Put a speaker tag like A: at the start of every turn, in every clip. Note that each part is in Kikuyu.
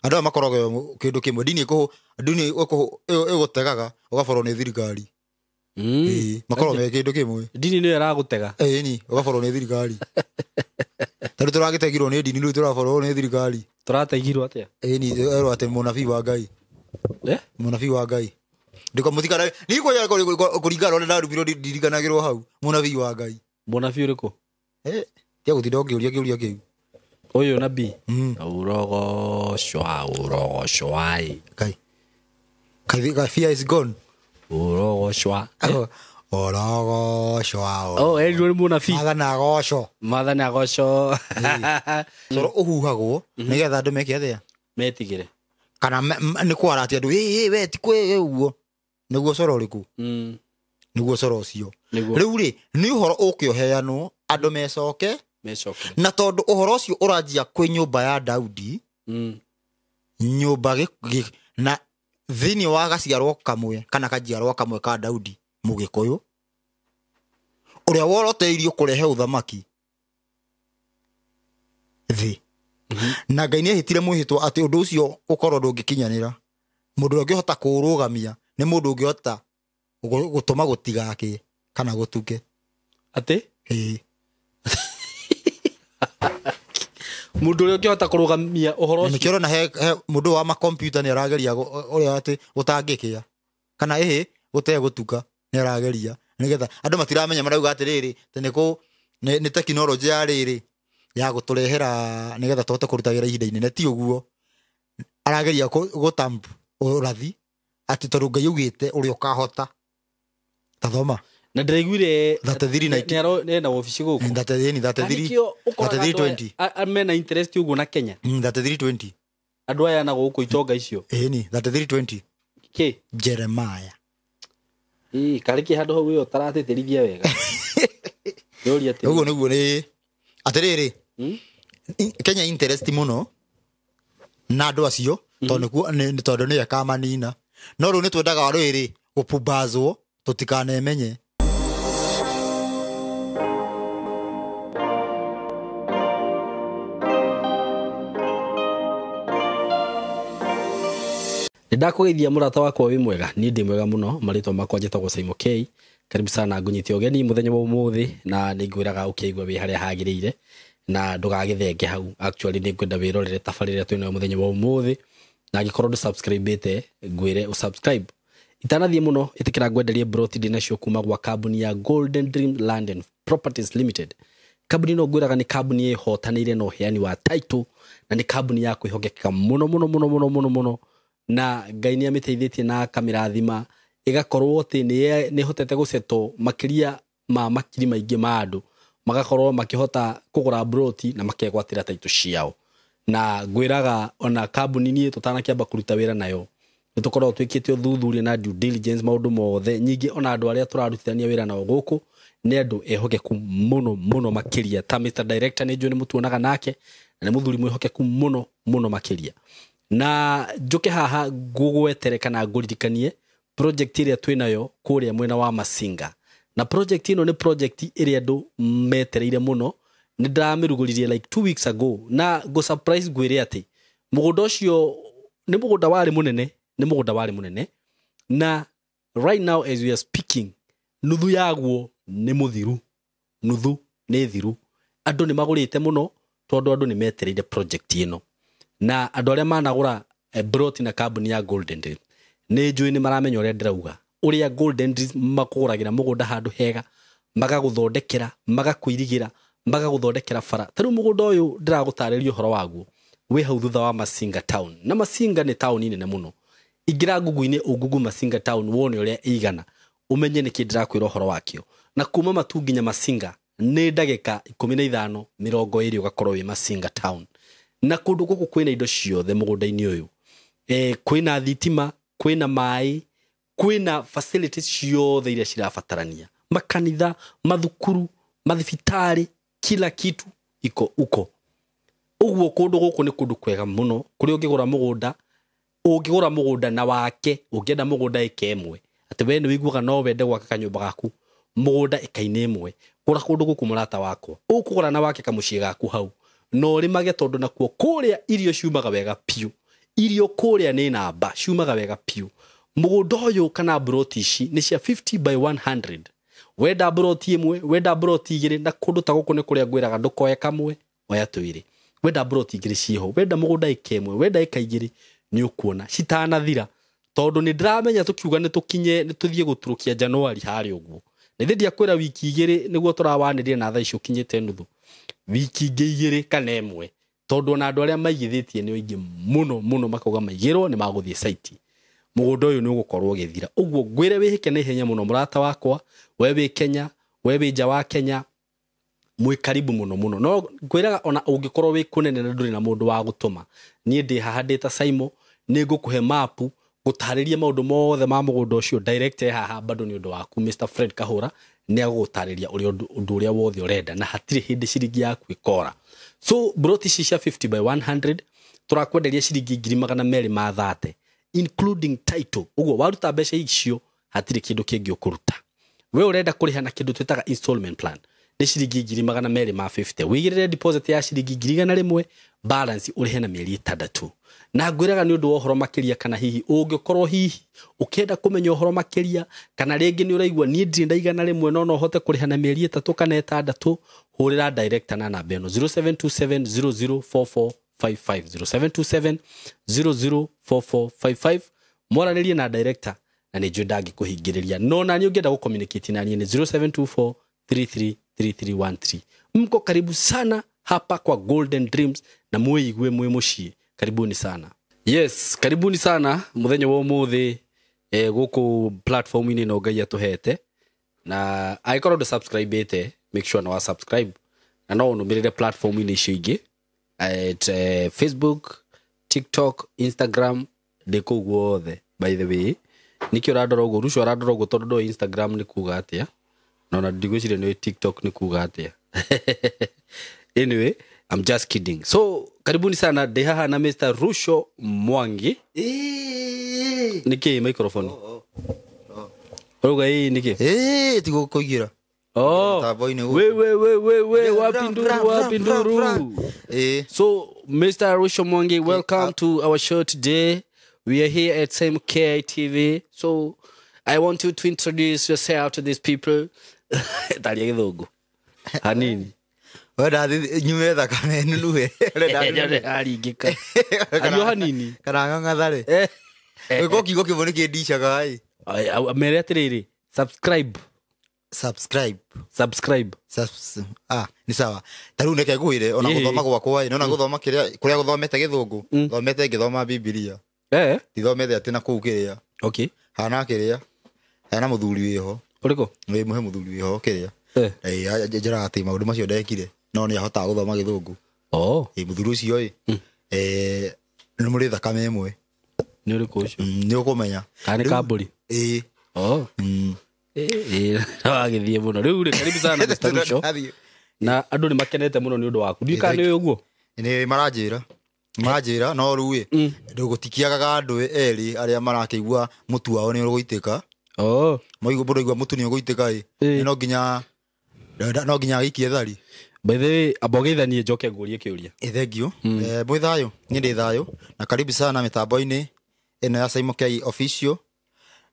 A: Andũ aya makoragwo kĩndũ kĩmwe. Ndini ndini ĩgũtegaga ũgaborwo nĩ thirikari. Ĩĩ, makoragwo me kĩndũ kĩmwe.
B: Ndini nĩyo ĩragũtega.
A: Ĩni, ũgaborwo nĩ thirikari. Tondũ tũragĩtegirwo nĩ ndini, rĩu tũraborwo nĩ thirikari.
B: Tũrategirwo atĩa?
A: Ĩni, erwo atĩ mũnabii wa Ngai.
B: Eh?
A: Mũnabii wa Ngai. Ndiko mũtikana ni kũringana ũrĩa ndarumirwo ndirikanagĩrwo hau mũnabii wa Ngai.
B: Mũnabii ũrĩkũ?
A: Eh, tia gũtinda ũngĩũria kĩũria kĩu.
B: Ũyũ nabii. Ũrogocwa, ũrogocwa.
A: Ngai. Kai fear is gone.
B: Ũrogocwa.
A: Ũrogocwa.
B: Oh, erirwo nĩ mũnabii.
A: Maathani agocwo.
B: Maathani agocwo.
A: Coro ũhuhagwo nĩgetha andũ meke atĩa?
B: Metigĩre.
A: Kana nĩ kwara atĩ andũ, ĩ we ti kwĩ ũguo. Nĩguo coro ũrĩkũ? Nĩguo coro ũcio. Rĩu rĩ, nĩ ũhoro ũkĩoheanwo andũ mecoke.
B: Mecoke.
A: Na tondũ ũhoro ũcio ũranjia kwĩ nyũmba ya Daudi, nyũmba na thĩinĩ wa gaciarwo kamwe kana kajiarwo kamwe ka Daudi Mũgĩkũyũ ũrĩa woroteirio kũrehe ũthamaki thĩ. Na Ngai nĩehĩtire mwĩhĩtwa atĩ ũndũ ũcio ũkorwo ndũngĩkinyanĩra. Mũndũ ũrĩa ũngĩhota kũũrũgamia nĩ mũndũ ũngĩhota gũtũma gũtigakĩe kana gũtuke.
B: Atĩ?
A: Ĩĩ.
B: Mũndũ ũrĩa ũngĩhota kũrũgamia ũhoro ũcio.
A: Nĩkĩo ũrona he mũndũ wa makompiuta nĩ arageria ũrĩa atĩ gũtangĩkĩa kana ĩhĩ gũtegũtuka nĩ arageria nĩgetha andũ matiramenya, marauga atĩrĩrĩ atĩ nĩ tekinoronjĩ ya rĩrĩ ya gũtũrehera nĩgetha tũhote kũruta wĩra ihinda inene. Ti ũguo, arageria gũtamp ũrathi atĩ tondũ Ngai augĩte ũrĩa ũkahota. Tathoma.
B: Na ndĩraiguire
A: 33 90.
B: nĩ ena wabici gũkũ.
A: 33, 33.
B: Nĩkĩo ũkoraga
A: 33
B: andũ aya
A: 20.
B: mena interest ũguo na Kenya.
A: 33:20.
B: Andũ aya na gũkũ itonga icio.
A: Ĩni, 33:20.
B: Kĩ?
A: Jeremiah.
B: Ĩ, karĩ kĩ handũ hau ĩyo ũtaratĩtĩrithia wega. Ndĩũria atĩrĩ.
A: Ũguo nĩguo nĩ atĩrĩrĩ. Kenya interest mũno na andũ acio tondũ nĩkuo tondũ nĩyo ĩkamanina. No rĩu nĩtwendaga rĩrĩ gũpumbazwo tũtikanemenye.
B: Nĩndakũgeithia mũrata wakwa wĩ mwega, niĩ ndĩ mwega mũno, marĩtwa makwa njĩtagwo Simon K. Karibu sana ngũnyite ũgeni mũthenya wa ũmũthĩ na nĩngwĩraga ũkĩigua wĩ harĩa hagĩrĩire na ndũgagĩthenge hau. Actually nĩngwenda wĩrorere tabarĩra ĩrĩa twĩnayo mũthenya wa ũmũthĩ, na angĩkorwo ndũ-subscribe-ĩte ngwĩre ũ-subscribe. Itanathiĩ mũno ĩtĩkĩra ngwenderie broti ndĩnacio kuma gwa kambuni ya Golden Dream Land and Properties Limited. Kambuni ĩno ngwĩraga nĩ kambuni ĩhotanĩire na ũheani wa title na nĩ kambuni ya kwĩhokeka mũno mũno mũno mũno mũno mũno, na Ngai nĩ amĩteithĩtie na akamĩrathima ĩgakorwo atĩ nĩ ĩhotete gũsettle makĩria ma makiri maingĩ ma andũ magakorwo makĩhota kũgũra broti na makegwatĩra title ciao. Na ngwĩraga ona kambuni niĩ tũtanakĩamba kũruta wĩra nayo nĩ tũkoragwo twĩkĩte ũthuthuria na due diligence maũndũ mothe. Nyingĩ ona andũ arĩa tũrarutithania wĩra nao gũkũ nĩ andũ ehokeku mũno mũno makĩria. Ta Mr Director nĩ njũĩ nĩ mũtuonaga nake na nĩ mũthuri mwĩhokeku mũno mũno makĩria. Na njũke haha ngũgwetere kana ngũririkanie project ĩrĩa twĩnayo kũrĩa mwena wa Masinga. Na project ĩno nĩ project ĩrĩa andũ metereire mũno. Nĩ ndĩramĩrugũririe like 2 weeks ago na ngũ surprise ngwĩre atĩ mũgũnda ũcio nĩ mũgũnda warĩ mũnene, nĩ mũgũnda warĩ mũnene, na right now as we are speaking nuthu yaguo nĩ mũthiru, nuthu nĩ thiru. Andũ nĩ magũrĩte mũno tondũ andũ nĩ metereire project ĩno. Na andũ arĩa managũra broti na kambuni ya Golden Dream nĩ njũĩ nĩ maramenya ũrĩa ndĩrauga, ũrĩa Golden Dream makũgũragĩra mũgũnda handũ hega, magagũthondekera, magakũirigĩra, magagũthondekera bara. Ta rĩu mũgũnda ũyũ ndĩragũtarĩria ũhoro waguo wĩ hau thutha wa Masinga town, na Masinga nĩ taũni nene mũno. Ingĩra Google-inĩ ũngugu Masinga town wone ũrĩa ĩigana, ũmenye nĩkĩ ndĩrakwĩra ũhoro wakĩo. Na kuma Matu nginya Masinga nĩ ndagĩka ikũmi na ithano mĩrongo ĩrĩ ũgakorwo wĩ Masinga town. Na kũndũ gũkũ kwĩna indo ciothe mũgũnda-inĩ ũyũ. Kwĩna thitima, kwĩna maĩ, kwĩna facilities ciothe iria cirabatarania, makanitha, mathukuru, mathibitarĩ, kila kitu iko uko. Ũguo kũndũ gũkũ nĩ kũndũ kwega mũno kũrĩa ũngĩgũra mũgũnda, ũngĩgũra mũgũnda na wake, ũngĩenda mũgũnda ĩka ĩmwe, atĩ we nĩ ũiguaga no wende gwaka kanyũmba gaku mũgũnda ĩka-inĩ ĩmwe, gũra kũndũ gũkũ mũrata wakwa, ũkũgũra na wake kamũciĩ gaku hau, na ũrĩmage tondũ nakuo kũrĩa irio ciumaga wega biũ. Irio kũrĩa nĩ namba ciumaga wega piũ. Mũgũnda ũyũ kana mburoti ici nĩ cia 50 by 100. Wenda mburoti ĩmwe, wenda mburoti igĩrĩ, na kũndũ ta gũkũ nĩ kũrĩa ngwĩraga ndũkoe kamwe, oya twĩrĩ. Wenda mburoti igĩrĩ ciĩho, wenda mũgũnda ĩka ĩmwe, wenda ĩka igĩrĩ, nĩ ũkuona citanathira. Tondũ nĩ ndĩramenya tũkiuga nĩ tũkinye, nĩ tũthiĩ gũturũkia Januari harĩa ũguo. Na ithe ndiakwĩra wiki igĩrĩ nĩguo tũrawanĩria na thaa ici ũkinyĩte nuthu. Wiki ingĩ igĩrĩ kana ĩmwe. Tondũ ona andũ arĩa maigithĩtie nĩ aingĩ mũno mũno makauga maigĩrwo nĩ magũthiĩ site. Mũgũnda ũyũ nĩ ũgũkorwo ũgĩthira. Ũguo ngwĩre wĩhĩke na ihenya mũno mũrata wakwa, we wĩ Kenya, we wĩ nja wa Kenya, mwĩ karibu mũno mũno. No ngwĩraga ona ũngĩkorwo wĩ kũnene na ndũrĩ na mũndũ wa gũtũma, niĩ ndĩ haha ndĩ ta Saimo, nĩ ngũkũhe mapu gũtarĩria maũndũ mothe ma mũgũnda ũcio direct e haha bado nĩ ũndũ waku. Mr Fred Kahũra nĩ agũgũtarĩria ũrĩa ũndũ ũrĩa wothe ũrenda na hatirĩ hĩndĩ ciringi yaku ĩkora. So broti ici cia 50 by 100 tũrakwenderia ciringi 230,000 including title. Ũguo waruta mbeca icio hatirĩ kĩndũ kĩngĩ ũkũruta. We ũrenda kũrĩha na kĩndũ twĩtaga installment plan nĩ ciringi 250,000. Wĩigĩrĩre deposit ya ciringi 100,000, balance ũrĩhe na mĩeri 6. Na ngwĩraga nĩ ũndũ wa ũhoro makĩria, kana hihi ũngĩkorwo hihi ũkĩenda kũmenya ũhoro makĩria, kana rĩngĩ nĩ ũraigua niĩ ndirĩ ndaigana rĩmwe no no hote kũrĩha na mĩeri 3 kana 6, hũrĩra director na namba ĩno 0727004455, 0727004455. Mwaranĩrie na director na nĩ njũĩ ndangĩkũhingĩrĩria. No na niĩ ũngĩenda gũcommunicate na niĩ nĩ 0724333313. Mko karibu sana hapa kwa Golden Dreams na muigue mwi muciĩ. Karibuni sana. Yes, karibuni sana muthenya wa umuthi guku platform-inĩ ĩno Ngai atũhete. Na angĩkorwo ndũ subscribe-ĩte, make sure na wa subscribe na no ũnũmĩrĩre platform-inĩ icio ingĩ at Facebook, TikTok, Instagram, ndĩ kũu guothe. By the way, nĩkĩo ũrandora ũguo, Ruco arandora ũguo tondũ ndoĩ Instagram nĩ kuga atĩa, na ona ndigwĩciria nĩ TikTok nĩ kuga atĩa. Anyway, I'm just kidding. So, karibuni sana ndĩ haha na Mr. Ruco Mwangi. Nĩkĩ microphone? Ũrauga ĩĩ nĩkĩ?
A: Ĩĩ, ti gũkũigĩra.
B: Oh.
A: Mtambo-inĩ gũkũ.
B: We, we, we, we, we, wapi nduru, wapi nduru.
A: Ĩĩ.
B: So, Mr. Ruco Mwangi, welcome to our show today. We are here at Same K TV. So, I want you to introduce yourself to these people. Taria gĩthũngũ. Hanini.
A: Wenda nyume thakame nunuhe. Ũrenda
B: Haringĩka. Ario hanini.
A: Kana ng'ang'atha-rĩ. Gwĩka kiugo kĩmwe nĩ kĩndicaga ĩ.
B: Mere atĩrĩrĩ, subscribe.
A: Subscribe.
B: Subscribe.
A: Nĩ sawa. Ta rĩu reke ngwĩre ona gũthoma gwakwa ĩ, nĩwona gũthoma kĩrĩa kũrĩa gũthomete gĩthũngũ, thomete ngĩthoma Bibilia. Ndithomete atĩ na kũu kĩrĩa.
B: Okay.
A: Hana kĩrĩa. Hana mũthuri wĩho.
B: Ũrĩkũ?
A: Wĩ mũhe mũthuri wĩho kĩrĩa. Njĩraga atĩ maũndũ macio ndekire no nĩ ahotaga gũthoma gĩthũngũ.
B: Oh.
A: Mũthuri ũcio ĩ, nĩ mũrĩ thakame ĩmwe.
B: Nĩ ũrĩkũ ũcio?
A: Nĩ ũkũmenya.
B: Kana nĩ kambũri?
A: Ĩĩ.
B: Oh. Wagĩthiĩ mũno. Rĩu rĩ, karibu sana Mr. Ruco. Na andũ nĩ makenete mũno nĩ ũndũ waku. Ndiũĩ kana nĩ ũĩ ũguo?
A: Nĩ maranjĩra. Maranjĩra no rĩu ĩ, gũtikiagaga andũ erĩ arĩa marakĩigua mũtu wao nĩ ũgũitĩka.
B: Oh.
A: Maigua mũndũ aigua mũtu nĩ ũgũitĩka ĩ, no nginya agĩikie thari.
B: By the way, amba ũgeithanie njoke ngũrie kĩũria.
A: Thank you. Mwĩ thayũ, niĩ ndĩ thayũ na karibu sana mĩtambo-inĩ ĩno ya Saimo K Official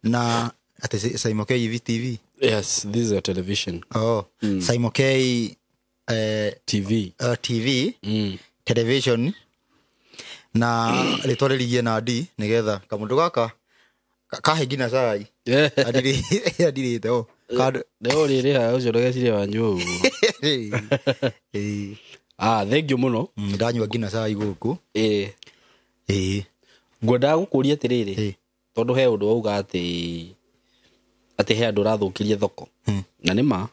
A: na atĩ Saimo K TV.
B: Yes, this is a television.
A: Oh, Saimo K
B: TV.
A: TV, television na rĩtwa rĩrigie na D nĩgetha kamũndũ gaka kahe nginya cai. Adirĩte o.
B: Leo rĩrĩ haha ũcio ndũgecirie wanyua ũguo. Thank you mũno.
A: Ndanyua nginya cai gũkũ. Ĩĩ.
B: Ngwendaga gũkũria atĩrĩrĩ, tondũ he ũndũ wauga atĩ he andũ ũrathũkĩria thoko. Na nĩ ma.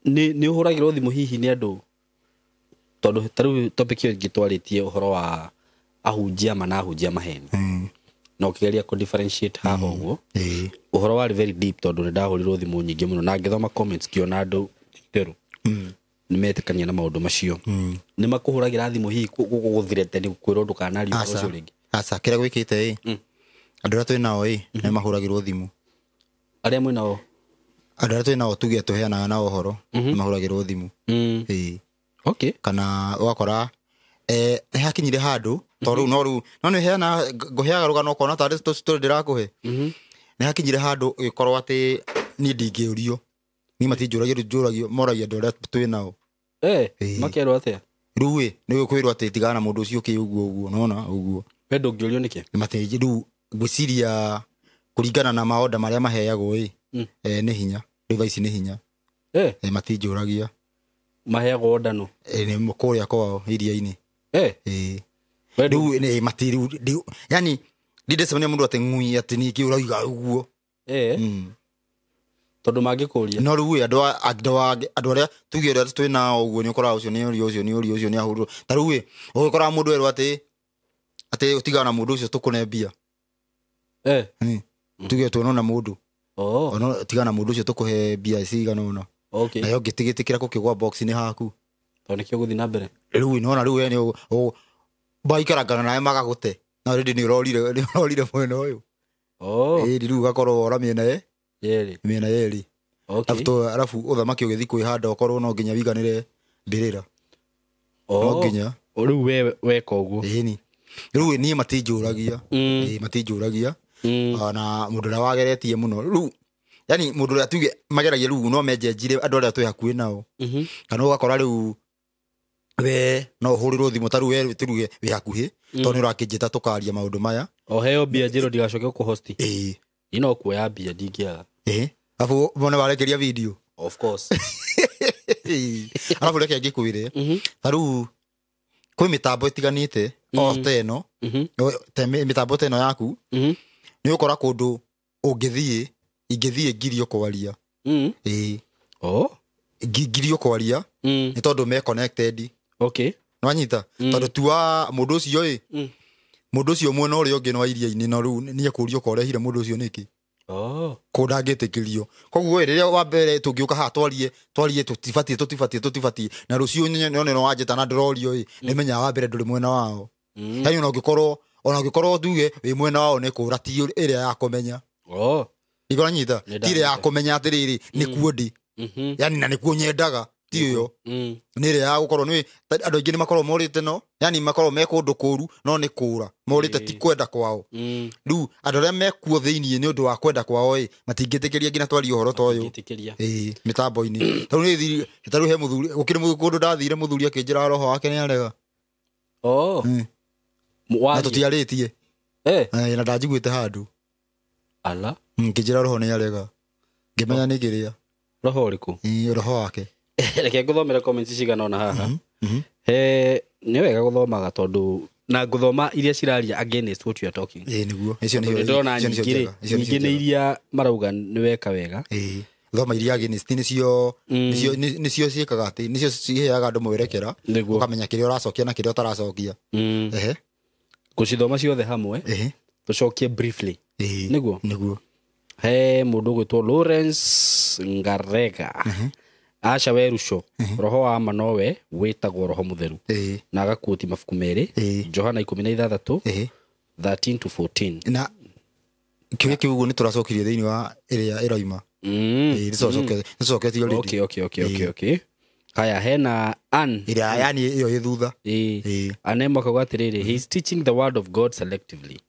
B: Nĩ ũhũragĩrwo thimũ hihi nĩ andũ, tondũ ta rĩu topic ĩyo ĩngĩ twarĩtie ũhoro wa ahunjia ma na ahunjia maheni. Na ũkĩgeria kũ differentiate haha ũguo. Ũhoro warĩ very deep tondũ nĩ ndahũrirwo thimũ nyingĩ mũno na ngĩthoma comments ngĩona andũ therũ nĩ metĩkania na maũndũ macio. Nĩ makũhũragĩra thimũ hihi gũgũthirete nĩ kwĩrwo ndũkanarie ũhoro ũcio rĩngĩ?
A: Aca, kĩrĩa gwĩkĩte ĩ, andũ arĩa twĩ nao ĩ, nĩ mahũragĩrwo thimũ.
B: Arĩa mwĩ nao?
A: Andũ arĩa twĩ nao tuge tũheanaga nao ũhoro, nĩ mahũragĩrwo thimũ. Ĩĩ.
B: Okay.
A: Kana ũgakora nĩ hakinyire handũ Tondũ no rĩu no nĩ heana ngũheaga rũgano ũkona tarĩ story ndĩrakũhe. Nĩ hakinyire handũ ĩkorwo atĩ niĩ ndingĩũrio, niĩ matinjũragia, rĩu njũragio moragia andũ arĩa twĩ nao.
B: Makerwo atĩa?
A: Rĩu ĩ nĩ kwĩrwo atĩ tigana na mũndũ ũcio ũkĩ ũguo ũguo, nona ũguo.
B: We ndũngĩũrio nĩkĩ?
A: Matĩ rĩu ngwĩciria kũringana na maonda marĩa maheagwo ĩ, nĩ hinya rĩu thaa ici nĩ hinya. Matinjũragia.
B: Maheagwo order no?
A: Nĩ kũrĩa kwao iria-inĩ. Rĩu nĩ mati rĩu yani ndindecemania mũndũ atĩ ng'ui atĩ ningĩ ũrauga ũguo.
B: Tondũ mangĩkũria.
A: No rĩu andũ arĩa tuge ũrĩa twĩ nao ũguo nĩ ũkoraga ũcio nĩ ũria, ũcio nĩ ũria, ũcio nĩ ahũrwo. Ta rĩu ĩ ũgĩkoraga mũndũ erwo atĩ ũtigana na mũndũ ũcio tũkũne mbia. Tuge tuonona mũndũ. Ono tigana na mũndũ ũcio tũkũhe mbia cigana ũna. Nayo ngĩtigĩtĩkĩra gũkĩgwa box-inĩ haku.
B: Tondũ nĩkĩo gũthiĩ na mbere.
A: Rĩu nona rĩu we nĩ baikarangana nawe magagũte. Na already nĩ ũrorire mwena ũyũ. Rĩu ũgakorwo wora mĩena
B: yerĩ.
A: Mĩena yerĩ. Arabu ũthamaki ũgĩthiĩ kwĩhanda ũkorwo no nginya wiganĩre mbĩrĩra. No nginya.
B: Rĩu we weka ũguo.
A: Ĩni. Rĩu niĩ matinjũragia. Matinjũragia. Na mũndũ ũrĩa wageretie mũno. Rĩu yani mũndũ ũrĩa tuge mageragia rĩu no menjenjire andũ arĩa twĩ hakuhĩ nao. Kana ũgakora rĩu we no ũhũrĩrwo thimũ ta rĩu we tuge wĩ hakuhĩ tondũ nĩ ũrakĩnjĩta tũkaria maũndũ maya.
B: O heo mbia njĩrwo ndigacoke gũkũhosti. Niĩ no kuoya mbia ndingĩaga.
A: Arabu wone warekeria video.
B: Of course.
A: Arabu reke ngĩkwĩre. Ta rĩu kwĩ mĩtambo ĩtiganĩte o ta ĩno, mĩtambo ta ĩno yaku, nĩ ũgũkora kũndũ ũngĩthiĩ, ingĩthiĩ ngirio kwaria. Ngirio kwaria nĩ tondũ me connected. Nĩwanyita? Tondũ tu wa mũndũ ũcio ĩ, mũndũ ũcio mwena ũrĩa ũngĩ no iria-inĩ, no rĩu nĩ ekũũrio korehire mũndũ ũcio nĩkĩ. Kũu ndangĩtĩkĩrio. Koguo rĩrĩa wa mbere tũngĩũka haha twarie tũtibatiĩ na rũciũ nyone no wanjĩta na ndĩrorio ĩ, nĩmenyaga wa mbere ndũrĩ mwena wao. Yani ona ũngĩkorwo tuge wĩ mwena wao nĩ kũra ti ĩrĩa ya kũmenya. Ndigoranyita ti ĩrĩa ya kũmenya atĩrĩrĩ nĩkuo ndĩ. Yani na nĩkuo nyendaga ti ĩyo. Nĩ ĩrĩa ya gũkorwo nĩ andũ aingĩ nĩ makorwo morĩte no, yani makorwo me kũndũ kũru no nĩ kũra. Morĩte ti kwenda kwao. Rĩu andũ arĩa mekuo thĩinĩ nĩ ũndũ wa kwenda kwao ĩ, matingĩtĩkĩria nginya twarie ũhoro ta ũyũ. Mĩtambo-inĩ. Ta rĩu he mũthuri, gũkĩrĩ kũndũ ndathire mũthuri akĩnjĩra roho wake nĩ arega. Na tũtiarĩtie. Na ndanjiguĩte handũ.
B: Ala.
A: Ngĩnjĩra roho nĩ arega. Ngĩmenya nĩ kĩrĩa.
B: Roho ũrĩkũ?
A: Roho wake.
B: Reke ngũthomere comments cigana ũna haha. Nĩ wega gũthomaga tondũ na ngũthoma iria ciraria against what you are talking.
A: Nĩguo. Icio nĩcio
B: ndĩrona nyingĩ nĩ iria marauga nĩ weka wega.
A: Thoma iria against nĩcio nĩcio ciĩkaga atĩ nĩcio ciheaga andũ mwerekera ũkamenya kĩrĩa ũracokia na kĩrĩa ũtaracokia.
B: Gũcithoma ciothe hamwe tũcokie briefly. Nĩguo.
A: Nĩguo.
B: He mũndũ ũgwĩtwo Lawrence Ngarega. Aca Werusho, roho wa ma nowe wĩtagwo roho mũtheru. Na agakuoti mabuku merĩ, Johana 16, 13 to 14.
A: Na kiugo kĩu ũguo nĩ tũracokirie thĩinĩ wa ĩrĩa ĩroima. Nĩtũcoketie already.
B: Okay. Haya, hena Ann.
A: Ĩrĩa yani ĩyo ĩ thutha.
B: Anne akauga atĩrĩrĩ, he is teaching the word of God selectively.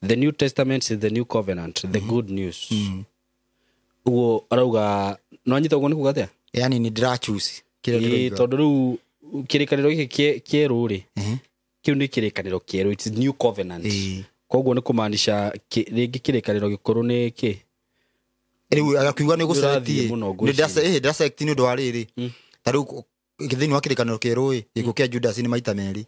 B: The New Testament is the new covenant, the good news. Ũguo arauga no anyita ũguo nĩ kuga atĩa?
A: Yani nĩ ndĩrachoose kĩrĩa ndĩroiga.
B: Tondũ rĩu kĩrĩkanĩro gĩkĩ kĩerũ rĩ, kĩu nĩ kĩrĩkanĩro kĩerũ, it's new covenant. Koguo nĩ kũmaanisha rĩngĩ kĩrĩkanĩro gĩkũrũ nĩ kĩ?
A: Rĩu agakiuga nĩ gũselect. Nĩ ndĩraselect nĩ ũndũ wa rĩrĩ. Ta rĩu thĩinĩ wa kĩrĩkanĩro kĩerũ ĩ, gĩkuũ kĩa Judas nĩ maita merĩ.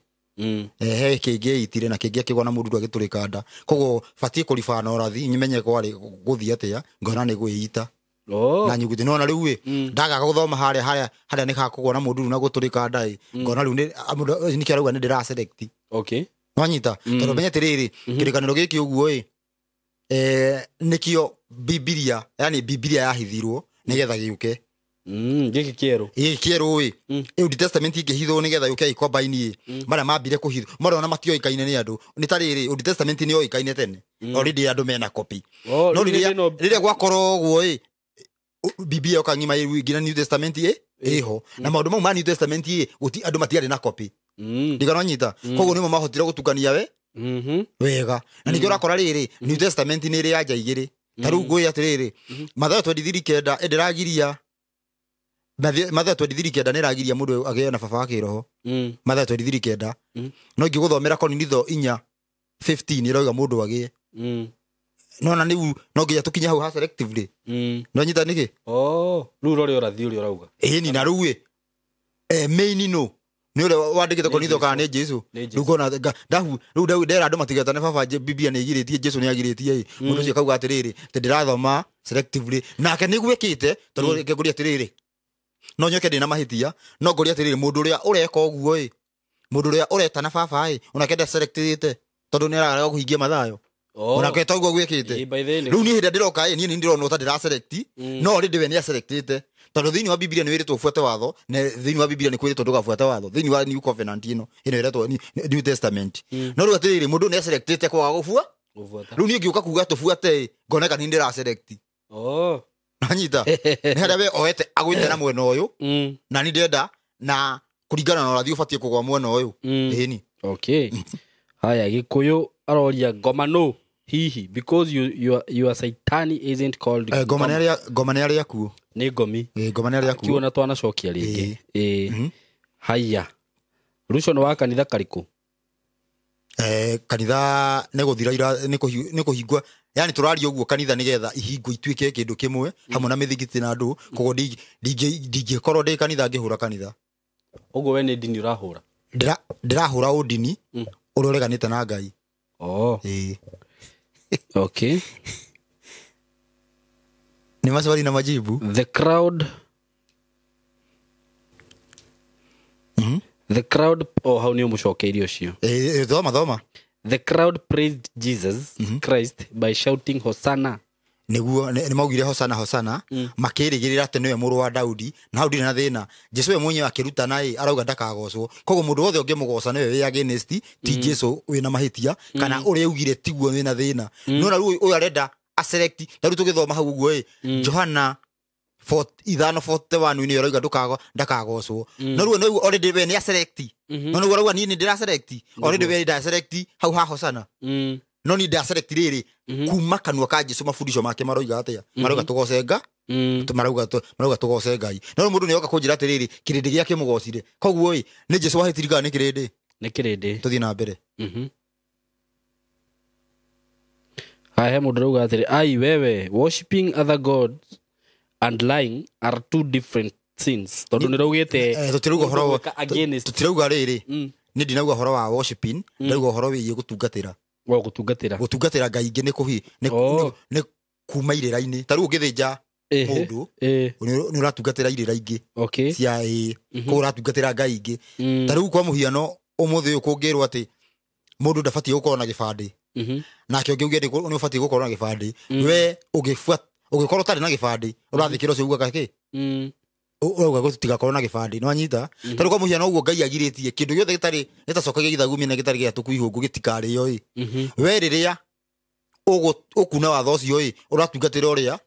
A: He kĩngĩ eitire na kĩngĩ akĩgwa na mũndũ agĩtũrĩka nda. Koguo batiĩ kũribana ũrathi nyimenye kwarĩ gũthiĩ atĩa, ngona nĩ gwĩita. Na nyuguti nona rĩu ĩ, ndagaga gũthoma harĩa nĩ hakũgwa na mũndũ na gũtũrĩka nda ĩ, ngona rĩu nĩ nĩkĩo arauga nĩ ndĩraselect. Nwanyita tondũ menye atĩrĩrĩ, kĩrĩkanĩro gĩkĩ ũguo ĩ, nĩkĩo Bibilia, yani Bibilia yahithirwo nĩgetha gĩũke.
B: Gĩkĩ kĩerũ.
A: Gĩkĩ kĩerũ ĩ, Old Testament ĩngĩhithwo nĩgetha yũke ĩkombaini ĩ, marĩa mambire kũhithwo, marĩa ona matioĩkaine nĩ andũ. Nĩ ta rĩrĩ, Old Testament nĩ yoĩkaine tene. Already andũ mena copy. No rĩrĩa gwakorwo ũguo ĩ, Bibilia yoka ng'ima ĩ nginya New Testament ĩ ĩho. Na maũndũ mau ma New Testament ĩ, andũ matiarĩ na copy. Ndikanonyita koguo nĩmo mahotire gũtukania we wega na ningĩ ũrakora rĩrĩ New Testament nĩ ĩrĩ anja igĩrĩ ta rĩu ngwĩre atĩrĩrĩ Mathayo 23:9 ĩndĩragiria Mathayo 23:9 nĩ ĩragiria mũndũ agĩe na baba wa kĩroho. Mathayo 23:9 no ingĩgũthomera Korinitho 4:15 ĩrauga mũndũ agĩe nona nĩu no nginya tũkinye hau ha selectively. No nyita nĩkĩ
B: rĩu rore ũrathi ũrĩa ũrauga
A: ĩni na rĩu ĩ main no nĩ ũrĩa wandĩkĩte Korinitho kana nĩ Jesu. Rĩu ngona ndahu rĩu ndera andũ matigetane baba Biblia nĩ ĩgirĩtie Jesu nĩ agirĩtie ĩ mũndũ ũcio akauga atĩrĩrĩ atĩ ndĩrathoma selectively nake nĩ gwĩkĩte tondũ reke ngũrie atĩrĩrĩ no nyoke ndĩna mahĩtia no ngũrie atĩrĩrĩ mũndũ ũrĩa ũreka ũguo ĩ mũndũ ũrĩa ũretana baba ĩ onake ndaselectĩte tondũ nĩ ararega kũhingia Mathayo onake toguo gwĩkĩte. Rĩu niĩ hĩndĩ ĩrĩa ndĩroka ĩ niĩ nĩ ndĩrona ta ndĩraselect no already we nĩ aselectĩte tondũ thĩinĩ wa Biblia nĩ wĩrĩtwo ũbuate watho na thĩinĩ wa Biblia nĩ kwĩrĩtwo ndũgabuate watho thĩinĩ wa New Covenant ĩno ĩretwo New Testament. No rĩu atĩrĩrĩ mũndũ nĩ aselectĩte kwaga gũbua rĩu niĩ ngĩũka kuga tũbuate ĩ ngoneka nĩ ndĩraselect. Nanyita nĩ harĩa we oete agwĩte na mwena ũyũ na nĩ ndĩrenda na kũringana na ũrathi ũbatiĩ kũgwa mwena ũyũ. Ĩni.
B: Okay. Haya Gĩkũyũ aroria ngoma no hihi because your saitani isn't called
A: ngoma nĩ arĩa kuo
B: nĩ ngomi.
A: Ngoma nĩ arĩa kuo
B: kiona twanacokia rĩngĩ. Haya Ruco nĩ wa kanitha karĩkũ?
A: Kanitha nĩ gũthira nĩ kũhingwo yani tũraria ũguo kanitha nĩgetha ihingwo ituĩke kĩndũ kĩmwe hamwe na mĩthigiti na andũ koguo ndingĩkorwo ndĩ kanitha ngĩhũra kanitha.
B: Ũguo we nĩ ndini ũrahũra?
A: Ndĩrahũra ũndini ũrĩa ũreganĩte na Ngai.
B: Okay.
A: Ni maswali na majibu.
B: The crowd. The crowd hau nĩ ũmũcokeirie ũcio.
A: Thoma.
B: The crowd praised Jesus Christ by shouting Hosanna.
A: Nĩguo nĩ maugire Hosanna Hosanna makĩrĩgĩrĩra atĩ nĩwe mũrũ wa Daudi na hau ndirĩ na thĩna. Jesu we mwenyewe akĩrutana ĩ arauga ndakagocwo koguo mũndũ wothe ũngĩmũgoca nĩwe wĩ against ti Jesu wĩna mahĩtia kana ũrĩa augire tiguo wĩna thĩna. No na rĩu ũyũ arenda aselect ta rĩu tũgĩthoma hau ũguo ĩ Johana 5:41 nĩ arauga ndakagocwo no rĩu nĩguo already we nĩ aselect no nĩguo arauga niĩ nĩ ndĩraselect already we ndaselect hau ha Hosanna. No ni ndaselect rĩrĩ kuma kanua ka Jesu mabundisho make maroiga atĩa marauga tũgoce Ngai marauga tũgoce Ngai no mũndũ nĩ oka kũnjĩra atĩrĩrĩ kĩrĩndĩ gĩake mũgocire koguo ĩ nĩ Jesu wahĩtirie kana nĩ kĩrĩndĩ?
B: Nĩ kĩrĩndĩ.
A: Tũthiĩ na mbere.
B: Haya mũndũ arauga atĩrĩ ai wewe worshiping other gods and lying are two different sins tondũ nĩ raugĩte
A: tũtirauga ũhoro tũtirauga rĩrĩ nĩ ndinauga ũhoro wa worshiping ndauga ũhoro wĩgiĩ gũtungatĩra. Gũtungatĩra Ngai ingĩ nĩ kuma irĩra-inĩ ta rĩu ũngĩthĩnja mũndũ nĩ ũratungatĩra irĩra ingĩ cia koguo ũratungatĩra Ngai ingĩ ta rĩu kwa mũhiano ũmũthĩ ũyũ kũngĩrwo atĩ mũndũ ndabatiĩ gũkorwo na gĩbandĩ nake ũngĩ uge nĩ ũbatiĩ gũkorwo na gĩbandĩ we ũngĩkorwo ũtarĩ na gĩbandĩ ũrathĩkĩra ũcio ugaga kĩ ũrauga gũtigakorwo na gĩbandĩ nĩ wanyita ta rĩu kwa mũhiano ũguo Ngai agirĩtie kĩndũ gĩothe gĩtarĩ gĩtacokagia gĩthagumia na gĩtarĩ gĩatũku ihũngũ gĩtikarĩo ĩ we rĩrĩa ũkuna watho ũcio ĩ ũratungatĩra ũrĩa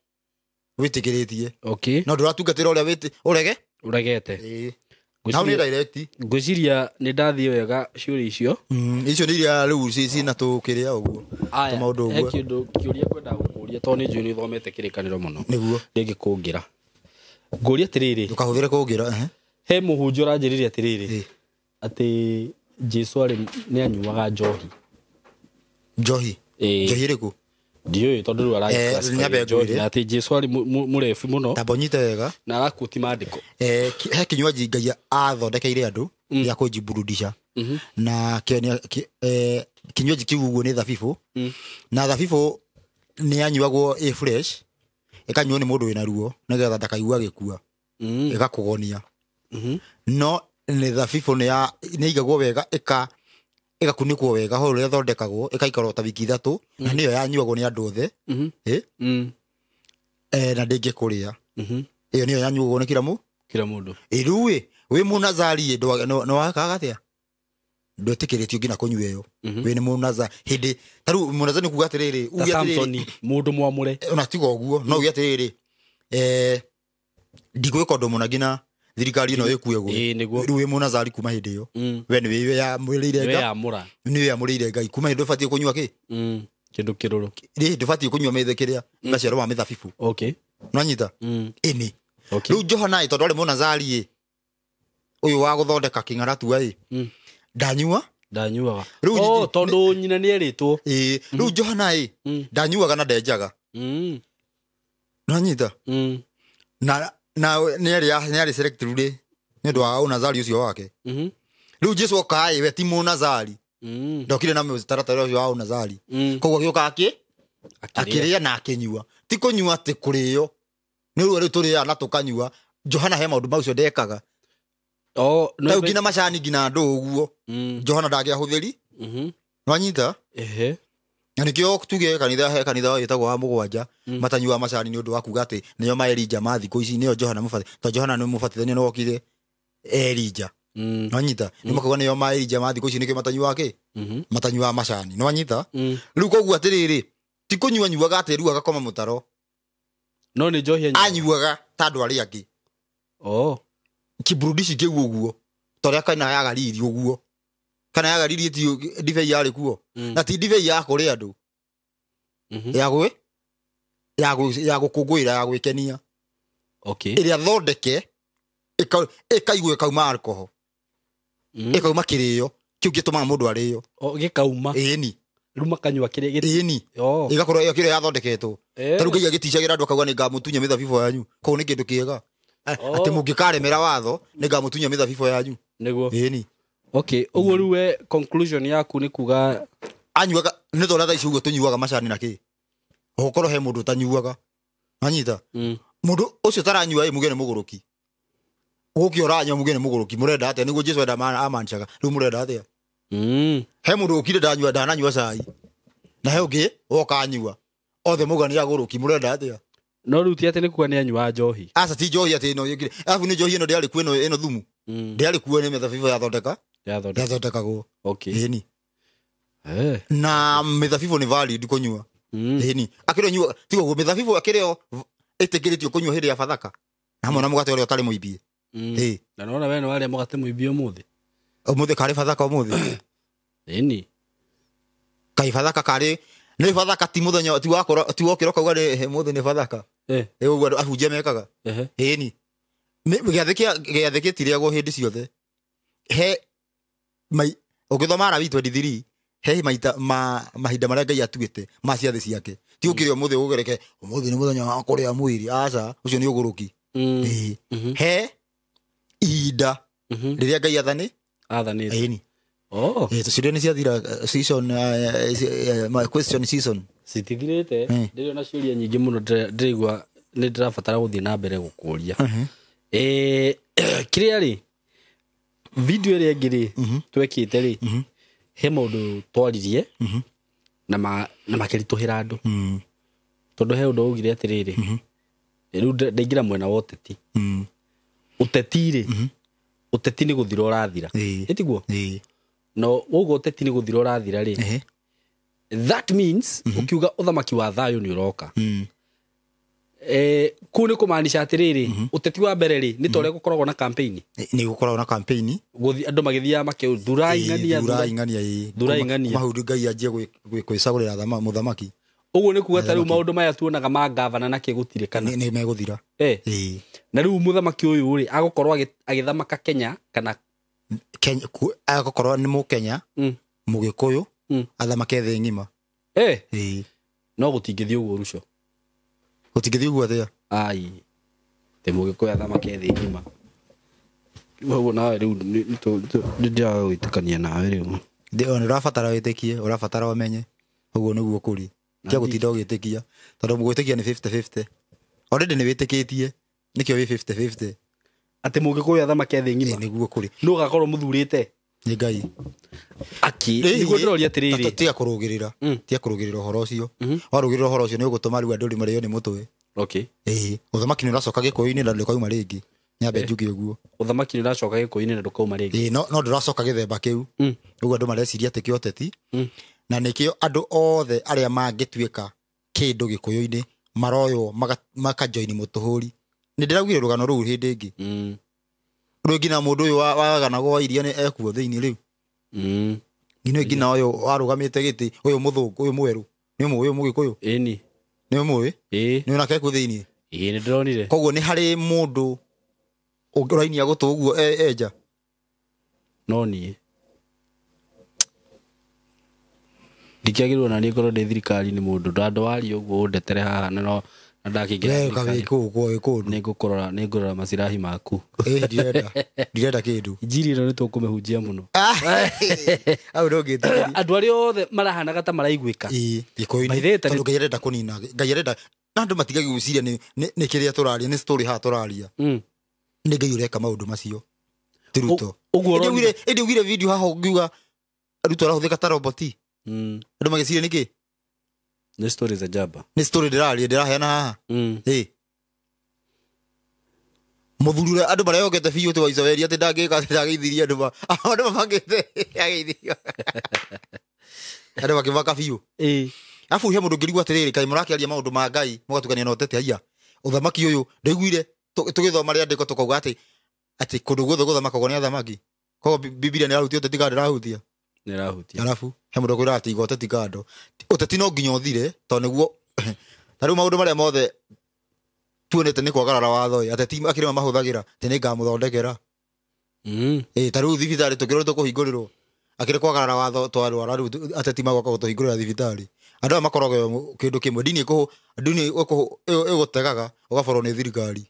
A: wĩtĩkĩrĩtie no ndũratungatĩra ũrĩa ũrege
B: ũregete.
A: Hau nĩ direct.
B: Ngwĩciria nĩ ndathiĩ wega ciũria icio.
A: Icio nĩ iria rĩu cina tũkĩrĩa ũguo tũmaũndũ ũguo.
B: He kĩndũ kĩũria ngwenda gũkũria tondũ nĩ njũĩ nĩ ũthomete kĩrĩkanĩro mũno
A: nĩguo
B: ndĩngĩkũngĩra. Ngũria atĩrĩrĩ
A: ndũkahũthĩre kũngĩra.
B: He mũhunjia ũranjĩrire atĩrĩrĩ atĩ Jesu arĩ nĩ anyuaga njohi.
A: Njohi? Njohi ĩrĩkũ?
B: Ndiũĩ tondũ rĩu aragĩ njohi na atĩ Jesu arĩ mũrebu mũno.
A: Tamba ũnyite wega.
B: Na arakuti maandĩko.
A: He kinywaji Ngai athondekeire andũ gĩa kũjiburudisha na kinywaji kĩu ũguo nĩ thabibũ na thabibũ nĩ yanyuagwo ĩ fresh ĩkanyuo nĩ mũndũ wĩna ruo nĩgetha ndakaigua agĩkua ĩgakũgonia no nĩ thabibũ nĩ ĩigagwo wega ĩgakunĩkwo wega ho ũrĩa ĩthondekagwo ĩgaikara ta wiki 3 na nĩyo yanyuagwo nĩ andũ othe na ndĩngĩkũrĩa ĩyo nĩyo yanyuagwo nĩ kila
B: mũndũ.
A: Rĩu ĩ wĩ mũnazari nĩ wakaga atĩa ndwĩtĩkĩrĩtio nginya kũnyua ĩyo wĩ nĩ mũnazari hĩndĩ ta rĩu mũnazari nĩ kuga atĩrĩrĩ uge atĩrĩrĩ
B: mũndũ mwamũre
A: ona tiga ũguo no uge atĩrĩrĩ ndigwĩka ũndũ mũna nginya Thirikari ĩno ĩkue
B: Ĩĩ, nĩguo.
A: Rĩu wĩ mũnazari kuma hĩndĩ ĩyo. We nĩ wĩyamũrĩire Ngai.
B: Weyamũra.
A: Nĩ wĩyamũrĩire Ngai kuma hĩndĩ ũbatiĩ kũnyua kĩ?
B: Kĩndũ kĩrũrũ.
A: Rĩ ndũbatiĩ kũnyua mĩthĩ kĩrĩa maciaro ma mĩthabibũ.
B: Okay.
A: Nĩwanyita? Ĩni.
B: Okay.
A: Rĩu Johana ĩ tondũ arĩ mũnazari ĩ ũyũ wa gũthondeka kĩng'aratua ĩ ndanyua.
B: Ndanyuaga.
A: Rĩu
B: Oh, tondũ nyina nĩ erĩtwo.
A: Ĩĩ, rĩu Johana ĩ ndanyuaga na ndenjaga. Nĩwanyita? Na nĩ arĩ selected rĩ nĩ ũndũ wa ũnazari ũcio wake. Rĩu Jesu oka ĩ we ti mũnazari. Ndokire na mũtaratara ũcio wa ũnazari. Koguo agĩũka akĩ akĩrĩa na akĩnyua. Ti kũnyua atĩ kũrĩo. Nĩ rĩu rĩu tũrĩaga na tũkanyua. Johana he maũndũ macio ndekaga.
B: Oh, no.
A: Rĩu nginya macani nginya andũ ũguo. Johana ndangĩahũthĩri. Nĩwanyita?
B: Ehe.
A: Na nĩkĩo tuge kanitha he kanitha wĩtagwo wa mũgwanja matanyuaga macani nĩ ũndũ wa kuga atĩ nĩo ma Elija ma thikũ ici nĩo Johana mũbati tondũ Johana nĩ mũbatithania nĩ wokire Elija. Nĩwanyita? Nĩ makauga nĩo ma Elija ma thikũ ici nĩkĩo matanyuaga kĩ? Matanyuaga macani. Nĩwanyita? Rĩu koguo atĩrĩrĩ ti kũnyua nyuaga atĩ rĩu agakoma mũtaro.
B: No nĩ njohi anyuaga.
A: Anyuaga ta andũ arĩa angĩ.
B: Oh.
A: Kiburudici kĩu ũguo ta ũrĩa kana ya Galili ũguo. Kana ya Galili ti ndibei yarĩ kuo. Na ti ndibei ya kũrĩa andũ. Ya gwĩ ya gũkũngũĩra ya gwĩkenia.
B: Okay.
A: Ĩrĩa thondeke ĩkaigwo ĩkauma alcohol. Ĩkauma kĩrĩo kĩu gĩtũmaga mũndũ arĩo.
B: Oh, gĩkauma.
A: Ĩni.
B: Rĩu makanyua kĩrĩa
A: Ĩni.
B: Oh.
A: Ĩgakorwo ĩyo kĩrĩa yathondeketwo. Ta rĩu Ngai agĩticagĩra andũ akauga nĩngamũtunya mĩthabibũ yanyu. Koguo nĩ kĩndũ kĩega. Atĩ mũngĩkaremera watho nĩngamũtunya mĩthabibũ yanyu.
B: Nĩguo.
A: Ĩni.
B: Okay, ũguo rĩu we conclusion yaku nĩ kuga
A: anyuaga nĩ tondũ thaa ici ũguo tũnyuaga macani na kĩ ũgũkorwo he mũndũ ũtanyuaga. Wanyita? Mũndũ ũcio ũtaranyua ĩ muge nĩ mũgũrũki. Gũkĩ ũranyua muge nĩ mũgũrũki. Mũrenda atĩa? Nĩguo Jesu enda amancaga. Rĩu mũrenda atĩa? He mũndũ ũkire ndanyua ndananyua cai. Na he ũngĩ woka anyua. Othe mauga nĩ agũrũki. Mũrenda atĩa?
B: No rĩu ti atĩ nĩ kuga nĩ anyuaga njohi.
A: Aca ti njohi atĩ ĩno yũkire. Arabu nĩ njohi ĩno ndĩarĩ kuo ĩno thumu. Ndĩarĩ kuo nĩ mĩthabibũ yathondeka. Yathondekagwo.
B: Okay.
A: Ĩni. Na mĩthabibũ nĩ valid kũnyua. Ĩni. Akĩrĩ nyua tiga ũguo mĩthabibũ akĩrĩ o ĩtĩkĩrĩtio kũnyua hĩndĩ ya Bathaka. Na hamwe na mũgate ũrĩa ũtarĩ mũimbie. Ĩĩ.
B: Na nona we nĩ warĩa mũgate mũimbie ũmũthĩ.
A: Ũmũthĩ karĩ Bathaka ũmũthĩ.
B: Ĩni.
A: Kai Bathaka karĩ nĩ Bathaka ti mũthenya ti wakora ti wokĩra ũkauga nĩ mũthĩ nĩ Bathaka. Ĩ ũguo andũ ahunjia mekaga. Ĩni. Gĩathĩ gĩtirĩagwo hĩndĩ ciothe. He mai ũgĩthoma Arabi 23 he maita ma mahinda marĩa Ngai atuĩte ma ciathĩ ciake. Ti ũkĩrĩ ũmũthĩ ũgereke ũmũthĩ nĩ mũthenya wa kũrĩa mwĩrĩ. Aca, ũcio nĩ ũgũrũki. Ĩĩ. He ihinda rĩrĩa Ngai athani
B: Athanĩte.
A: Ĩni.
B: Oh.
A: Ĩĩ, ciũria nĩ ciathira season question season.
B: Citithirĩte. Ndĩrĩ ona ciũria nyingĩ mũno ndĩraigua nĩ ndĩrabatara gũthiĩ na mbere gũkũria. Kĩrĩa rĩ video ĩrĩa ĩngĩ rĩ twekĩte rĩ he maũndũ twaririe na makĩritũhĩra andũ. Tondũ he ũndũ waugire atĩrĩrĩ rĩu ndaingĩra mwena wa ũteti. Ũteti rĩ ũteti nĩ gũthira ũrathira. Ĩtiguo? No ũguo ũteti nĩ gũthira ũrathira rĩ. That means ukiuga ũthamaki wa thayũ nĩ ũroka. Kũu nĩ kũmaanisha atĩrĩrĩ ũteti wa mbere rĩ nĩ ta ũrĩa gũkoragwo na campaign.
A: Nĩ gũkoragwo na campaign.
B: Gũthiĩ andũ magĩthiaga makĩthura ing'ania,
A: Thura ing'ania, ĩĩ.
B: Thura ing'ania.
A: Kuma hau Ngai anjie gwĩcagũrĩra mũthamaki.
B: Ũguo nĩ kuga ta rĩu maũndũ maya tuonaga ma gavana na kĩ gũtirĩ kana.
A: Nĩ megũthira. Ĩĩ.
B: Na rĩu mũthamaki ũyũ rĩ agũkorwo agĩthamaka Kenya kana
A: Kenya, agũkorwo nĩ Mũkenya, Mũgĩkũyũ, athamake thĩ ng'ima. Ĩĩ.
B: No gũtingĩthiĩ ũguo Ruco.
A: Gũtingĩthiĩ ũguo atĩa?
B: Ai. Te Mũgĩkũyũ athamake thĩ ng'ima. Ũguo nawe rĩu nĩ ndĩraga gwĩtĩkania nawe rĩu.
A: Nĩ ũrabatara wĩtĩkie, ũrabatara ũmenye. Ũguo nĩguo kũrĩ. Tiga gũtinda ũgĩtĩkia. Tondũ gwĩtĩkia nĩ 50-50. Already nĩ wĩtĩkĩtie, nĩkĩo wĩ 50-50.
B: Atĩ Mũgĩkũyũ athamake thĩ ng'ima.
A: Ĩĩ, nĩguo kũrĩ.
B: Nũ ũgakorwo mũthurĩte?
A: Nĩ Ngai.
B: Aki, nĩguo ndĩroria atĩrĩrĩ.
A: Tiga kũrũgĩrĩra. Tiga kũrũgĩrĩra ũhoro ũcio. Warũgĩrĩra ũhoro ũcio nĩ ũgũtũma rĩu andũ marĩo nĩ mũtwe.
B: Okay.
A: Ĩĩ, ũthamaki nĩ ũracoka Gĩkũyũ-inĩ na ndũkauma rĩngĩ. Nyambe njuge ũguo.
B: Ũthamaki nĩ ũracoka Gĩkũyũ-inĩ na ndũkauma rĩngĩ.
A: Ĩĩ, no ndũracoka gĩthemba kĩu. Ũguo andũ mareciria atĩ kĩa ũteti. Na nĩkĩo andũ othe arĩa mangĩtuĩka kĩndũ Gĩkũyũ-inĩ maroywo makajoini mũtũhũri. Nĩ ndĩraugire rũgano rũu hĩndĩ ĩngĩ. Rĩu nginya mũndũ ũyũ waganagwo wa iria nĩ ekuo thĩinĩ rĩu. Nginya nginya ũyũ warũgamĩte gĩtĩ, ũyũ mũthũngũ, ũyũ mwerũ. Nĩ ũmũĩ ũyũ mũgĩkũyũ?
B: Ĩni.
A: Nĩ ũmũĩ?
B: Ĩĩ.
A: Nĩ onake ekuo thĩinĩ?
B: Ĩĩ nĩ ndĩronire.
A: Koguo nĩ harĩ mũndũ ũrainia gũtũ ũguo enja?
B: No niĩ. Ndikĩagĩrĩirwo na niĩ ngorwo ndĩ thirikari-inĩ mũndũ. Ndandwaria ũguo ũndetere haha na no na ndakĩingĩra
A: Wee
B: thirikari.
A: ũkawĩ kũũ kũndũ.
B: Nĩngũrora macirahi maku.
A: Ĩĩ ndirenda kĩndũ.
B: Injiri ĩno nĩtũkũmĩhunjia mũno.
A: Hau ndũngĩtĩkĩria.
B: Andũ arĩa othe marahanaga ta maraiguĩka.
A: Ĩĩ Gĩkũyũ-inĩ.
B: By the way,
A: Tondũ Ngai arenda kũnina. Ngai arenda na andũ matigage gwĩciria nĩ kĩrĩa tũraria, nĩ story haha tũraria. Nĩ Ngai ũreka maũndũ macio. Ti Ruto.
B: Ũguo ũronire.
A: Ĩndĩ ugire video haha ũngiuga Ruto arahũthĩka ta roboti. Andũ magĩciria nĩkĩ?
B: Nĩ story za jaba.
A: Nĩ story ndĩraria ndĩraheana haha. Ĩĩ. Mũthuri ũrĩa andũ mareyokete biũ atĩ wa Isabeli atĩ ndangĩka atĩ ndageithirie andũ andũ mabangĩte ageithirio. Andũ makĩbanga biũ.
B: Ĩĩ.
A: Arabu he mũndũ ũngĩrigwo atĩrĩrĩ, kaĩ mũrakĩaria maũndũ ma Ngai mũgatukania na ũteti haiya. Ũthamaki ũyũ ndaiguire tũgĩthoma rĩandĩko tũkauga atĩ kũndũ guothe gũthamakagwo nĩ athamaki. Koguo Bibilia nĩ ĩrahutia ũteti kana ndĩrahutia?
B: Nĩ ĩrahutia.
A: Arabu he mũndũ ũkwĩraga atĩ iga ũteti kando. Ũteti no nginya ũthire tondũ nĩguo ta rĩu maũndũ marĩa mothe tuonete nĩ kwagarara watho ĩ, ateti akĩrĩma mahũthagĩra atĩ nĩ ngamũthondekera. Ĩ, ta rĩu thibitarĩ tũkĩrwo tũkũhingũrĩrwo akĩrĩ kwagarara watho twarwara rĩu ateti magoka gũtũhingũrĩra thibitarĩ. Andũ aya makoragwo kĩndũ kĩmwe, ndini ĩgũtegaga ũgaborwo nĩ thirikari.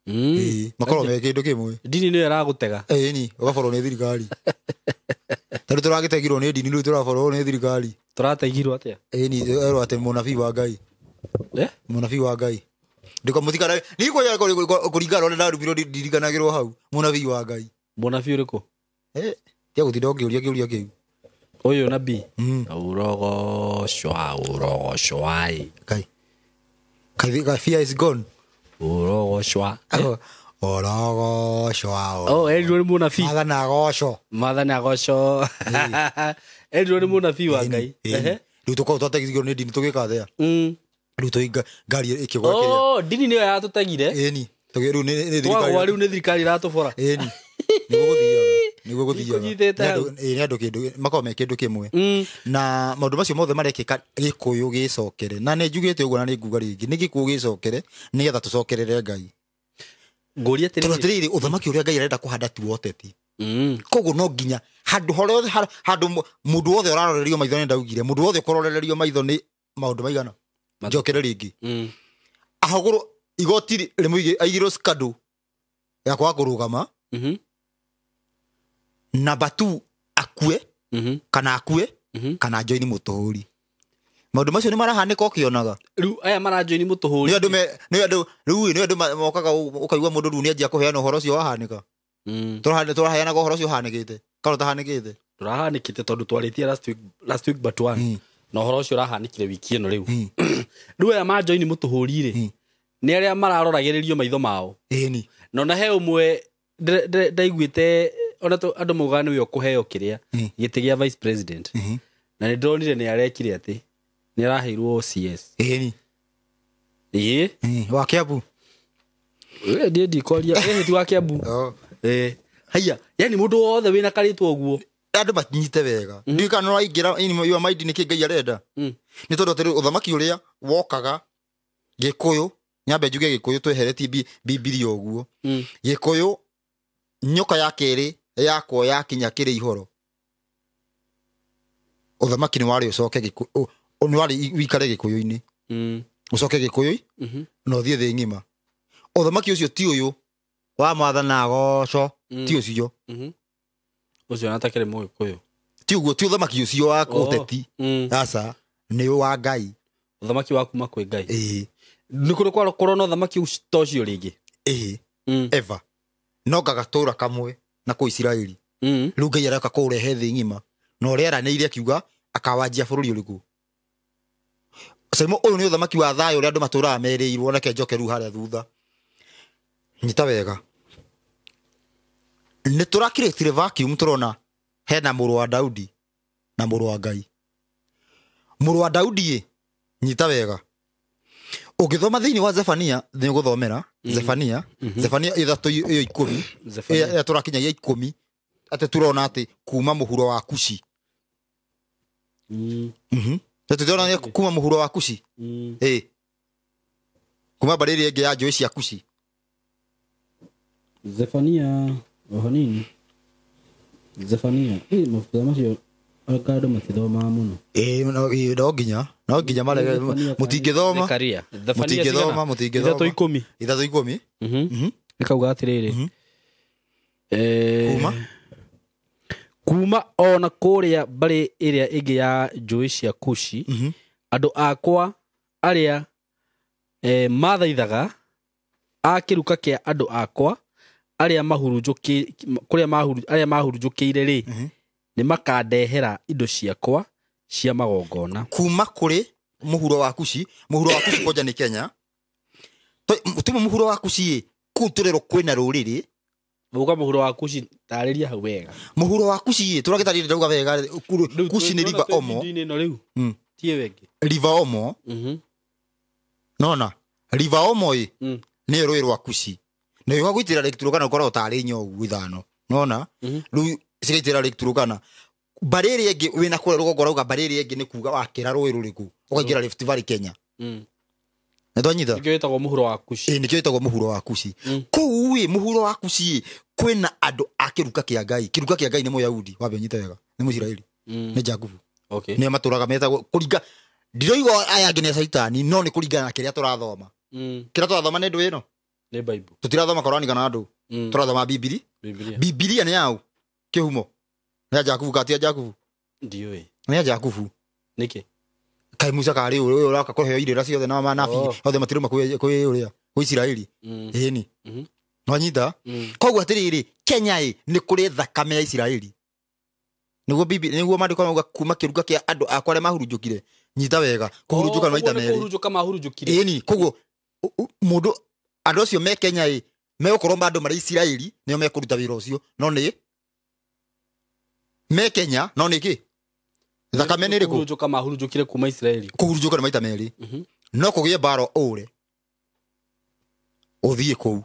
A: Ĩ, makoragwo me kĩndũ kĩmwe.
B: Ndini nĩyo ĩragũtega.
A: Ĩ, ni ũgaborwo nĩ thirikari. Ta rĩu tũragĩtegirwo nĩ ndini, rĩu tũraborwo nĩ thirikari.
B: Tũrategirwo atĩa?
A: Ĩ, ni erwo atĩ mũnabii wa Ngai.
B: Eh?
A: Mũnabii wa Ngai. Ndiko mũtikana ni kwaya kũringana na ũrĩa ndarumirwo ndirikanagĩrwo hau. Mũnabii wa Ngai.
B: Mũnabii ũrĩkũ?
A: Tiga gũtinda ũngĩũria kĩũria kĩu.
B: Ũyũ nabii. Ũrogocwa, ũrogocwa.
A: Kai. Kai, fear is gone.
B: Ũrogocwa.
A: Ũrogocwa.
B: Oh, erirwo nĩ mũnabii.
A: Maathani agocwo.
B: Maathani agocwo. Erirwo nĩ mũnabii wa Ngai.
A: Rĩu tũkorwo twategithio nĩ ndini tũgĩka atĩa? Rĩu tũi ngari ĩkĩgwa kĩrĩa.
B: Oh, ndini nĩyo yatũtegire.
A: Ĩni. Rĩu nĩ
B: Twagwa
A: thirikari.
B: rĩu nĩ thirikari ĩratũbora.
A: Ĩni. Nĩguo gũthiaga. Nĩguo gũthiaga.
B: Nikũnyitĩte hau.
A: Nĩ andũ kĩndũ makoragwo me kĩndũ kĩmwe. Na maũndũ macio mothe marekĩka Gĩkũyũ gĩcokere. Na nĩ njugĩte ũguo na nĩ nguga rĩngĩ. Nĩ Gĩkũyũ gĩcokere nĩgetha tũcokerere Ngai.
B: Ngũria
A: Tondũ
B: atĩrĩrĩ.
A: atĩrĩrĩ, ũthamaki ũrĩa Ngai arenda kũhanda ti wa ũteti. Koguo no nginya handũ harĩa handũ mũndũ wothe ũrarorerio maitho nĩ ndaugire, mũndũ wothe ũkũrorerio maitho nĩ maũndũ maigana. Njokere rĩngĩ. Ahũgũrwo igoti rĩmũige aigĩrwo scandal ya kwaga kũrũgama. Number 2 akue kana akue kana join mũtũhũri. Maũndũ macio nĩ marahanĩka ũkĩonaga.
B: Rĩu aya marajoin mũtũhũri.
A: Nĩ andũ nĩ andũ rĩu nĩ andũ mokaga ũkaigua mũndũ rĩu nĩ anjia kũheana ũhoro ũcio wahanĩka. Tũraheanaga ũhoro ũcio ũhanĩkĩte. Kana ũtahanĩkĩte?
B: Tũrahanĩkĩte tondũ twarĩtie last week but one. Na ũhoro ũcio ũrahanĩkire wiki ĩno rĩu. Rĩu aya majoin mũtũhũri rĩ, nĩ arĩa mararoragĩrĩrio maitho mao.
A: Ĩni.
B: Na ona he ũmwe ndaiguĩte ona andũ maugaga nĩwe ũkũheo kĩrĩa gĩtĩ gĩa vice president. Na nĩ ndĩronire nĩ arekire atĩ nĩ araheirwo CS.
A: Ĩni.
B: Ĩĩ.
A: Wa Kiambu.
B: Ndiĩ ndikwaria. Ĩĩ ti wa Kiambu. Haiya, yani mũndũ wothe wĩna karĩtwa ũguo.
A: Andũ matinyite wega. Ndiũĩ kana nĩũraingĩra in your mind nĩkĩ Ngai arenda. Nĩ tondũ atĩrĩ ũthamaki ũrĩa wokaga Gĩkũyũ, nyambe njuge Gĩkũyũ tweheretie Bibilia ũguo. Gĩkũyũ nyoka ya kerĩ yakwa yakinya kĩrĩ ihoro. Ũthamaki nĩ warĩ ũcoke Gĩkũyũ, nĩ warĩ wikare Gĩkũyũ-inĩ. Ũcoke Gĩkũyũ na ũthiĩ thĩ ng'ima. Ũthamaki ũcio ti ũyũ wa Mwathani agocwo, ti ũcio.
B: Ũcio ona atakĩrĩ Mũgĩkũyũ.
A: Ti ũguo, ti ũthamaki ũcio wa ũteti. Aca, nĩ wa Ngai.
B: Ũthamaki wa kuma kwĩ Ngai.
A: Ĩĩ.
B: Nĩ kũrĩ korwo na ũthamaki ta ũcio rĩngĩ?
A: Ĩĩ. Ever. No ngagatũra kamwe na kũu Isiraeli. Rĩu Ngai areka kũũrehe thĩ ng'ima. Na ũrĩa aranĩire akiuga akawanjia bũrũri ũrĩkũ. Saimo ũyũ nĩ ũthamaki wa thayũ ũrĩa andũ matũraga merĩirwo, reke njoke rĩu harĩa thutha. Nyita wega. Nĩ tũrakirĩtire vacuum tũrona hena mũrũ wa Daudi na mũrũ wa Ngai. Mũrũ wa Daudi ĩ, nyita wega. Ũngĩthoma thĩinĩ wa Zefania nĩ ũgũthomera Zefania Zefania 3:10
B: Zefania.
A: ĩrĩa tũrakinyagia 10 atĩ turona atĩ kuma mũhuro wa Kushi. Tũtirona kuma mũhuro wa Kushi. Kuma mbarĩ ĩrĩa ĩngĩ ya njũĩ cia Kushi.
B: Zefania oho nini Zefania mabuku macio anga andũ matithomaga mũno.
A: No nginya marege mũtingĩthoma.
B: Zekaria
A: Mũtingĩthoma, mũtingĩthoma.
B: 3:10.
A: 3:10.
B: Ĩkauga atĩrĩrĩ,
A: Kuma?
B: Kuma ona kũrĩa mbarĩ ĩrĩa ĩngĩ ya njũĩ cia Kushi, andũ akwa arĩa mathaithaga a kĩruka kĩa andũ akwa arĩa mahurunjũkĩire rĩ, nĩ makandehera indo ciakwa cia magongona.
A: Kuma kũrĩ mũhuro wa Kushi, mũhuro wa Kushi kwanja nĩ Kenya. Tuma mũhuro wa Kushi kũu tũrerwo kwĩna rũrĩrĩ.
B: Uga mũhuro wa Kushi tarĩria hau wega.
A: Mũhuro wa Kushi tũragĩtarĩria ndauga wega. Kushi nĩ River Omo.
B: Rĩu tie wenge.
A: River Omo. Nona River Omo ĩ nĩ rũĩ rwa Kushi. Na yuga gwitĩra Lake Turkana ũkoragwo tarĩ inya ũguo ithano. Nona rĩu cigaitĩra Lake Turkana. Mbarĩ ĩrĩa ĩngĩ wĩna kũrĩa rũgongo rauga mbarĩ ĩrĩa ĩngĩ nĩ kuga wakĩra rũĩ rũrĩkũ ũkaingĩra Rift Valley Kenya. Nĩtwanyita?
B: Nĩkĩo ĩtagwo mũhuro wa Kushi.
A: Nĩkĩo ĩtagwo mũhuro wa Kushi. Kũu ĩ mũhuro wa Kushi kwĩna andũ a kĩruka kĩa Ngai. Kĩruka kĩa Ngai nĩ Mũyahudi, wambe ũnyite wega. Nĩ Mũisiraeli. Nĩ Jakubu. Nĩo matũraga metagwo kũringa ndiroiga aya angĩ nĩ Caitani no nĩ kũringana na kĩrĩa tũrathoma. Kĩrĩa tũrathoma nĩ ndũ ĩno?
B: Nĩ Bible.
A: Tũtirathoma Korani kana andũ. Tũrathoma Bibili. Bibilia nĩ yaũ? Kĩhumo. Nĩ ya Jakubu kana ti ya Jakubu?
B: Ndiũĩ.
A: Nĩ ya Jakubu.
B: Nĩkĩ?
A: Kaĩ Musa karĩ ũyũ ũroka kũheo irĩra ciothe na manabii othe matiruma kwĩ ũrĩa kwĩ Isiraeli. Ĩni. Nwanyita? Koguo atĩrĩrĩ Kenya ĩ nĩ kũrĩ thakame ya Isiraeli. Nĩguo Bibi nĩguo maandĩko mauga kuma kĩruka kĩa andũ akwa arĩa mahurunjũkire. Nyita wega kũhurunjũka nĩ maita merĩ.
B: Kũhurunjũka mahurunjũkire.
A: Ĩni koguo mũndũ andũ acio me Kenya ĩ megũkorwo andũ marĩ Isiraeli nĩo mekũruta wĩra ũcio no nĩ me Kenya no nĩ kĩ? Thakame nĩ ĩrĩkũ?
B: Kũhurunjũka mahurunjũkire kuma Isiraeli.
A: Kũhurunjũka nĩ maita merĩ. No kũgĩe mbara ũre ũthiĩ kũu.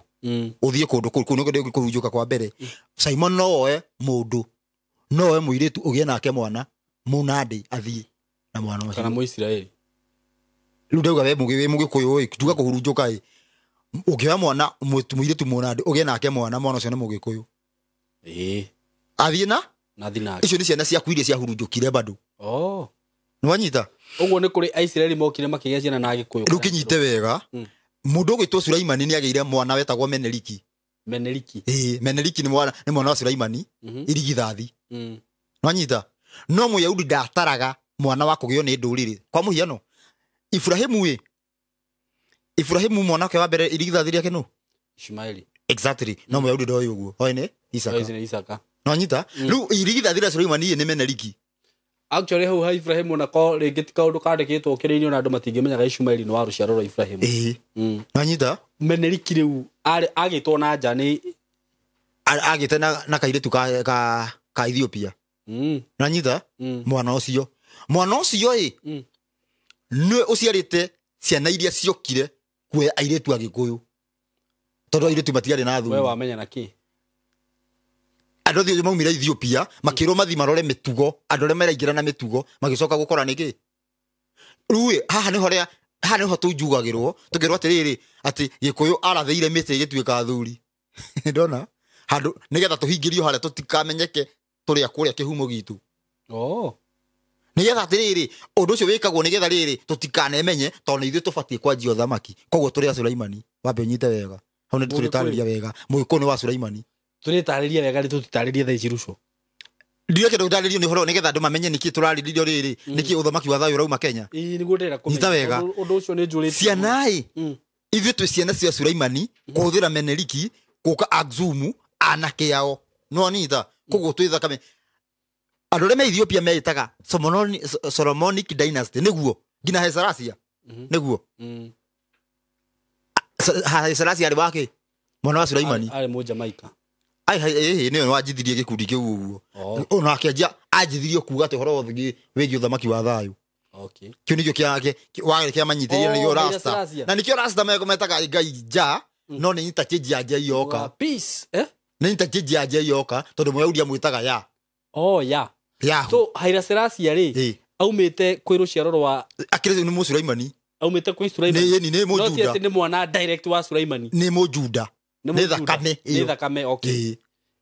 A: Ũthiĩ kũndũ kũu kũu nĩkuo kũhurunjũka kwa mbere. Simon no oe mũndũ no oe mũirĩtu ũgĩe nake mwana mũnandĩ athiĩ na mwana ũcio.
B: Kana Mũisiraeli.
A: Rĩu ndauga we mũgĩkũyũ ĩ tuga kũhurunjũka ĩ ũngĩoya mwana mũirĩtu mũnandĩ ũgĩe nake mwana mwana ũcio nĩ mũgĩkũyũ. Athiĩ na?
B: Nathi nake.
A: Icio nĩ ciana ciaku iria ciahurunjũkire bado. Nĩwanyita?
B: Ũguo nĩ kũrĩ Aisiraeli mokire makĩgĩa ciana na Agĩkũyũ.
A: Rĩu kĩnyite wega. Mũndũ ũgwĩtwo Sulaimani nĩagĩire mwana wetagwo Meneliki.
B: Meneliki.
A: Meneliki nĩ mwana wa Sulaimani irigithathi. Nĩwanyita? No Mũyahudi ndataraga mwana wa kũgĩo nĩ ndũrĩrĩ. Kwa mũhiano Ibrahimu ĩ Ibrahimu mwana wake wa mbere irigithathi rĩake nũ?
B: Ishmaeli.
A: Exactly. No Mũyahudi ndoĩ ũguo. Oĩ nĩ Isaka.
B: Oĩ nĩ Isaka.
A: Nĩwanyita? Rĩu irigithathi rĩa Sulaimani nĩ Meneliki.
B: Actually hau ha Ibrahimu nako rĩngĩ ti kaũndũ kandĩkĩtwo kĩrĩ-inĩ ona andũ matingĩmenyaga Ishmaeli nĩ wa rũciaro rwa Ibrahimu.
A: Nĩwanyita?
B: Meneliki rĩu agĩtwo na nja nĩ
A: agĩte na kairĩtu ka Ethiopia. Nĩwanyita? Mwana ũcio. Mwana ũcio ĩ nĩwe ũciarĩte ciana iria ciokire kuoya airĩtu a Gĩkũyũ. Tondũ airĩtu matiarĩ na athuri.
B: We wamenya na kĩ?
A: Andũ othe maumire Ethiopia makĩrwo mathi marore mĩtugo andũ arĩa maraingĩra na mĩtugo magĩcoka gũkora nĩkĩ. Rĩu haha nĩho rĩa haha nĩho tũnjugagĩrwo tũkerwo atĩrĩrĩ atĩ Gĩkũyũ arathĩire mĩtĩ ĩgĩtuĩka athuri. Ndona handũ nĩgetha tũhingĩrio harĩa tũtikamenyeke tũrĩa kũrĩa kĩhumo gitũ. Nĩgetha atĩrĩrĩ ũndũ ũcio wĩkagwo nĩgetha rĩrĩ tũtikanemenye tondũ nĩ ithuĩ tũbatiĩ kwanjia ũthamaki. Koguo tũrĩ a Sulaimani. Wambe ũnyite wega. Hau nĩ tũrĩtarĩria wega. Mũgĩkũyũ nĩ wa Sulaimani.
B: Tũrĩtarĩria wega rĩ tũtitarĩrie thaa ici Ruco.
A: Ndireke ndũtarĩrio nĩ ũhoro nĩgetha andũ mamenye nĩkĩ tũrarĩrĩrio rĩrĩ nĩkĩ ũthamaki wa thayũ ũrauma Kenya.
B: Ĩĩ nĩguo ndĩrenda kũmenya.
A: Nyita wega.
B: Ũndũ ũcio nĩ njũrĩtie.
A: Ciana ĩ ithuĩ twĩ ciana cia Sulaimani kũhũthĩra Meneliki gũka Axumu anake ao. Nĩwanyita? Koguo twĩ thakame. Andũ arĩa me Ethiopia meĩtaga Solomonic Dynasty nĩguo nginya Haile Selassie nĩguo. Haile Selassie arĩ wake mwana wa Sulaimani.
B: Arĩ Mũjamaika.
A: Ai nĩwe wanjithirie gĩkundi kĩu ũguo. Ona akĩanjia anjithirie kuga atĩ ũhoro wothe wĩgiĩ ũthamaki wa thayũ.
B: Okay.
A: Kĩu nĩkĩo kĩa manyitĩrĩire
B: Oh,
A: nĩkĩo
B: Haile
A: rasta.
B: Selassie.
A: Na nĩkĩo rasta metaga ngai ja, no nĩ interchange ya ja yoka.
B: Wa peace, eh?
A: Nĩ interchange ya ja yoka tondũ Mũyahudi amwĩtaga ya.
B: Oh, ya.
A: Yahu.
B: So Haile Selassie rĩ,
A: Ĩ.
B: aumĩte kwĩ rũciaro rwa
A: Akĩrĩ nĩ Mũsulaimani.
B: Aumĩte kwĩ Sulaimani.
A: Nĩ nĩ
B: No ti
A: Mũjuda.
B: atĩ nĩ mwana direct wa Sulaimani.
A: Nĩ Mũjuda.
B: Nĩ
A: Nĩ
B: Mũjuda.
A: thakame
B: Nĩ
A: ĩyo.
B: thakame, okay.
A: Ĩ.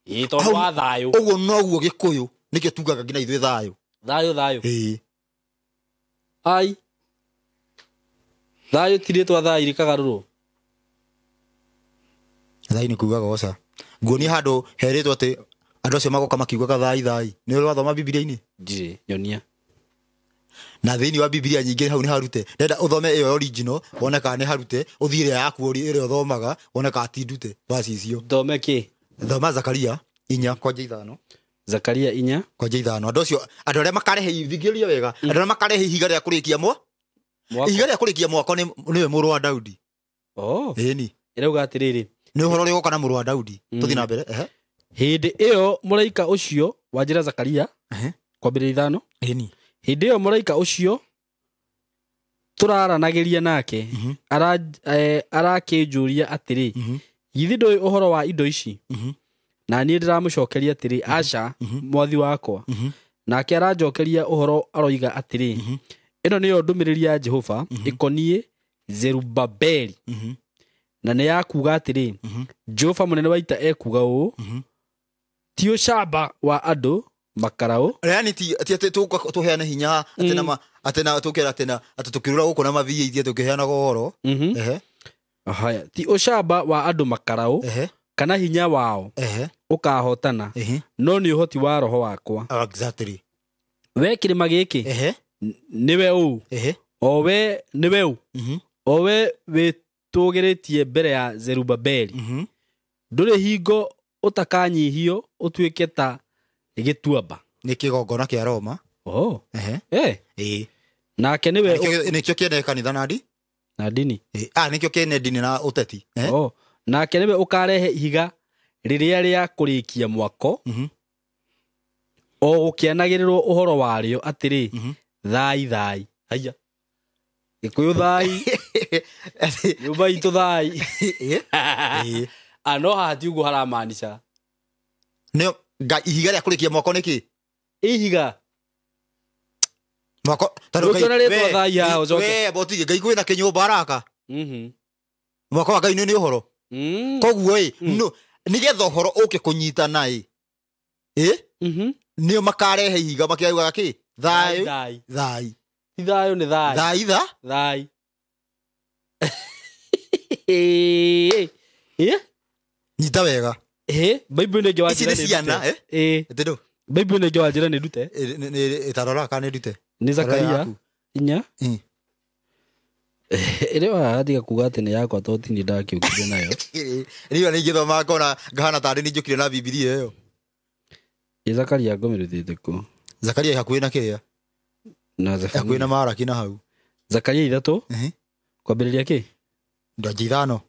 B: Ĩ, tondũ wa thayũ.
A: Ũguo noguo Gĩkũyũ nĩkĩo tugaga nginya ithuĩ thayũ.
B: Thayũ thayũ.
A: Ĩ.
B: Ai. Thayũ ti rĩtwa thayũ rĩkagarũrwo.
A: Thai nĩ kuuga goca. Nguonia handũ herĩtwo atĩ andũ acio magoka makiugaga thai thai. Nĩ ũrĩ wathoma Bibilia-inĩ?
B: Ndirĩ, nyonia.
A: Na thĩinĩ wa Bibilia nyingĩ hau nĩ harute. Ndenda ũthome ĩyo original wone kana nĩ harute, ũthiĩ ĩrĩa yaku ĩrĩa ũthomaga wone kana ti ndute. Verse icio.
B: Thome kĩ?
A: Thoma Zakaria 4 kwanja 5.
B: Zakaria 4
A: kwanja 5. Andũ acio andũ arĩa makarehe thikĩrĩria wega, andũ arĩa makarehe ihiga rĩa kũrĩkia
B: Mwako.
A: ihiga rĩa kũrĩkia mwako nĩwe mũrũ wa Daudi.
B: Oh.
A: Ĩni.
B: Ĩrauga atĩrĩrĩ.
A: Nĩ ũhoro ũrĩa ũgoka na mũrũ wa Daudi. Tũthiĩ na mbere. Ehe.
B: Hĩndĩ ĩyo mũraika ũcio wanjĩra Zakaria
A: Ehe.
B: kwambĩrĩria 5.
A: Ĩni.
B: Hĩndĩ ĩyo mũraika ũcio tũraranagĩria nake arakĩnjũria atĩrĩ, githĩ ndũĩ ũhoro wa indo ici? Na niĩ ndĩramũcokeria atĩrĩ, aca, mwathi wakwa. Nake aranjokeria ũhoro aroiga atĩrĩ, ĩno nĩyo ndũmĩrĩri ya Jehova ĩkoniĩ Zerubabeli, na nĩ ya kuuga atĩrĩ, Jehova mũnene wa ita ekuuga ũũ, ti ũcamba wa andũ makaraũ.
A: Yani ti ti atĩ tũheane hinya atĩ na atĩ na tũkera atĩ na atĩ tũkĩrũra gũkũ na maviĩ tũkĩheanaga ũhoro. Ehe.
B: Haya, ti ũcamba wa andũ makaraũ
A: Ehe.
B: kana hinya wao
A: Ehe.
B: ũkahotana,
A: Ehe.
B: no nĩ ũhoti wa roho wakwa.
A: Exactly.
B: We kĩrĩma gĩkĩ
A: Ehe.
B: nĩwe ũũ,
A: Ehe.
B: o we nĩwe ũũ, o we wĩtũgĩrĩtie mbere ya Zerubabeli. Ndũrĩ hingo ũtakanyihio ũtuĩke ta gĩtuamba.
A: Nĩ kĩgongona kĩa Roma.
B: Oh.
A: Ehe.
B: Eh.
A: Ĩĩ.
B: Nake nĩwe
A: Nĩkĩo kĩene kanitha na ndi?
B: na ndini.
A: Ĩĩ. Ah, nĩkĩo kĩene ndini na ũteti. Ehe.
B: Oh. Nake nĩwe ũkarehe ihiga rĩrĩa rĩa kũrĩkia mwako, o gũkĩanagĩrĩrwo ũhoro warĩo atĩrĩ, thai thai. Haiya. Gĩkũyũ thai, nyũmba itũ thai.
A: Ĩĩ.
B: Ah, no haha ti ũguo haramaanisha.
A: Nĩo ihiga rĩa kũrĩkia mwako nĩ kĩ?
B: Ihiga.
A: Mwako
B: Ndũngĩona rĩtwa thai haha ũcoke.
A: We botige Ngai kwĩna kĩnyũmba araka. Mwako wa Ngai nĩ ũhoro. Koguo ĩ, no nĩgetha ũhoro ũke kũnyitana ĩ. Ĩ? Nĩo makarehe ihiga makiugaga kĩ? Thayũ.
B: Thai.
A: Thai.
B: Ti thayũ nĩ thai.
A: Thai tha?
B: Thai. Ĩ?
A: Nyita wega.
B: Ĩ, Bible nĩ ĩngĩ
A: Ici
B: wanjĩra
A: nĩ ciana,
B: ndute. Ĩ.
A: Ĩtĩ ndũ?
B: Bible nĩ ĩngĩ wanjĩra nĩ ndute.
A: Ĩtarora kana nĩ ndute?
B: Nĩ Zakaria
A: Yaku.
B: 4.
A: Ĩ.
B: Ĩrĩ wahatiga kuga atĩ nĩ yakwa tondũ ti niĩ ndakĩũkire nayo.
A: Rĩu nĩ ingĩthoma ngona ngahana tarĩ nĩ njũkire na Bibilia ĩyo.
B: Ĩ Zakaria ngũmĩrutĩte kũ?
A: Zakaria hakuhĩ na kĩrĩa?
B: Na
A: Hakuhĩ na
B: Zefania.
A: Maraki na hau.
B: Zakaria 3
A: Ehe.
B: kwambĩrĩria kĩ?
A: Ndonje 5.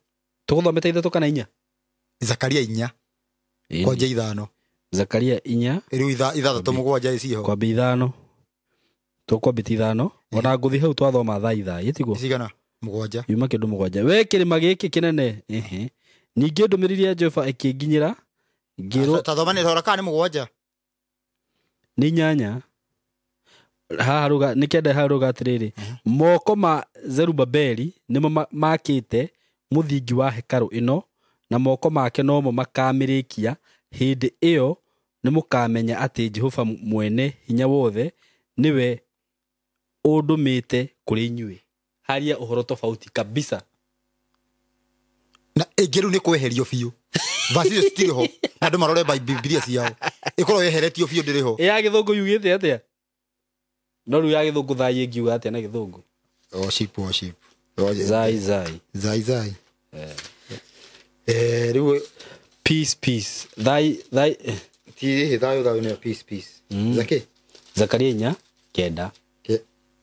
B: Tũgũthomete 3 kana 4?
A: Zakaria 4 kwanja 5.
B: Zakaria 4
A: Rĩu 6 7 iciho.
B: kwambia 5. Tũkwambĩtie 5. Ona ngũthiĩ hau twathoma thaa ithaa tiguo?
A: Cigana? 7.
B: Yuma kĩndũ 7. We kĩrĩma gĩkĩ kĩnene. Ehe. Ningĩ ndũmĩrĩri ya Jehova ĩkĩnginyĩra ngĩrwo
A: Ta thoma nĩ rora kana nĩ 7.
B: nĩ 8. Haha ruga nĩ 9 haha ruga atĩrĩrĩ, moko ma Zerubabeli nĩmo makĩte mũthingi wa hekarũ ĩno, na moko make nomo makamĩrĩkia. Hĩndĩ ĩyo nĩmũkamenya atĩ Jehova mwene hinya wothe nĩwe ũndũmĩte kũrĩ inyuĩ. Haria ũhoro tofauti kabisa.
A: Na ĩngĩ rĩu nĩ kweherio biũ. Verse icio citirĩ ho. Na andũ marore Bibilia ciao. Ĩkorwo yeheretio biũ ndĩrĩ ho.
B: Ĩ ya gĩthũngũ yugĩte atĩa? No rĩu ya gĩthũngũ thai ĩngiuga atĩa na gĩthũngũ?
A: Worship, worship.
B: Zai zai.
A: Zai zai. Rĩu
B: Peace peace. Thai thai.
A: ti thayũ thayũ nĩ peace peace. Zaki?
B: Zakaria 4 9.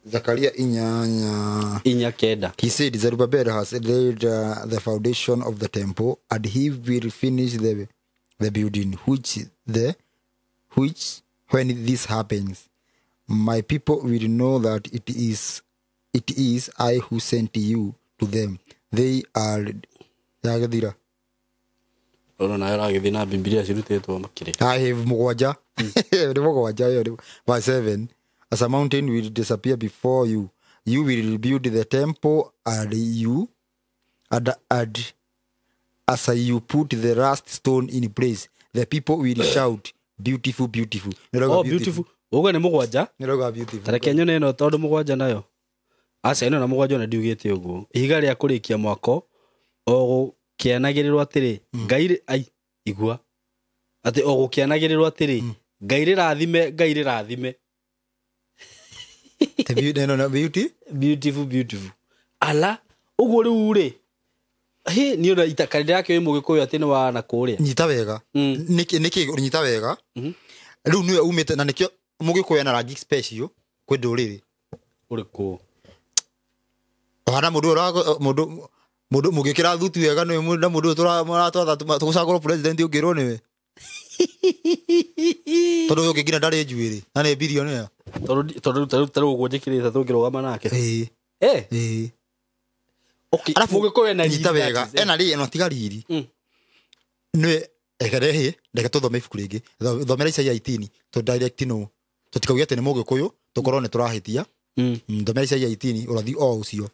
A: Zakaria 4
B: 4 9.
A: He said, Zerubbabel has laid the foundation of the temple, and he will finish the building, which when this happens, My people will know that it is I who sent you to them. They are yagĩthira.
B: Ona nayo ragĩthiĩ na Bibilia cirutĩtwo makĩrĩ.
A: I have mũgwanja, nĩ mũgwanja ĩyo nĩ verse 7. As a mountain will disappear before you, you will rebuild the temple and you and as you put the last stone in place, the people will shout, "Beautiful, beautiful." Nĩ
B: Oh, beautiful. Ũguo nĩ mũgwanja.
A: Nĩrauga beautiful.
B: Tareke nyone ĩno, tondũ mũgwanja nayo, aca, ĩno na mũgwanja ona ndiugĩte ũguo. Ihiga rĩa kũrĩkia mwako o gũkĩanagĩrĩrwo atĩrĩ, Ngai ai igua atĩ o gũkĩanagĩrĩrwo atĩrĩ, Ngai rĩrathime, Ngai rĩrathime.
A: The beauty, no, no, beauty.
B: Beautiful, beautiful. Ala ũguo rĩu rĩ, hĩ, niĩ ona itakarĩ yake wĩ Mũgĩkũyũ atĩ nĩ wa na kũrĩa.
A: Nyita wega. Nĩkĩ nyita wega. Rĩu nĩwe umĩte na nĩkĩo Mũgĩkũyũ ena rangi special kwĩ ndũrĩrĩ.
B: Ũrĩkũ?
A: Hana mũndũ ũra mũndũ mũgĩkĩra thuti wega nĩwe na mũndũ ũyũ mũratwatha tũgũcagũrwo president ũngĩrwo nĩwe, tondũ ũyũ ũngĩ nginya ndarĩ njuĩrĩ na nĩ bilionea.
B: Tondũ tarĩu ũguo njĩkĩrĩte tũngĩrũgama nake.
A: Ĩĩ.
B: Eh.
A: Ĩĩ.
B: Okay.
A: Arabu
B: Mũgĩkũyũ ena
A: nyita
B: riri,
A: wega.
B: that is,
A: Ena rĩ eno tiga riri. Nĩwe ekerehe, reke tũthome ibuku rĩngĩ. Thomera Isaia 18 tũ direct, no tũtikauge atĩ nĩ Mũgĩkũyũ, tũkorwo nĩ tũrahĩtia. Thomera Isaia 18, ũrathi o ũcio,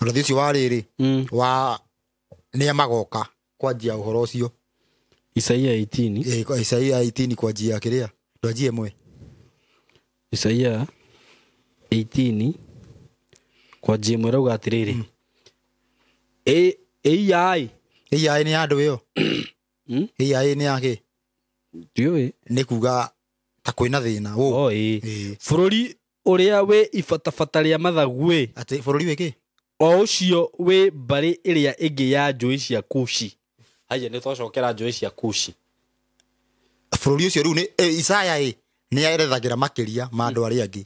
A: ũrathi ũcio wa rĩrĩ wa nĩa magoka kwanjia ũhoro ũcio.
B: Isaia 18.
A: Ĩ, kwa Isaia 18 kwanjia kĩrĩa ndwanjie ĩmwe.
B: Isaia 18 kwanjia ĩmwe rauga atĩrĩrĩ, ĩiyai.
A: AI nĩ ya andũ ĩyo. AI nĩ yakĩ?
B: Ndiũĩ.
A: Nĩ kuga ta kwĩna thĩna wũ.
B: O ĩ.
A: Ĩ.
B: Bũrũri ũrĩa wĩ ibatabata rĩa mathagu ĩ.
A: Atĩ bũrũri wĩkĩ?
B: O ũcio wĩ mbarĩ ĩrĩa ĩngĩ ya njũĩ cia Kushi. Haya, nĩ twacokera njũĩ cia Kushi.
A: Bũrũri ũcio rĩu nĩ Isaya ĩ nĩ erethagĩra makĩria ma andũ arĩa angĩ.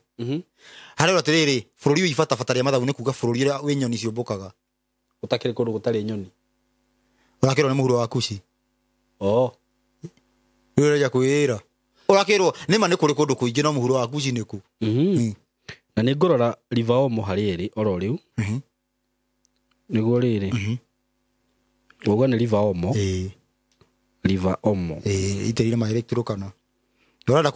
A: Harĩa atĩrĩrĩ, bũrũri wĩ ibatabata rĩa mathagu nĩ kuga bũrũri ũrĩa wĩ nyoni ciũmbũkaga.
B: Gũtakĩrĩ kũndũ gũtarĩ nyoni.
A: Ũrakĩrwo nĩ mũhuro wa Kushi.
B: Oh.
A: Rĩu ũrĩa kwĩra ũrakĩrwo nĩma nĩ kũrĩ kũndũ kũingĩ, no mũhuro wa Kushi nĩ kũ?
B: Na nĩ ngũrora River Omo harĩa ĩrĩ oro rĩu. Nĩguo rĩrĩ ũguo nĩ River Omo.
A: Ĩĩ.
B: River Omo.
A: Ĩĩ, itĩrĩire maĩ Lake Turkana. Ũrenda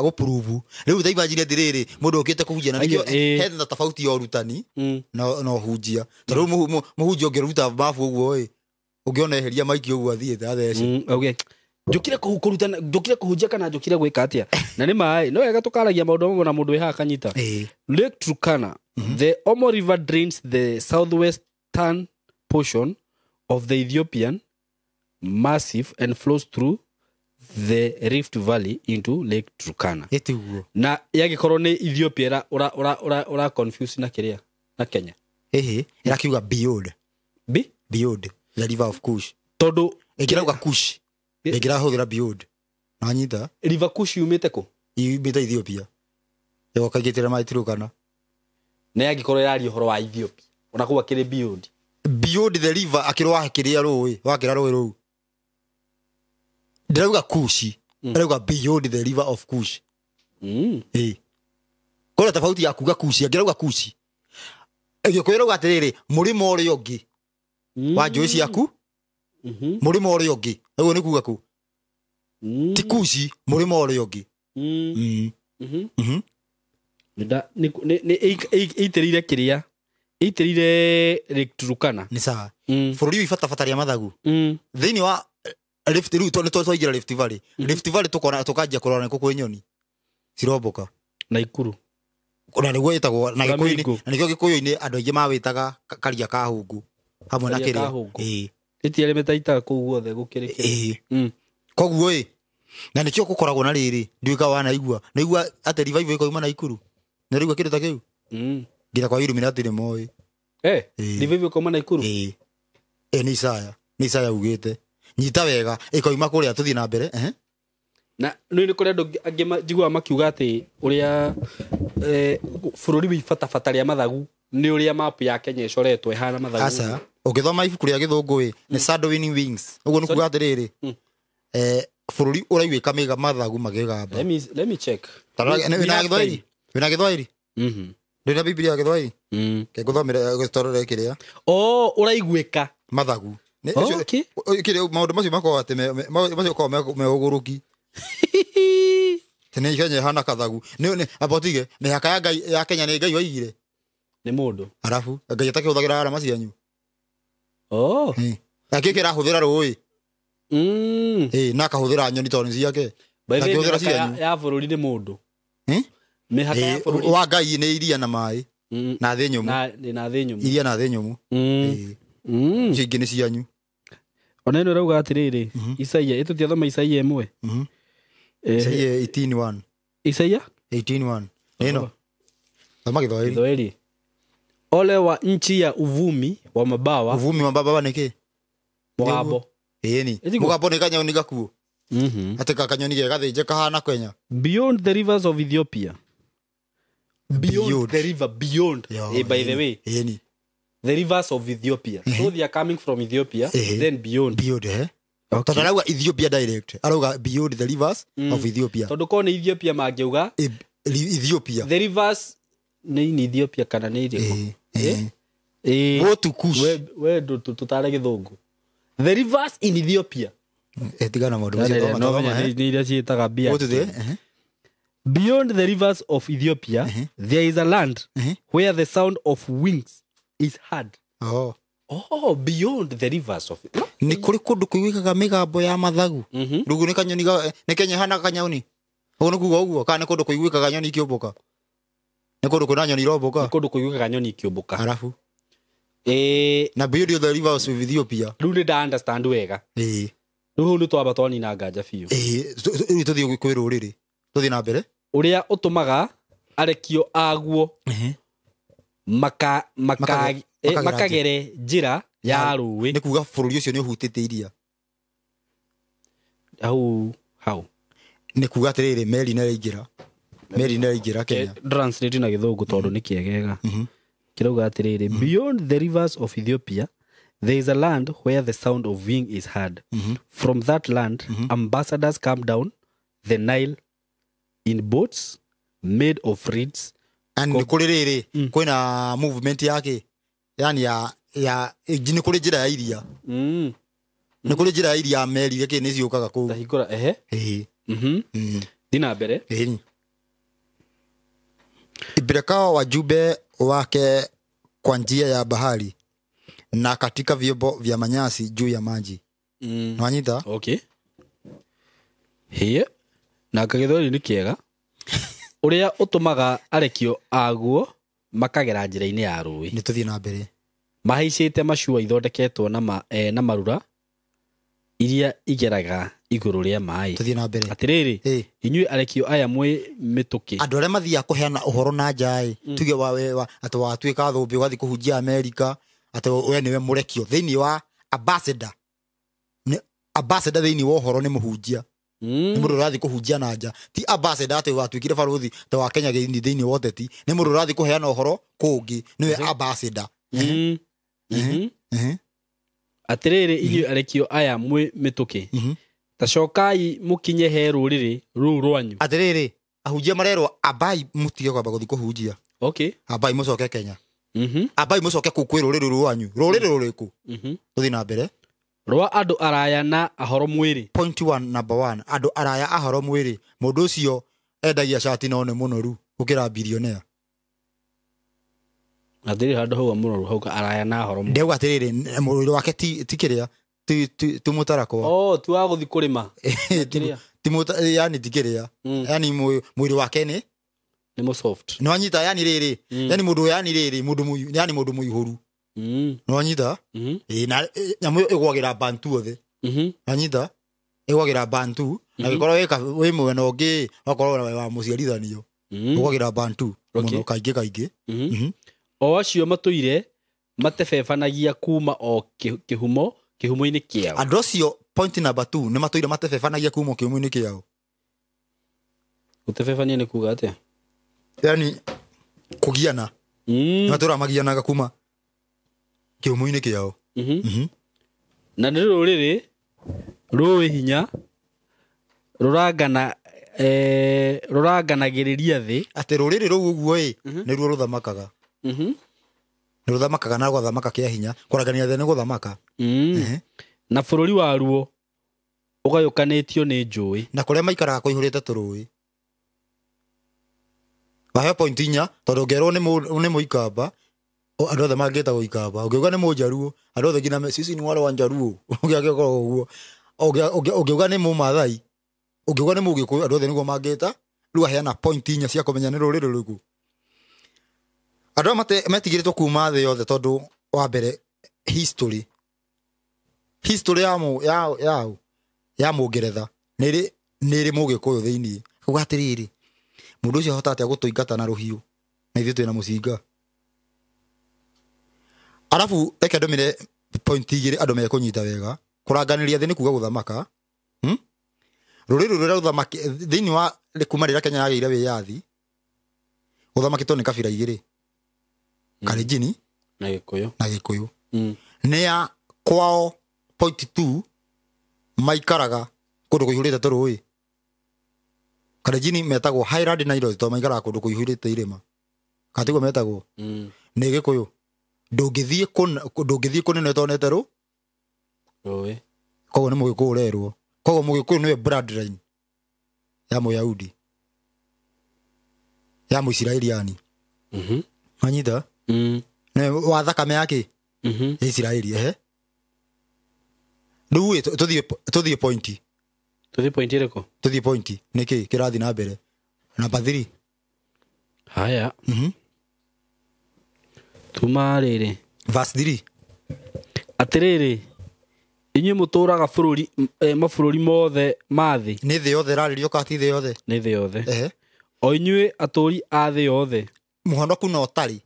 A: gũprove rĩu, ta imagine atĩrĩrĩ, mũndũ ũkĩte kũhunjia na nĩkĩo
B: Aiyo, ĩĩ.
A: hena tofauti ya ũrutani na ũhunjia. Tondũ rĩu mũhunjia ũngĩruta mabu ũguo ĩ, ũngĩona eheria maiki ũguo athiĩte athece.
B: Auge njũkire kũrutana, njũkire kũhunjia kana njũkire gwĩka atĩa? Na nĩ maĩ no wega tũkaragia maũndũ mamwe na mũndũ wĩ haha akanyita.
A: Ĩĩ.
B: Lake Turkana. The Omo River drains the southwestern portion of the Ethiopian Massif and flows through the Rift Valley into Lake Turkana.
A: Ĩtiguo.
B: Na yagĩkorwo nĩ Ethiopia ĩra ũra confuse na kĩrĩa na Kenya.
A: Ĩhĩ, ĩrakiuga beyond.
B: B.
A: Beyond the river of Kush.
B: Tondũ
A: Ĩngĩrauga Kush, ĩngĩrahũthĩra beyond, nanyita.
B: River Kush yumĩte kũ?
A: Yumĩte Ethiopia, ĩgoka ĩgĩtĩra maĩ Turkana.
B: Na yangĩkorwo ĩraria ũhoro wa Ethiopia ona kũu akĩrĩ beyond.
A: Beyond the river akĩrwo wakĩrĩa rũĩ, wakĩra rũĩ rũu ndĩrauga Kushi, ĩrauga beyond the river of Kush. Ĩĩ, kũrĩa tofauti ya kuga Kushi, angĩrauga Kushi, Gĩkũyũ ĩrauga atĩrĩrĩ, mũrĩmo ũrĩa ũngĩ wa njũĩ ciaku. Mũrĩmo ũrĩa ũngĩ ũguo nĩ kuga kũ? Ti Kushi, mũrĩmo ũrĩa ũngĩ.
B: Nĩ ĩitĩrĩire kĩrĩa ĩitĩrĩire Lake Turkana.
A: Nĩ sawa. Bũrũri wĩ ibatabata rĩa mathagu thĩinĩ wa Rift rĩu, nĩ twaingĩra Rift Valley. Rift Valley tũkona tũkanjia kũrora nĩkũ kwĩ nyoni ciromboka.
B: Naikuru.
A: Na nĩguo ĩtagwo na Gĩkũyũ-inĩ.
B: Flamingo.
A: Na nĩkĩo Gĩkũyũ-inĩ andũ aingĩ mawĩtaga karia ka hũngũ hamwe na
B: Karia ka
A: kĩrĩa.
B: hũngũ.
A: Ĩĩ.
B: Ĩtiarĩ mĩtaitaga kũu guothe gũkĩrĩ kĩrĩa.
A: Ĩĩ. Koguo ĩ, na nĩkĩo gũkoragwo na rĩrĩ, ndiũĩ ka wanaigua naigua atĩ revival ĩkoima Naikuru, nĩraigua kĩndũ ta kĩu? Nginya kwa Illuminati nĩ moĩ.
B: Eh,
A: Ĩĩ.
B: revival ĩkoima Naikuru.
A: Ĩĩ. Ĩ, nĩ Isaya, nĩ Isaya ugĩte, nyita wega, ĩkoima kũrĩa. Tũthiĩ na mbere, ehe.
B: Na nĩ kũrĩ andũ angĩ njiguaga makiuga atĩ ũrĩa bũrũri wĩ ibatabata rĩa mathagu nĩ ũrĩa mapu ya Kenya ĩcoretwo ĩhana mathagu.
A: Aca, ũngĩthoma ibuku rĩa gĩthũngũ ĩ, nĩ Shadowing Wings. Ũguo nĩ kuga atĩrĩrĩ, Bũrũri ũraiguĩka mĩga mathagu magĩgamba.
B: Let me check.
A: Wĩna Gĩthwaĩri? Wĩna Gĩthwaĩri?
B: Mhm.
A: Ndũrĩ na Biblia ya Gĩthwaĩri?
B: Mm.
A: Ke ngũthomere gĩtorore kĩrĩa
B: Oh, ũraiguĩka.
A: Mathagu.
B: Oh, okay.
A: Kĩrĩa maũndũ macio makoragwo atĩ maũndũ macio makoragwo me ũgũrũki. Tene Kenya ĩhana kathagu. Amba ũtige mĩhaka ya Ngai ya Kenya nĩ Ngai waigire.
B: Nĩ mũndũ.
A: Arabu Ngai atakĩhũthagĩra arama cianyu.
B: Oh.
A: Akĩ kĩrahũthĩra rũĩ. Na akahũthĩra nyoni tondũ nĩ ciake.
B: By the way,
A: Ndangĩhũthĩra
B: mĩhaka
A: cianyu.
B: ya bũrũri nĩ mũndũ.
A: Eh?
B: Mĩhaka ya bũrũri.
A: Wa Ngai nĩ iria na maĩ na thĩ nyũmũ.
B: Na thĩ nyũmũ.
A: Iria na thĩ nyũmũ. Icio ingĩ nĩ cianyu.
B: Ona ĩno ĩrauga atĩrĩrĩ, Isaia, ĩtũtiathoma Isaia ĩmwe.
A: Isaia 18:1.
B: Isaia?
A: 18:1. Nĩ ĩno. Thoma Gĩthwaĩri.
B: Gĩthwaĩri. Ole wa nchi ya uvumi wa mabawa.
A: Uvumi wa mabawa nĩ kĩ?
B: Mũgambo.
A: Ĩni.
B: Ĩtiguo?
A: Mũgambo nĩ kanyoni gakuo. Atĩ kanyoni ge gathĩnje kahana Kenya.
B: Beyond the rivers of Ethiopia. Beyond,
A: Beyond.
B: the river, beyond.
A: Yo,
B: By the way,
A: ĩni.
B: the rivers of Ethiopia. So they are coming from Ethiopia, then beyond.
A: Beyond, eh? Tondũ arauga Ethiopia direct. Arauga beyond the rivers of Ethiopia.
B: Tondũ korwo nĩ Ethiopia mangĩuga
A: Ethiopia.
B: the rivers nĩ Ethiopia kana nĩ irĩkũ?
A: Go to Kush.
B: We tũtare gĩthũngũ. The rivers in Ethiopia.
A: Tigana maũndũ macio, thoma,
B: No,
A: thoma, eh.
B: nĩ iria ciĩtaga bia.
A: Go to the
B: Beyond the rivers of Ethiopia, there is a land where the sound of wings is heard.
A: Oh.
B: Oh, beyond the rivers of
A: Nĩ kũrĩ kũndũ kũiguĩkaga mĩgambo ya mathagu. Rĩu nĩ kanyoni nĩ Kenya hana kanyoni. Ũguo nĩ kuga ũguo kana nĩ kũndũ kũiguĩkaga nyoni ikĩũmbũka? Nĩ kũndũ kwĩna nyoni irombũka?
B: Nĩ kũndũ kũiguĩkaga nyoni ikĩũmbũka.
A: Arabu. Na beyond the rivers of Ethiopia.
B: Rĩu nĩ nda understand wega. Rĩu hau nĩ twamba twanina nganja biũ.
A: Rĩu tũthiĩ kwĩ rũrĩrĩ. Tũthiĩ na mbere.
B: Ũrĩa ũtũmaga arekio aguo makagere njĩra ya rũĩ.
A: Nĩ kuga bũrũri ũcio nĩ ũhutĩtie iria.
B: Hau hau.
A: Nĩ kuga atĩrĩrĩ, meri nĩ ĩraingĩra. Meri nĩ ĩraingĩra Kenya.
B: Translate na gĩthũngũ tondũ nĩ kĩegega. Kĩrauga atĩrĩrĩ, beyond the rivers of Ethiopia there is a land where the sound of wing is heard. From that land ambassadors come down the Nile in boats made of reeds.
A: And nĩ kũrĩ rĩrĩ, kwĩna movement yake. Yani ya nĩ kũrĩ njĩra ya iria. Nĩ kũrĩ njĩra ya iria meri gĩkĩ nĩ ciũkaga kũu.
B: Tahingũra ehe. Thiĩ na mbere.
A: Ipelekao wajumbe wake kwa njia ya bahari na katika vyombo vya manyasi juu ya maji. Nwanyita?
B: Okay. Hiya. Na kagethori nĩ kĩega. Ũrĩa ũtũmaga arekio aguo makagera njĩra-inĩ ya rũĩ.
A: Nĩ tũthiĩ na mbere.
B: Mahaicĩte macua ithondeketwo na marura iria igeraga igũrũ rĩa maĩ.
A: Tũthiĩ na mbere.
B: Atĩrĩrĩ, inyuĩ arekio aya mwĩ mĩtũkĩ.
A: Andũ arĩa mathiaga kũheana ũhoro na nja ĩ, tuge atĩ watuĩka thũmbĩ ũgathiĩ kũhunjia Amerika, atĩ we nĩwe mũrekio thĩinĩ wa ambassador. Nĩ ambassador thĩinĩ wa ũhoro nĩ mũhunjia. Nĩ mũndũ ũrathiĩ kũhunjia na nja. Ti ambassador atĩ watuĩkire barũthi ta wa Kenya thĩinĩ wa ũteti, nĩ mũndũ ũrathiĩ kũheana ũhoro kũngĩ, nĩwe ambassador.
B: Atĩrĩrĩ, inyuĩ arekio aya mwĩ mĩtũkĩ. Ta cokai mũkinye he rũrĩrĩ rũu rwanyu.
A: Atĩrĩrĩ, ahunjia marerwo ambai mũtige kwamba gũthiĩ kũhunjia.
B: Okay.
A: Ambai mũcoke Kenya. Ambai mũcoke kũu kwĩ rũrĩrĩ rwanyu. Rũrĩrĩ rũrĩkũ? Tũthiĩ na mbere.
B: Rwa andũ araya na ahoro mwĩrĩ.
A: Point one, number one. Andũ araya ahoro mwĩrĩ. Mũndũ ũcio endagia cati no nĩ mũnoru gũkĩra bilionea.
B: Atĩrĩrĩ, handũ hau mũnoru hau araya na ahoro mwĩrĩ.
A: Ndauga atĩrĩrĩ, mũrũrĩ wake ti kĩrĩa, ti mũtarakwa.
B: Oh, ti wa gũthiĩ kũrĩma.
A: Yani ti kĩrĩa. Yani mwĩrĩ wake nĩ
B: Nĩ mũ soft.
A: Nĩ wanyita, yani rĩrĩ. Yani mũndũ, yani rĩrĩ, mũndũ mũyũ, yani mũndũ mũihũru. Nĩ wanyita? Na nyamũ ĩyo ĩgwagĩra bantu othe. Nĩ wanyita? Ĩgwagĩra bantu. Na gĩkorwo wĩ mwena ũngĩ, wakorwo wĩ wa mũciarithanio. Ĩgwagĩra bantu mũno kaingĩ kaingĩ.
B: O acio matũire matebebanagia kuma o kĩhumo kĩhumo-inĩ kĩao.
A: Andũ acio point number 2 nĩ matũire matebebanagia kuma kĩhumo-inĩ kĩao.
B: Gũtebebania nĩ kuga atĩa?
A: Yani kũgiana. Nĩ matũra magianaga kuma kĩhumo-inĩ kĩao.
B: Na nĩ rũrĩrĩ rũĩ hinya Rũrangana rũranganagĩrĩria thĩ.
A: Atĩ rũrĩrĩ rũu ũguo ĩ nĩruo rũthamakaga. Nĩ rũthamakaga na rũgathamaka kĩa hinya. Kũrangania thĩ nĩ gũthamaka.
B: Na bũrũri waruo ũgayũkanĩtio nĩ njũĩ.
A: Na kũrĩa maikaraga kũihũrĩte tũrũĩ. Waheo point inya tondũ ũngĩerwo nĩ mũikamba andũ othe mangĩtagwo ikamba. Ũngĩuga nĩ mũnjaruo andũ othe nginya sisi ni wale wa njaruo. Ũngĩakorwo ũguo. Ũngĩuga nĩ mũmathai, ũngĩuga nĩ mũgĩkũyũ andũ othe nĩguo mangĩta. Rĩu aheana point inya cia kũmenya nĩ rũrĩrĩ rũrĩkũ. Andũ aya metigĩrĩtwo kuma thĩ yothe tondũ wa mbere history. History ya mũngeretha nĩ ĩrĩ mũgĩkũyũ thĩinĩ. Kuga atĩrĩrĩ, mũndũ ũcio ahota atĩa gũtũingata na rũhiũ na ithuĩ twĩna mũcinga. Arabu reke ndũmĩre point igĩrĩ andũ mekũnyita wega. Kũranganĩria thĩ nĩ kuga gũthamaka. Rũrĩrĩ rũrĩa rũthamaki thĩinĩ wa kuma rĩrĩa Kenya yagĩire wĩyathi gũthamakĩtwo nĩ kabira igĩrĩ. Kalenjin
B: na Gĩkũyũ.
A: Na Gĩkũyũ. Nĩ ya kwao point 2 maikaraga kũndũ kũihũrĩte tũrũĩ. Kalenjin metagwo Highland Nairobi tondũ maikaraga kũndũ kũihũrĩte irĩma. Katiguo metagwo. Nĩ Gĩkũyũ. Ndũngĩthiĩ kũnene ũtonete rũĩ. Koguo nĩ mũgĩkũyũ ũrerwo. Koguo mũgĩkũyũ nĩwe bloodline ya Mũyahudi. Ya Mũisiraeli yani. Wanyita? Nĩwe wa thakame yake? Ya Isiraeli, ehe. Rĩu ĩ tũthiĩ point.
B: Tũthiĩ point ĩrĩkũ?
A: Tũthiĩ point. Nĩkĩ kĩrathiĩ na mbere? Namba 3.
B: Haya. Tuma rĩrĩ.
A: Verse 3.
B: Atĩrĩrĩ, inyuĩ mũtũũraga bũrũri mabũrũri mothe ma thĩ.
A: Nĩ thĩ yothe ĩrarĩrio kana ti thĩ yothe?
B: Nĩ thĩ yothe. Ehe. O inyuĩ atũũri a thĩ yothe.
A: Mũhonoku na ũtarĩ.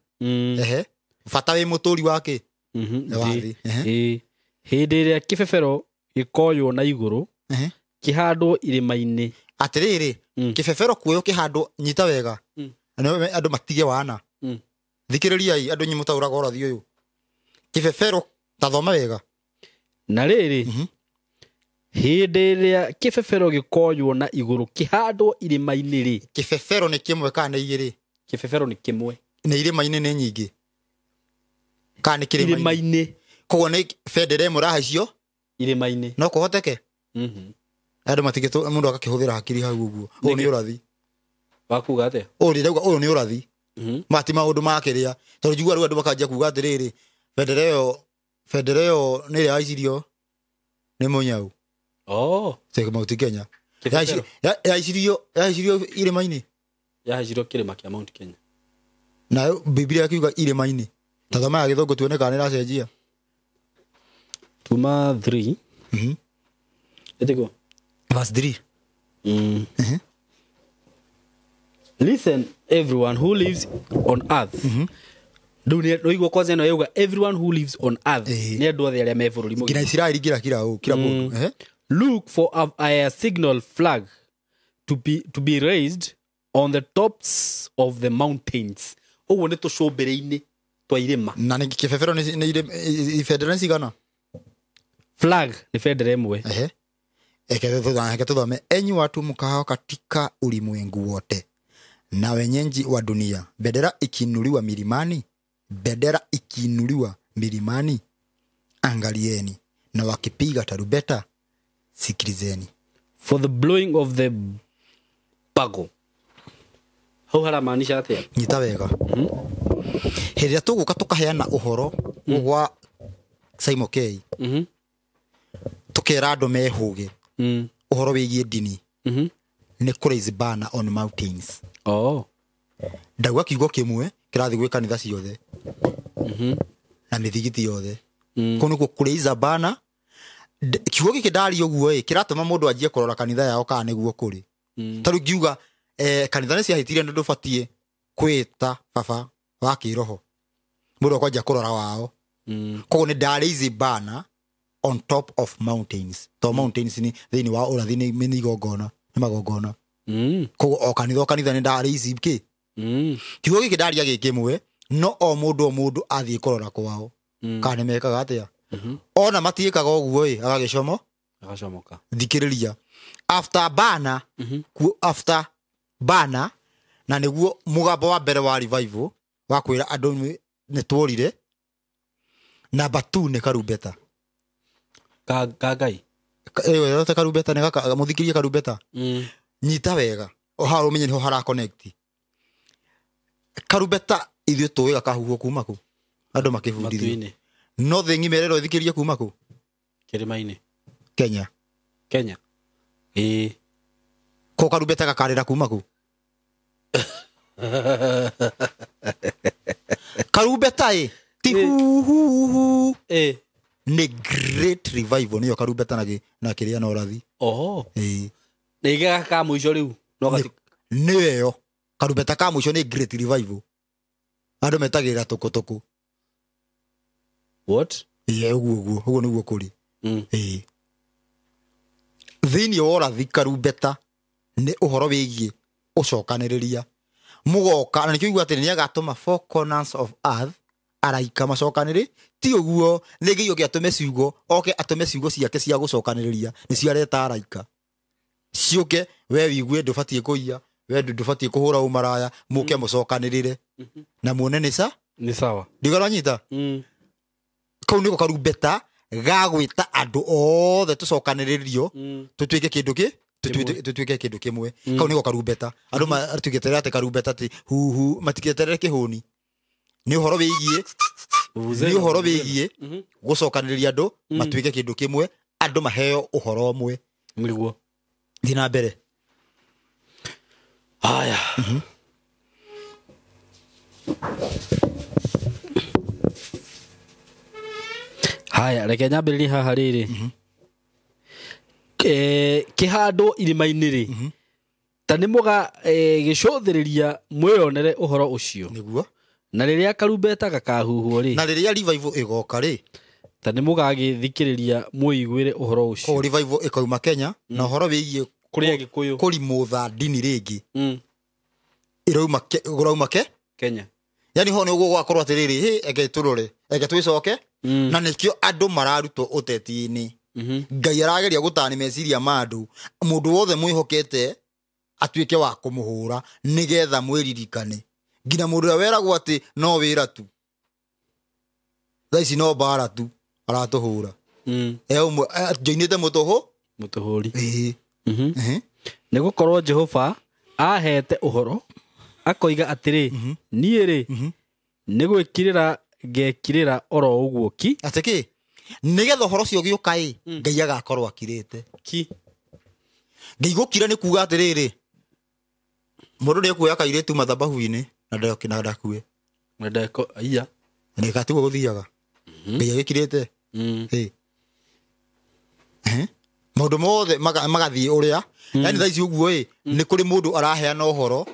A: Ehe. Bata wĩ mũtũũri wa kĩ? Wa thĩ.
B: Ehe. Hĩndĩ ĩrĩa kĩbebero gĩkoywo na igũrũ, kĩhandwo irĩma-inĩ.
A: Atĩrĩrĩ, kĩbebero kuoywo kĩhandwo, nyita wega. Andũ matige wana. Thikĩrĩriai andũ inyuĩ mũtaũraga ũrathi ũyũ. Kĩbebero tathoma wega.
B: Na rĩrĩ, hĩndĩ ĩrĩa kĩbebero gĩkoywo na igũrũ kĩhandwo irĩma-inĩ rĩ.
A: Kĩbebero nĩ kĩmwe kana nĩ igĩrĩ?
B: Kĩbebero nĩ kĩmwe.
A: Nĩ irĩma-inĩ nĩ nyingĩ? Kana nĩ kĩrĩma-inĩ? Koguo nĩ bendera ĩmwe ĩrahaicio?
B: Irĩma-inĩ.
A: No kũhoteke? Andũ matigĩtwo mũndũ agakĩhũthĩra hakiri hau ũguo. Ũyũ nĩ ũrathi.
B: Wakuga atĩa?
A: Ũyũ ndĩrauga ũyũ nĩ ũrathi. Mati maũndũ ma kĩrĩa. Tondũ njiguaga rĩu andũ makanjia kuga atĩrĩrĩ, bendera ĩyo nĩ ĩrĩa yaicirio nĩ mũnyau. Te Mount Kenya. Yaicirio irĩma-inĩ.
B: Yahaicirio kĩrĩma kĩa Mount Kenya.
A: Nayo Biblia yakiuga irĩma-inĩ. Tathoma ya gĩthũngũ tuone kana nĩracenjia.
B: Tuma 3. Ĩtĩkwo?
A: Verse 3.
B: Listen, everyone who lives on earth. Rĩu kwanza ĩno yauga everyone who lives on earth. Nĩ andũ othe arĩa me bũrũri mũgima.
A: Nginya Isiraeli ngira kila ũũ, kila mũndũ.
B: Look for a signal flag to be raised on the tops of the mountains. Ũguo nĩ tũcũmbĩrĩ-inĩ twa irĩma.
A: Na nĩ kĩbebero nĩ bendera nĩ cigana?
B: Flag nĩ bendera ĩmwe.
A: Eke tuthome. Enyi watu mkao katika ulimwengu wote na wenyeji wa dunia, bendera ikiinuliwa milimani, bendera ikiinuliwa milimani, angalieni, na wakipiga tarumbeta sikilizeni.
B: For the blowing of the bugle. Hau haramaanisha atia?
A: Nyita wega. Hĩndĩ ĩrĩa tũgũka tũkaheana ũhoro gwa Simon K. Tũkera andũ mehũge ũhoro wĩgiĩ ndini. Nĩ kũ raise banner on mountains. Ndauga kiugo kĩmwe kĩrathiĩ gwĩ kanitha ciothe. Na mĩthigiti yothe. Kũu nĩkuo kũ raise banner. Kiugo gĩkĩ ndaria ũguo ĩ kĩratũma mũndũ anjie kũrora kanitha yao kana nĩguo kũrĩ. Ta rĩu ngiuga kanitha nĩ ciahĩtire nĩ ndũbatiĩ kwĩta baba wa kĩroho. Mũndũ akwanjia kũrora wao. Koguo nĩ nda raise banner on top of mountains. To mountains ni thĩinĩ wa ũrathi nĩ igongona, nĩ magongona. Koguo o kanitha nĩ nda raise kĩ. Kiugo gĩkĩ ndaria gĩ kĩmwe no o mũndũ athiĩ kũrora kwao. Kana nĩ mekaga atĩa? Ona matiĩkaga ũguo ĩ agagĩcomo.
B: Agacomoka.
A: Thikĩrĩria. After bana, after bana na niguo mugambo wa mbere wa revival wa kwira andu nĩ tuorire. Number 2 nĩ karumbeta.
B: Ka Ngai.
A: Ĩyo karumbeta nĩ gaka mũthikirie karumbeta. Nyita wega. O hau ũmenye nĩho hara connect. Karumbeta ithuĩ tũĩ gakahuhwo kuma kũ? Andũ makĩbundithio. No thĩ ng'ima ĩrerwo ĩthikĩrie kuma kũ?
B: Kĩrĩma-inĩ.
A: Kenya.
B: Kenya. Ĩĩ.
A: Ko karumbeta gakarĩra kuma kũ? Karumbeta ĩ ti hu hu hu.
B: Ĩ.
A: Nĩ great revival nĩyo karumbeta na kĩrĩa na ũrathi.
B: Oho.
A: Ĩĩ.
B: Nĩ gaka ka mũico rĩu. No gati.
A: Nĩ ĩyo. Karumbeta ka mũico nĩ great revival. Andũ metagĩrĩra tũkũtũkũ.
B: What?
A: Ĩĩ ũguo ũguo nĩguo kũrĩ. Ĩĩ. Thĩinĩ wa ũrathi karumbeta nĩ ũhoro wĩgiĩ ũcokanĩrĩria. Mũgoka na nĩkĩo igua atĩ nĩagatũma four corners of earth araika macokanĩrĩ ti ũguo nĩ Ngai oke atũme ciugo oke atũme ciugo ciake cia gũcokanĩrĩria nĩcio areta araika ciũke we wigue ndũbatiĩ kũiya we ndũbatiĩ kũhũra ũmaraya mũke mũcokanĩrĩre na muone nĩ sa
B: nĩ sawa
A: ndigaranyita kau nĩko karumbeta ga gwĩta andũ othe tũcokanĩrĩrio tũtuĩke kĩndũ kĩ tutuike kindu kimwe kau niko karumbeta andu matuiketerera ati karumbeta ti huhu matiketerere kihuni ni uhoro wigie ni uhoro wigie gucokaniriria andu matuike kindu kimwe andu maheo uhoro umwe
B: niguo
A: thi na mbere.
B: Haya. Haya reke nyambĩrĩrie haha rĩrĩ. Kĩhandwo irĩma-inĩ rĩ ta nĩ mũga gĩcũthĩrĩria mwĩyonere ũhoro ũcio
A: nĩguo
B: na rĩrĩa karumbeta gakahuhwo rĩ
A: na rĩrĩa revival ĩgoka rĩ
B: ta nĩ mũgagĩthikĩrĩria mwĩiguĩre ũhoro ũcio.
A: Ko revival ĩkauma Kenya na ũhoro wĩgiĩ
B: kũrĩa Gĩkũyũ
A: kũrimũtha ndini rĩngĩ ĩrauma ĩrauma ke
B: Kenya
A: yani ho nĩ ũguo gwakorwo atĩrĩrĩ hĩ eke tũrore eke twĩcoke na nĩkĩo andũ mararutwo ũteti-inĩ. Ngai arageria gũtani meciria ma andũ mũndũ wothe mwĩhokete atuĩke wa kũmũhũra nĩgetha mwĩririkane nginya mũndũ ũrĩa weragwo atĩ no wĩra tu thaa ici no mbara tu aratũhũra njoinĩte mũtũhũri.
B: Nĩ gũkorwo Jehova ahete ũhoro akoiga atĩrĩ niĩ rĩ nĩ gwĩkirĩra ngekirĩra oro ũguo ki
A: atĩ kĩ nĩgetha ũhoro ũcio ũgĩũka ĩ Ngai agakorwo akirĩte
B: ki.
A: Ngai gũkira nĩ kuga atĩrĩrĩ mũndũ nĩ ekuoya kairĩtu mathabahu-inĩ na ndakue
B: na ndeko iya
A: na ĩgatiguo gũthiaga Ngai agĩkirĩte. Maũndũ mothe magathiĩ ũrĩa yani thaa ici ũguo ĩ nĩ kũrĩ mũndũ araheana ũhoro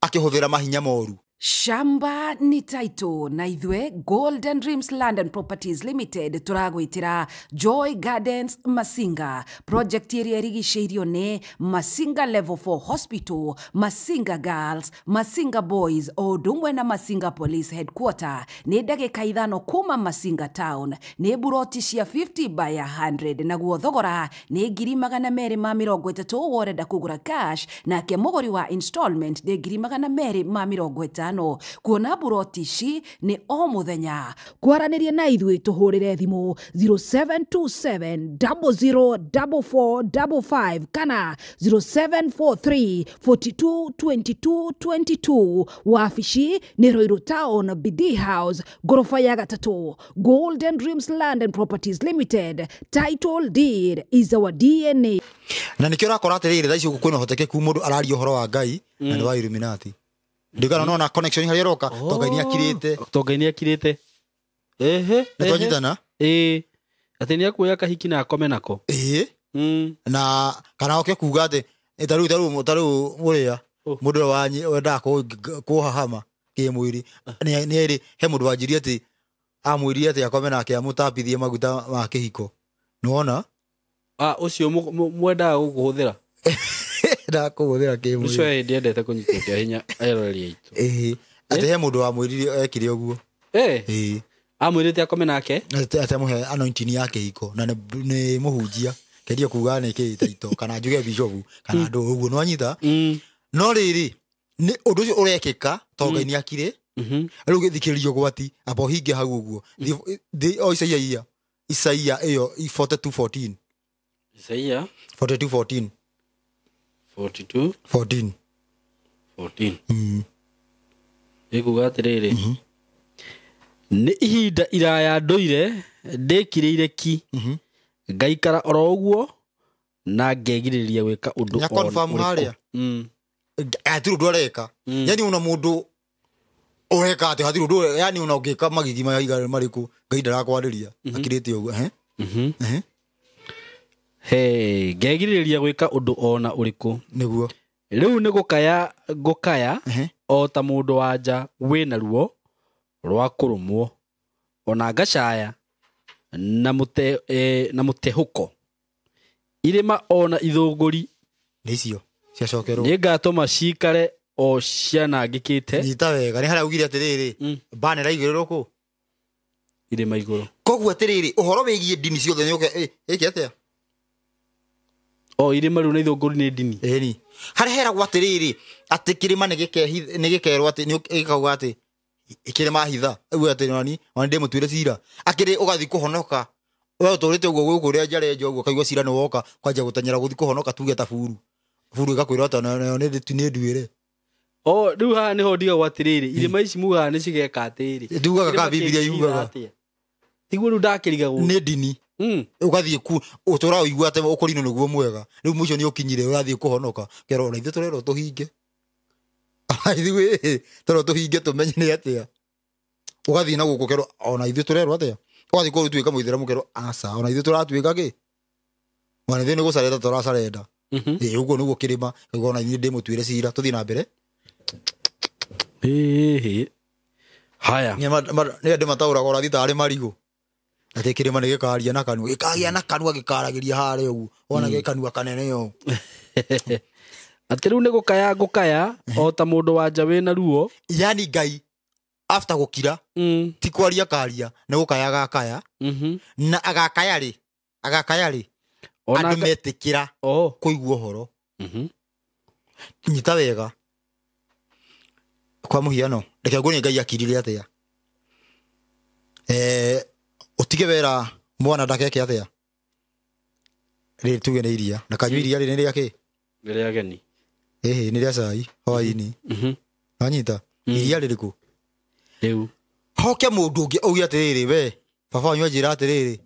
A: akĩhũthĩra mahinya moru.
C: Shamba ni title na ithwe Golden Dreams Land and Properties Limited turagwitira Joy Gardens Masinga project ĩrĩa ĩrigicĩirio nĩ Masinga Level 4 Hospital, Masinga Girls, Masinga Boys o ũndũ ũmwe na Masinga Police Headquarter nĩ ndagĩka 5 kuma Masinga Town nĩ buroti cia 50 by 100 naguo thogora nĩ 230,000 worenda kũgũra cash nake mũgũri wa installment nĩ 250,000 kuona buroti ici nĩ o mũthenya kwaranĩria na ithuĩ tũhũrĩre thimũ 0727 004455 kana 0743 42 22 22. Wabici nĩ Ruiru Town, BD House, ngoroba ya 3. Golden Dreams Land and Properties Limited, title deed is our DNA.
A: Na nĩkĩo ũrakora atĩrĩrĩ thaa ici gũkũ kwĩna ũhotekeku mũndũ araria ũhoro wa Ngai na nĩ wa Illuminati. Ndigana nona connection harĩa ĩroka to Ngai nĩakirĩte.
B: To Ngai nĩakirĩte. Ehe.
A: Nĩ twanyitana?
B: Ĩĩ. Atĩ nĩekuoya kahiki na akome nako.
A: Ĩĩ. Na kana oke kuga atĩ tarĩu ũrĩa mũndũ ũrĩa wendaga kũhahama kĩmwĩrĩ nĩ he mũndũ wanjirie atĩ amwĩrire atĩ akome nake amũtambithie maguta ma kĩhiko. Nĩwona?
B: Ũcio mwendaga gũkũhũthĩra.
A: Ndakũhũthĩra kĩmwĩrĩ.
B: Ũcio ndiendete kũnyitwo kĩa hinya eroreri aitũ.
A: Ĩĩ. Atĩ he mũndũ wamwĩrire ekire ũguo.
B: Ĩĩ. Amwĩrĩte akome nake?
A: Atĩ amũhe anointing ya kĩhiko na nĩ mũhunjia. Keria kuga nĩ kĩ taito kana njuge bishop kana andũ ũguo nĩwanyita. No rĩrĩ nĩ ũndũ ũcio ũrekĩka tondũ Ngai nĩ akirĩ. Rĩu gĩthikĩrĩrio gwati amba ũhinge hau ũguo. O Isaia Isaia ĩyo 42:14.
B: Isaia
A: 42:14.
B: 42
A: 14.
B: 14. Ĩkuga atĩrĩrĩ, nĩ ihinda iraya ndũire ndĩkirĩire ki, ngaikara oro ũguo na ngegirĩrĩria gwĩka ũndũ
A: Nĩ confirm harĩa. Hatirĩ ũndũ areka. Yani una mũndũ ũreka atĩ hatirĩ ũndũ, yani una ũngĩka magigi maiga marĩkũ Ngai ndarakwarĩria akirĩte ũguo.
B: Hey, ngegirĩrĩria gwĩka ũndũ ona ũrĩkũ.
A: Nĩguo.
B: Rĩu nĩ gũkaya ngũkaya o ta mũndũ wa nja wĩna ruo rwa kũrũmwo, ona ngacaya na mũtehũko. Irĩma ona ithũngũri
A: nĩ icio ciacokerwo,
B: nĩngatũma cikare o cianangĩkĩte.
A: Nyita wega nĩ harĩa augire atĩrĩrĩ, bana ĩraigĩrĩrwo kũ?
B: Irĩma igũrũ.
A: Koguo atĩrĩrĩ, ũhoro wĩgiĩ ndini ciothe nĩ ũke ĩke atĩa?
B: O irĩma rĩu na ithũngũri nĩ ndini.
A: Ĩni. Harĩa heragwo atĩrĩrĩ, atĩ kĩrĩma nĩ gĩkerwo atĩ nĩ gĩkauga atĩ kĩrĩma hitha, ũguo atĩ nani, ona ndĩmũtuĩre cira. Akĩrĩ ũgathiĩ kũhonoka. We ũtũrĩte ũguo gũkũ ũrĩa njarenja ũguo kaigua cira nĩ woka kwanja gũteng'era gũthiĩ kũhonoka tuge ta buru. Buru ĩgakwĩra atĩ nayo nĩ nduĩre.
B: O rĩu haha nĩho ndigagwo atĩrĩrĩ, irĩma ici mugaga nĩ cigeka atĩrĩ.
A: Ndugaga ka Biblia yugaga.
B: Tiguo rĩu ndakĩrigagwo.
A: Nĩ ndini. Ũgathiĩ ku ũtũra ũigua atĩ ũkũrinwo nĩguo mwega. Rĩu mũico nĩ ũkinyire ũrathiĩ kũhonoka. Kerwo ona ithuĩ tũrerwo tũhinge. Ithuĩ tũrerwo tũhinge tũmenye nĩ atĩa. Ũgathiĩ na gũkũ kerwo ona ithuĩ tũrerwo atĩa. Ũgathiĩ kũu ũtuĩka mũithĩramu kerwo aca ona ithuĩ tũratuĩka kĩ. Ona ithuĩ nĩ gũcarenda tũracarenda. Ĩ ũguo nĩguo kĩrĩma kaigua ona ithuĩ ndĩmũtuĩre cira. Tũthiĩ na mbere.
B: Haya.
A: Nĩ andũ mataũraga ũrathiĩ tarĩ marigũ. Atĩ kĩrĩma nĩ gĩkaria na kanua. Gĩkagia na kanua gĩkaragĩria harĩa ũguo. Wona gĩ kanua kanene ũũ.
B: Atĩ rĩu nĩ gũkaya ngũkaya o ta mũndũ wa nja wĩna ruo.
A: Yani Ngai after gũkira ti kwaria karia nĩ gũkaya agakaya. Na agakaya rĩ, andũ metĩkĩra kũigua ũhoro. Nyita wega. Kwa mũhiano reke nguonie Ngai akirire atĩa. Ũtige wera mwana ndakeke atĩa. Rĩrĩ tuge nĩ iria ndakanyue iria rĩrĩ nĩ rĩa kĩ?
B: Nĩ rĩa ageni.
A: Ĩhĩ nĩ rĩa cai hwaĩ-inĩ. Wanyita iria rĩrĩkũ?
B: Rĩu.
A: Hoke mũndũ ũngĩ auge atĩrĩrĩ, we baba wanyu anjĩra atĩrĩrĩ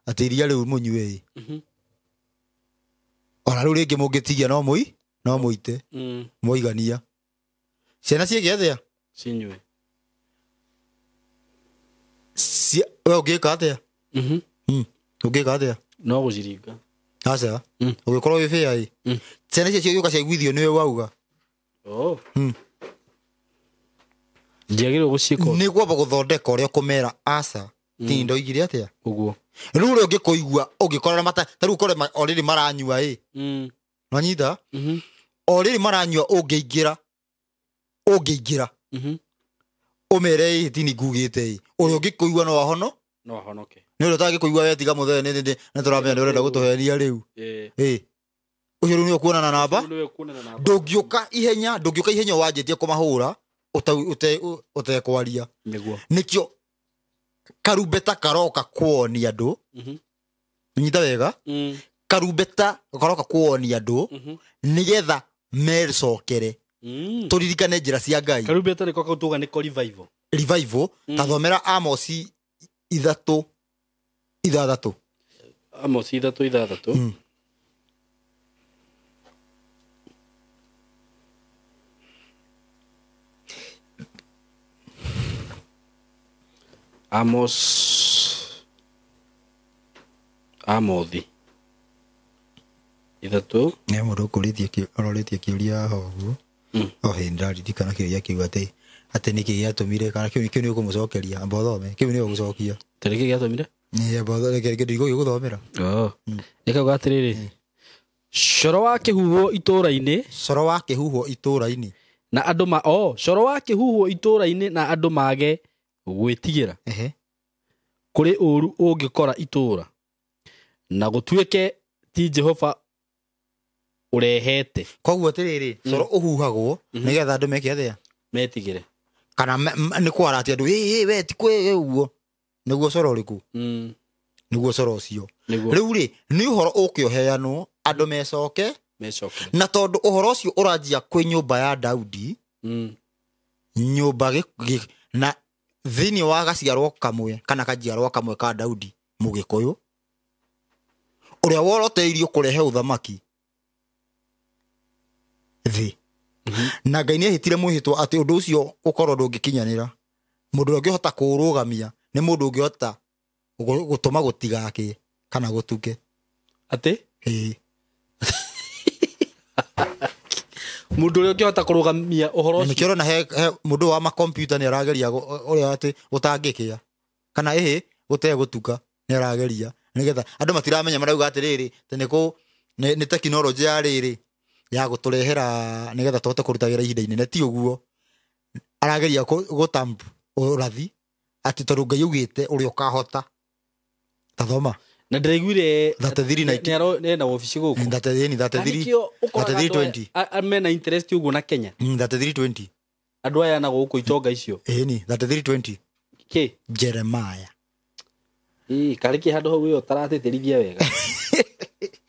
A: atĩ iria rĩu mũnyue ĩ. Ona rĩu rĩngĩ mũngĩtigia no mũi no mũite mwaigania. Ciana ciĩke atĩa?
B: Cinyue.
A: We ũngĩka atĩa? Ũngĩka atĩa?
B: No gũciringa.
A: Aca. Ũngĩkorwo wĩ bĩa ĩ. Ciana icio ciũka ciaiguithio nĩwe wauga.
B: Ndiagĩrĩirwo gũciĩka.
A: Nĩ kwamba gũthondeka ũrĩa ũkũmera aca. Ti ndoigire atĩa?
B: Ũguo.
A: Rĩu ũrĩa ũngĩkũigua ũngĩkorora mata ta rĩu ũkore o rĩrĩ maranyua ĩ. Nwanyita? O rĩrĩ maranyua ũngĩingĩra. Ũngĩingĩra. Ũmere ĩ tini ngugĩte ĩ. Ũrĩa ũngĩkũigua no ahono?
B: No ahonoke.
A: Nĩ ũrĩa ũtangĩkũigua we tiga mũthee nĩ tũramenya nĩ ũrenda gũtũhenia rĩu. Ĩ. Ũcio rĩu nĩ ũkuonana na namba? Ndũngĩũka ihenya, ndũngĩũka ihenya wanjĩtie kũmahũra ũtekwaria.
B: Nĩguo.
A: Nĩkĩo karumbeta karoka kuonia andũ. Nyita wega. Karumbeta karoka kuonia andũ nĩgetha mecokere. Tũririkane njĩra cia Ngai.
B: Karumbeta nĩko kau tuga nĩko revival.
A: Revival tathomera Amosi 3:6.
B: Amosi 3:6. Amos Amothi 3.
A: Nĩ mũndũ ũkũrĩtie arorĩtie kĩũria haha ũguo. O hĩndĩ ndĩraririkana kĩũria kĩu atĩ nĩkĩ gĩatũmire kana kĩu nĩ ũkũmũcokeria amba ũthome kĩu nĩ ũgũcokia.
B: Atĩ nĩkĩ gĩatũmire?
A: Ĩ amba ũthome kĩrĩa ndigũgĩgũthomera.
B: Nĩkauga atĩrĩrĩ, coro wa kĩhuhwo itũũra-inĩ.
A: Coro wa kĩhuhwo itũũra-inĩ.
B: Na andũ ma coro wa kĩhuhwo itũũra-inĩ na andũ mage gwĩtigĩra. Kũrĩ ũũru ũngĩkora itũũra na gũtuĩke Ti Jehova ũrehete.
A: Koguo atĩrĩrĩ, coro ũhuhagwo nĩgetha andũ meke atĩa?
B: Metigĩre.
A: Kana nĩ kwara atĩ andũ ĩ we ti kwĩ ũguo. Nĩguo coro ũrĩkũ? Nĩguo coro ũcio. Rĩu rĩ, nĩ ũhoro ũkĩoheanwo andũ mecoke. Na tondũ ũhoro ũcio ũranjia kwĩ nyũmba ya Daudi, nyũmba na thĩinĩ wa gaciarwo kamwe kana kajiarwo kamwe ka Daudi Mũgĩkũyũ ũrĩa woroteirio kũrehe ũthamaki thĩ. Na Ngai nĩehĩtire mwĩhĩtwa atĩ ũndũ ũcio ũkorwo ndũngĩkinyanĩra. Mũndũ ũrĩa ũngĩhota kũũrũgamia nĩ mũndũ ũngĩhota gũtũma gũtigakĩe kana gũtuke.
B: Atĩ?
A: Ĩĩ.
B: Mũndũ ũrĩa ũngĩhota kũrũgamia ũhoro ũcio.
A: Nĩkĩo ũrona he mũndũ wa makompiuta nĩ arageria ũrĩa atĩ gũtangĩkĩa kana ĩhĩ gũtegũtuka nĩ arageria nĩgetha andũ matiramenya marauga atĩrĩrĩ atĩ nĩ tekinoronjĩ ya rĩrĩ ya gũtũrehera nĩgetha tũhote kũruta wĩra ihinda inene. Ti ũguo, arageria gũtamp ũrathi atĩ tondũ Ngai augĩte ũrĩa ũkahota. Tathoma.
B: Na ndĩraiguire
A: 33
B: nĩ wabici gũkũ.
A: 33 3320.
B: Mena interest ũguo na Kenya.
A: 3320.
B: Andũ aya na gũkũ itonga icio.
A: Ĩni 3320.
B: Kĩ?
A: Jeremiah.
B: Ĩ karĩ kĩ handũ hau ĩyo taratĩtĩrithia wega.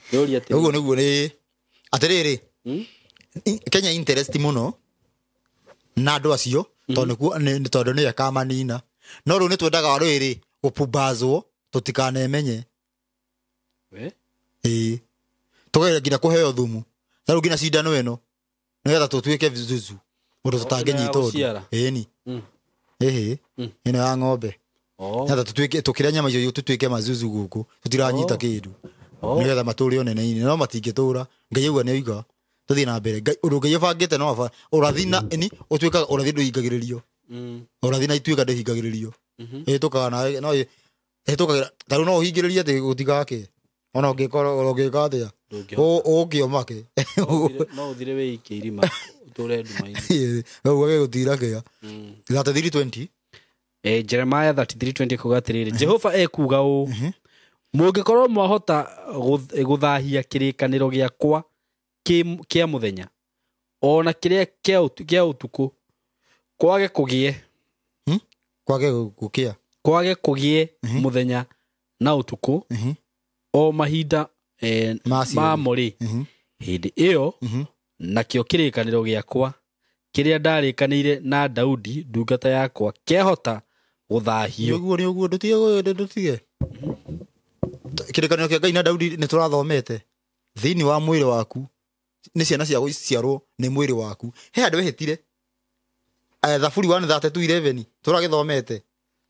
B: Ndũria atĩrĩ.
A: Ũguo nĩguo nĩ atĩrĩrĩ. Kenya interest mũno na andũ acio tondũ nĩyo ĩkamanina. No rĩu nĩ twendaga rĩrĩ gũpumbazwo tũtikanemenye. Ĩĩ. Tũgeria nginya kũheo thumu. Ta rĩu nginya cindano ĩno nĩgetha tũtuĩke zuzu mũndũ tũtangĩnyita ũndũ. Ĩni. Ĩhĩ. Ĩno ya ng'ombe. Nĩgetha tũtuĩke tũkĩrĩa nyama icio tũtuĩke mazuzu gũkũ tũtiranyita kĩndũ. Nĩgetha matũre ũnene-inĩ no matingĩtũra. Ngai auga nĩ oiga. Tũthiĩ na mbere. Ngai ũndũ Ngai abangĩte no aba ũrathi na ĩni ũtuĩkaga ũrathi ndũhingagĩrĩrio. Ũrathi na ituĩka ndũhingagĩrĩrio. Ĩhĩtũkaga na no ĩhĩtũkagĩra ta rĩu no ũhingĩrĩrie atĩ gũtigakĩe. Ona ũngĩkorwo ũngĩka atĩa? Ũngĩomake.
B: No ũthire wĩikie irima ũtũre nduma-inĩ.
A: Ũguo gĩgũtira kĩa. 33:20.
B: Jeremiah 33:20 kuga atĩrĩrĩ, Jehova ekuuga ũũ, mũngĩkorwo mwahota gũthahia kĩrĩkanĩro gĩakwa kĩa mũthenya ona kĩrĩa kĩa ũtukũ kwage kũgĩe
A: kwage gũkĩa
B: kwage kũgĩe mũthenya na ũtukũ o mahinda mamo rĩ, hĩndĩ ĩyo nakĩo kĩrĩkanĩro gĩakwa kĩrĩa ndarĩkanĩire na Daudi ndungata yakwa kĩahota gũthahio.
A: Nĩguo nĩguo ndũtige ndũtige. Kĩrĩkanĩro kĩa Ngai na Daudi nĩ tũrathomete thĩinĩ wa mwĩrĩ waku nĩ ciana cia gũciarwo nĩ mwĩrĩ waku. He handũ ehĩtire Thaburi 132:11 tũragĩthomete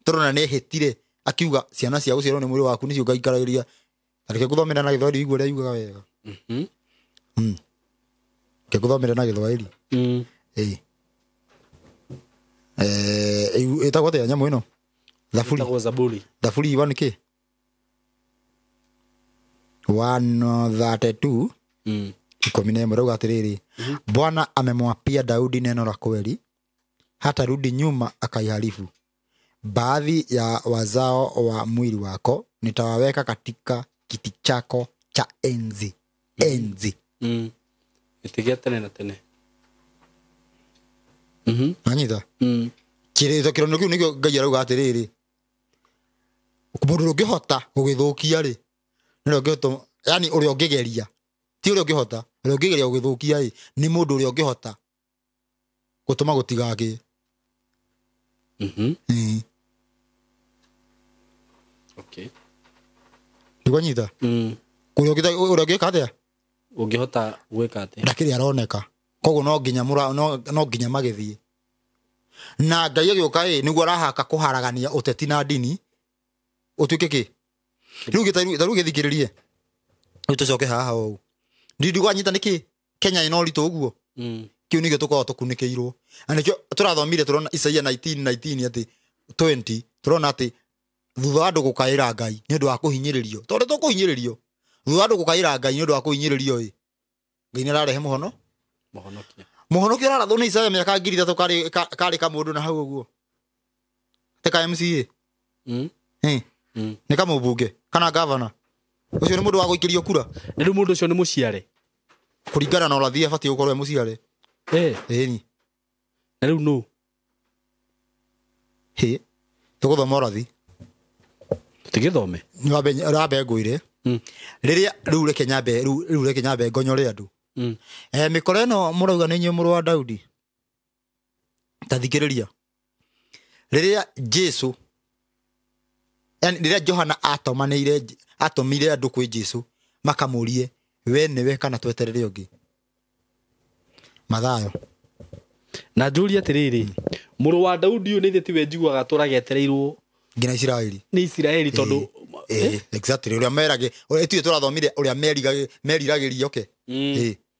A: tũrona nĩ ehĩtire akiuga ciana cia gũciarwo nĩ mwĩrĩ waku nĩcio ngaikaragĩria. Reke ngũthomere na Gĩthwaĩri ũigue ũrĩa yugaga wega. Reke ngũthomere na Gĩthwaĩri. Ĩĩ. Ĩtagwo atĩa nyamũ ĩno? Thaburi.
B: Ĩtagwo Zaburi.
A: Thaburi 1 kĩ? 132 11 rauga atĩrĩrĩ, Bwana amemwapia Daudi neno la kweli, hatarudi nyuma akaiharifu. Baadhi ya wazao wa mwili wako nitawaweka katika kiti chako cha enzi. Enzi.
B: Gĩtĩ gĩa tene na tene.
A: Nanyita? Kĩrĩkanĩro kĩu nĩkĩo Ngai arauga atĩrĩrĩ, mũndũ ũngĩhota gũgĩthũkia rĩ, nĩ ũrĩa ũngĩhota, yani ũrĩa ũngĩgeria, ti ũrĩa ũngĩhota, ũrĩa ũngĩgeria gũgĩthũkia rĩ, nĩ mũndũ ũrĩa ũngĩhota gũtũma gũtigakĩe.
B: Okay.
A: Ndĩkwanyita? Ũrĩa ũngĩka atĩa?
B: Ũngĩhota gwĩka atĩa?
A: Ndakĩrĩ aroneka. Koguo no nginya no nginya magĩthiĩ. Na Ngai agĩũka ĩ nĩguo arahaka kũharagania ũteti na ndini ũtuĩke kĩ? Rĩu ta rĩu gĩthikĩrĩrie. Rĩu tũcoke haha ũũ. Ndigwanyita nĩkĩ Kenya ĩna ũritũ ũguo? Kĩu nĩkĩo tũkoragwo tũkunĩkĩirwo. Na nĩkĩo tũrathomire tũrona Isaia 19:19 atĩ 20 tũrona atĩ thutha wa andũ gũkaĩra Ngai nĩ ũndũ wa kũhinyĩrĩrio. Tondũ tũkũhinyĩrĩrio. Thutha wa andũ gũkaĩra Ngai nĩ ũndũ wa kũhinyĩrĩrio ĩ, Ngai nĩ ararehe mũhono.
B: Mũhonokia.
A: Mũhonokia ũrarathwo nĩ Isaia mĩaka 3000 karĩ kamũndũ na hau ũguo. Te ka MCA. Nĩ kamũmbunge kana gavana. Ũcio nĩ mũndũ wa gũikĩrio kura.
B: Na rĩu mũndũ ũcio nĩ mũciare.
A: Kũringana na ũrathi abatiĩ gũkorwo e mũciare. Ĩni.
B: Na rĩu nũ?
A: Hĩ. Tũgũthoma ũrathi.
B: Tũtigĩthome.
A: Nĩ wambe ngwĩre. Rĩrĩa rĩu reke nyambe rĩu reke nyambe ngonyore andũ. Mĩkora ĩno mũrauga nĩ inyuĩ mũrũ wa Daudi. Ta thikĩrĩria. Rĩrĩa Jesu, yani rĩrĩa Johana atũmire andũ kwĩ Jesu makamũrie we nĩwe kana tweterere ũngĩ. Mathayo.
B: Na njũrie atĩrĩrĩ, mũrũ wa Daudi ũyũ nĩ ithe tiwe njiguaga tũragetereirwo
A: nginya Isiraeli.
B: Nĩ Isiraeli tondũ
A: Exactly ũrĩa merage, ũrĩa ithuĩ tũrathomire ũrĩa meriragĩria oke.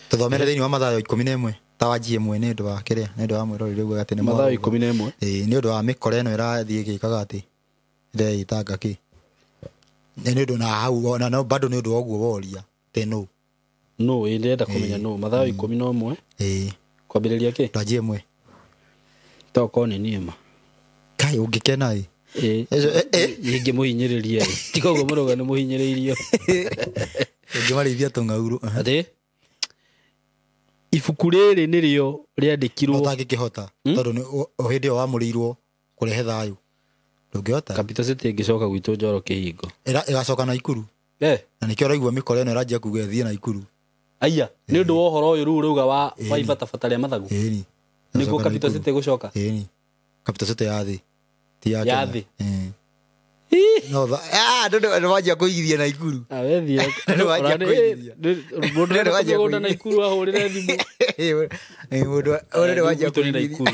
A: Tũthomere thĩinĩ wa Mathayo 11 ta wanjie ĩmwe nĩ ũndũ wa kĩrĩa, nĩ ũndũ wa mwĩrori rĩu atĩ nĩ
B: Mathayo
A: mwarũga.
B: 11.
A: Nĩ ũndũ wa mĩkora ĩno ĩrathiĩ ĩgĩkaga atĩ ĩreĩtanga kĩ. Nĩ ũndũ na hau ona no bado nĩ ũndũ wa ũguo woria atĩ nũ.
B: Nũ, ĩ ndĩrenda kũmenya nũ. Mathayo 11. Kwambĩrĩria kĩ?
A: Twanjie ĩmwe.
B: Tokorwo nĩ niĩ ma.
A: Kai ũngĩkena ĩ.
B: Ingĩmũhinyĩrĩria ĩ. Ti koguo mũrauga nĩ mũhinyĩrĩirio.
A: Ũngĩmarĩithia tũng'aurũ.
B: Atĩ ibuku rĩrĩ nĩrĩo rĩandĩkirwo
A: ũtangĩkĩhota tondũ nĩ hĩndĩ ĩyo wamũrĩirwo kũrehe thayũ. Ndũngĩhota.
B: Capital City ĩngĩcoka gwitũ Njoro kĩhingo.
A: Ĩgacoka Naikuru. Na nĩkĩo ũraigua mĩkora ĩno ĩranjia kuga ĩthiĩ Naikuru.
B: Aya, nĩ ũndũ wa ũhoro ũyũ rĩu ũrauga wa ibatabata rĩa mathagu.
A: Ĩni.
B: Nĩguo Capital City ĩgũcoka.
A: Ĩni. Capital City ya thĩ. Ti ya
B: Ya
A: Kenya.
B: thĩ.
A: No andũ wanjia kũigithia Naikuru. Andũ wanjia kũigithia.
B: Mũndũ
A: Andũ wanjia
B: ũrenda mĩgũnda
A: kũigithia.
B: Naikuru ahũrĩre thimũ.
A: Mũndũ ũrĩa wanjia
B: Gwitũ nĩ
A: kũigithia.
B: Naikuru.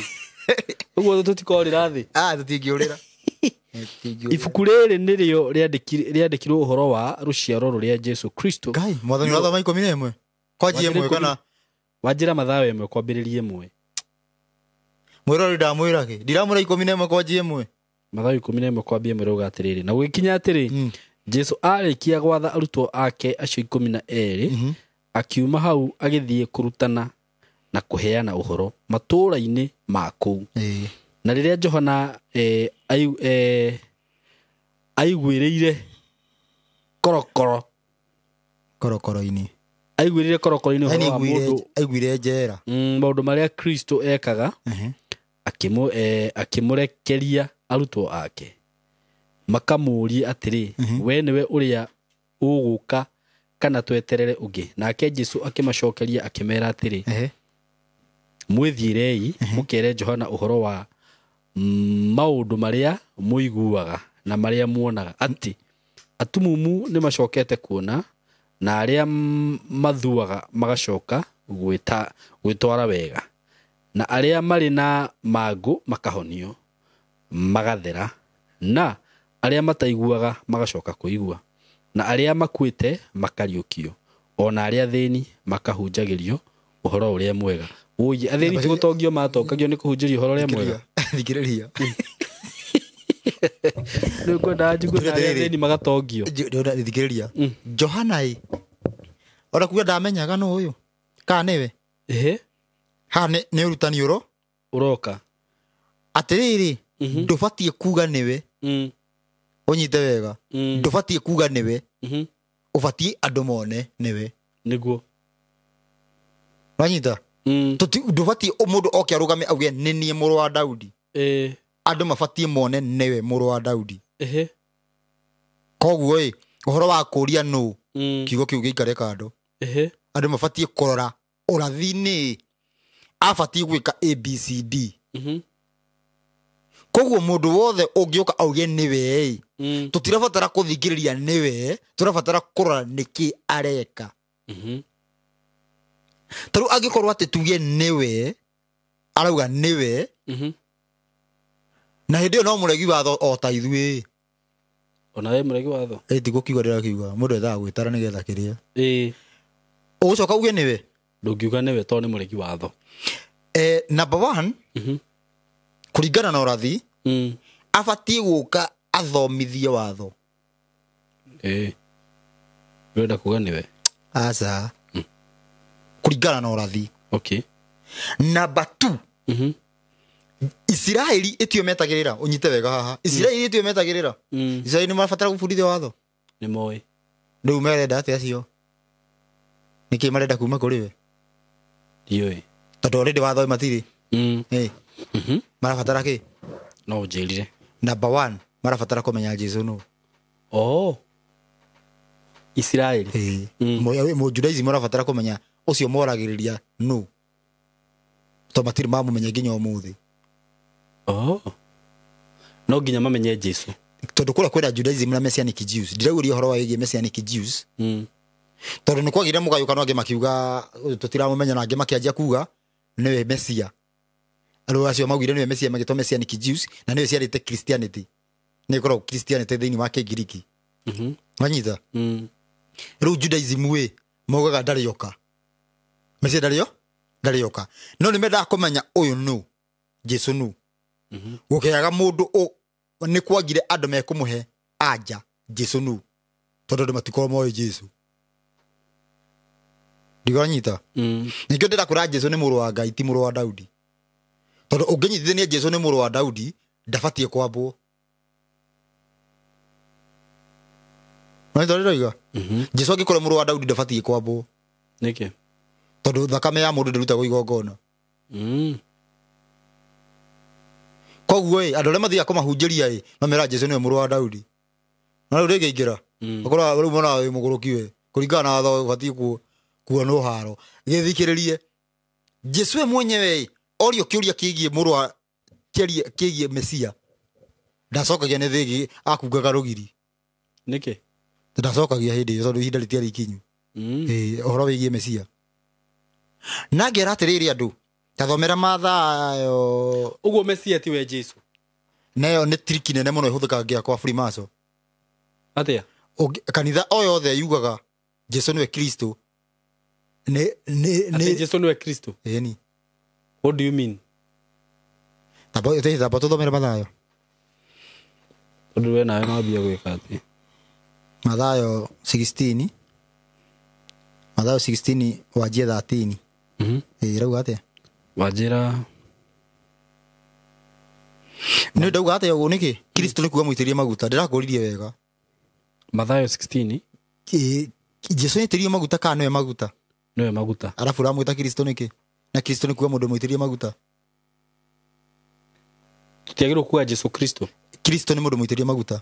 B: Ũguo tũtikorĩra thĩ.
A: Tũtingĩũrĩra.
B: Ibuku rĩrĩ nĩrĩo rĩandĩkirwo ũhoro wa rũciaro rũrĩa Jesu Kristo.
A: Ngai, mwathani ũrathoma 11. Kwanjia ĩmwe kana
B: wanjĩra Mathayo 1 kwambĩrĩria 1.
A: Mwĩrori ndamwĩra kĩ? Ndiramwĩra 11 kwanjia 1.
B: Mathayo 11 kwambia 1 rauga atĩrĩrĩ, na gũgĩkinya atĩrĩ, Jesu arĩkia gwatha arutwo ake acio 12, akiuma hau agĩthiĩ kũrutana na kũheana ũhoro matũũra-inĩ ma kũu. Na rĩrĩa Johana aiguĩrĩire korokoro
A: korokoro-inĩ.
B: Aiguĩrĩire korokoro-inĩ ũhoro wa mũndũ
A: aiguire njera.
B: Maũndũ marĩa Kristo ekaga, akĩmũrekeria arutwo ake makamũũrie atĩrĩ, we nĩwe ũrĩa ũgũka kana tweterere ũngĩ? Nake Jesu akĩmacokeria akĩmera atĩrĩ, mwĩthiĩrei mũkere Johana ũhoro wa maũndũ marĩa mũiguaga na marĩa muonaga, atĩ atumumu nĩ macokete kuona na arĩa mathuaga magacoka gwĩtwara wega, na arĩa marĩ na mangũ makahonio magathera, na arĩa mataiguaga magacoka kũigua, na arĩa makuĩte makariũkio, ona arĩa athĩni makahunjagĩrio ũhoro ũrĩa mwega. Ũi, athĩni ti gũtongio matongagio nĩ kũhunjĩrio ũhoro ũrĩa mwega.
A: Thikĩrĩria.
B: Nĩ ngwendaga njigue na arĩa athĩni magatongio.
A: Thikĩrĩria. Johana ĩ, ona kuga ndamenyaga nũ ũyũ kana nĩwe. Haha nĩ ũrutani
B: ũroka.
A: Atĩrĩrĩ, ndũbatiĩ kuga nĩwe. Ũnyite wega. Ndũbatiĩ kuga nĩwe. Ũbatiĩ andũ mone nĩwe.
B: Nĩguo.
A: Wanyita? Ndũbatiĩ mũndũ oke arũgame auge nĩ niĩ mũrũ wa Daudi. Andũ mabatiĩ mone nĩwe mũrũ wa Daudi. Koguo ĩ, ũhoro wa kũũria nũ, kiugo kĩu gĩikare kando. Andũ mabatiĩ kũrora ũrathi-inĩ abatiĩ gwĩka ABCD. Koguo mũndũ wothe ũngĩũka auge nĩwe ĩ, tũtirabatara kũthikĩrĩria nĩwe, tũrabatara kũrora nĩkĩ areka. Ta rĩu angĩkorwo atĩ tuge nĩwe, arauga nĩwe, na hĩndĩ ĩyo no mũregi watho o ta ithuĩ.
B: Ona we mũregi watho?
A: Ĩ, ti gũkiuga ndĩrakiuga, mũndũ ethaga gwĩtara nĩgetha kĩrĩa. Ũgũcoka uge nĩwe?
B: Ndũngiuga nĩwe tondũ nĩ mũregi watho.
A: Number 1, kũringana na ũrathi, abatiĩ gũka athomithie watho.
B: Ũrenda kuga nĩwe?
A: Aca. Kũringana na ũrathi.
B: Okay.
A: Number 2, Isiraeli ĩtio metagĩrĩra, ũnyite wega haha. Isiraeli ĩtio metagĩrĩra. Isiraeli nĩ marabatara gũbundithio watho.
B: Nĩ moĩ.
A: Rĩu merenda atĩa acio? Nĩkĩ marenda kuma kũrĩ we?
B: Ndiũĩ.
A: Tondũ already watho matirĩ. Ĩ. Marabatara kĩ?
B: No ũnjĩrire.
A: Number 1, marabatara kũmenya Jesu nũ.
B: Oh. Isiraeli.
A: Ĩ. Mũjudaism marabatara kũmenya ũcio moragĩrĩria nũ. Tondũ matirĩ mamũmenya nginya ũmũthĩ.
B: Oh. No nginya mamenye Jesu.
A: Tondũ kũrĩa kwĩna Judaism na Messianic Jews. Ndiraguria ũhoro wa wĩgiĩ Messianic Jews. Tondũ nĩ kwagĩire mũgayũkano angĩ makiuga tũtiramũmenya na angĩ makĩanjia kuga nĩwe Messia. Andũ acio maugire nĩwe Messia magĩtwo Messianic Jews na nĩwe ciarĩte Christianity. Nĩ ĩkoragwo Christianity thĩinĩ wa Kĩngiriki. Wanyita? Rĩu Judaism ĩ maugaga ndarĩ oka. Messia ndarĩ oka. No nĩ mendaga kũmenya ũyũ nũ, Jesu nũ. Gũkĩaga mũndũ nĩ kwagire andũ mekũmũhe anja Jesu nũ. Tondũ andũ matikorwo moĩ Jesu. Ndigonyita. Ningĩ ndĩrakwĩra Jesu nĩ mũrũ wa Ngai ti mũrũ wa Daudi. Tondũ ũngĩnyitithania Jesu nĩ mũrũ wa Daudi ndabatiĩ kwambwo. Nĩ Jesu angĩkorwo mũrũ wa Daudi ndabatiĩ kwambwo.
B: Nĩkĩ?
A: Tondũ thakame ya mũndũ ndĩrutagwo igongona. Koguo ĩ andũ arĩa mathiaga kũmahunjĩria ĩ mamera Jesu nĩwe mũrũ wa Daudi. Na rĩu rĩngĩingĩra. Ũkorwo rĩu mwana wĩ mũgũrũki we kũringana na watho ũbatiĩ kuonwo haro. Gĩthikĩrĩrie. Jesu we mwenyewe orio kĩũria kĩgiĩ mũrũ wa kĩgiĩ Mesia. Ndacokagia nĩ thĩgi akungaga rũgiri.
B: Nĩkĩ?
A: Ndacokagia hĩndĩ ĩyo tondũ ihinda rĩtiarĩ ikinyu. Ĩ ũhoro wĩgiĩ Mesia. Na ngera atĩrĩrĩ andũ tathomera Mathayo.
B: Ũguo Mesia ti we Jesu.
A: Nayo nĩ triki nene mũno ĩhũthĩkaga kwa Freemason.
B: Atĩa?
A: Kanitha o yothe yugaga Jesu nĩwe Kristo. Nĩ
B: Jesu nĩwe Kristo.
A: Ĩni.
B: What do you mean?
A: Tamba tũthomere Mathayo.
B: Tondũ we nawe no wambie gwĩka atĩ.
A: Mathayo 16. Mathayo 16 wanjie 13. Ĩ rauga atĩa?
B: Wanjĩra
A: Nĩ ndauga atĩa ũguo nĩkĩ? Kristo nĩ kuga mũitĩrĩrie maguta. Ndĩrakũririe wega.
B: Mathayo 16.
A: Jesu nĩaitĩrĩirio maguta kana nĩwe maguta?
B: Nĩwe maguta.
A: Arabu ũramwĩta Kristo nĩkĩ? Na Kristo nĩ kuga mũndũ mũitĩrĩrie maguta.
B: Tũtiagĩrĩirwo kuga Jesu Kristo.
A: Kristo nĩ mũndũ mũitĩrĩrie maguta.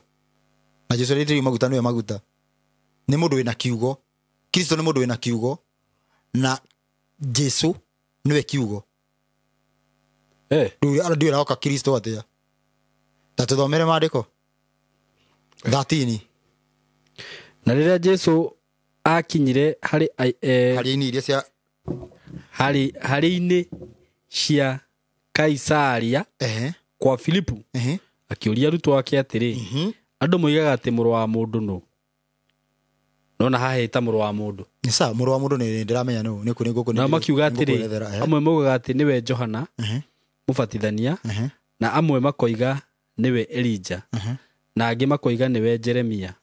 A: Na Jesu nĩaitĩrĩirio maguta nĩwe maguta. Nĩ mũndũ wĩna kiugo. Kristo nĩ mũndũ wĩna kiugo. Na Jesu nĩwe kiugo. Rĩu ndiũĩ aroka Kristo atĩa. Ta tũthomere maandĩko. 13.
B: Na rĩrĩa Jesu akinyire harĩ
A: harĩ-inĩ iria cia
B: harĩ-inĩ cia Kaisaria kwa Filipu akĩũria arutwo ake atĩrĩ, andũ moigaga atĩ mũrũ wa mũndũ nũ? Nona haha ĩta mũrũ wa mũndũ.
A: Nĩ sawa, mũrũ wa mũndũ nĩ ndĩramenya nũ, nĩ kũ nĩ
B: Nao makiuga atĩrĩ, amwe moigaga atĩ nĩwe Johana mũbatithania, na amwe makoiga nĩwe Elija, na angĩ makoiga nĩwe Jeremia,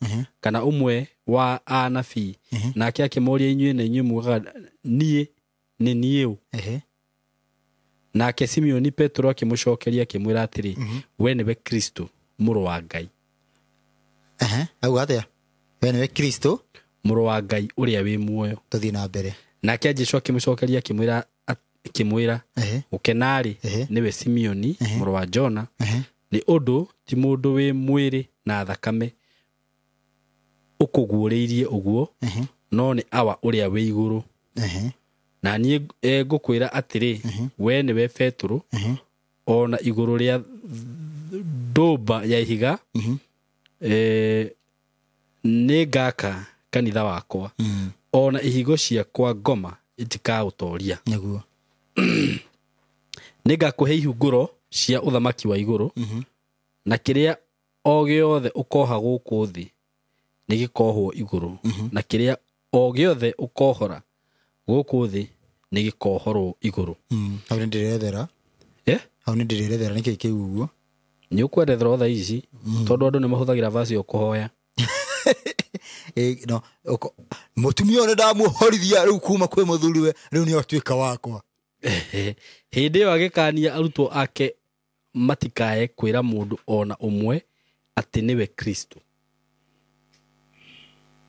B: kana ũmwe wa anabii. Nake akĩmoria, inyuĩ na inyuĩ mugaga niĩ nĩ niĩ ũ? Nake Simeoni Petero akĩmũcokeria akĩmwĩra atĩrĩ, we nĩwe Kristo mũrũ wa Ngai.
A: Auga atĩa? We nĩwe Kristo
B: mũrũ wa Ngai ũrĩa wĩ muoyo.
A: Tũthiĩ na mbere.
B: Nake Jesũ akĩmũcokeria akĩmwĩra gũkena-rĩ nĩwe Simeoni mũrũ wa Jona, nĩ ũndũ ti mũndũ wĩ mwĩrĩ na thakame ũkũguũrĩirie ũguo, no nĩ Awa ũrĩa wĩ igũrũ. Na niĩ ngũkwĩra atĩrĩ, we nĩwe Petero, o na igũrũ rĩa ndũmba ya ihiga nĩngaka kanitha wakwa, o na ihigo ciakwa ngoma itikaũtoria.
A: Nĩguo.
B: Nĩngakũhe ihungũro cia ũthamaki wa igũrũ, na kĩrĩa o gĩothe ũkoha gũkũ thĩ nĩgĩkohwo igũrũ, na kĩrĩa o gĩothe ũkohora gũkũ thĩ nĩgĩkohorwo igũrũ.
A: Hau nĩ ndĩrethera. Hau nĩ ndĩrethera nĩkĩ kĩu ũguo?
B: Nĩ ũkwerethera o thaa ici, tondũ andũ nĩ mahũthagĩra vaci ĩyo kũhoya.
A: No, mũtumia ũyũ nĩndamũhorithia rĩu kuma kwĩ mũthuriwe, rĩu nĩ atuĩka wakwa.
B: Hĩndĩ ĩyo agĩkania arutwo ake matikae kwĩra mũndũ ona ũmwe atĩ nĩwe Kristo.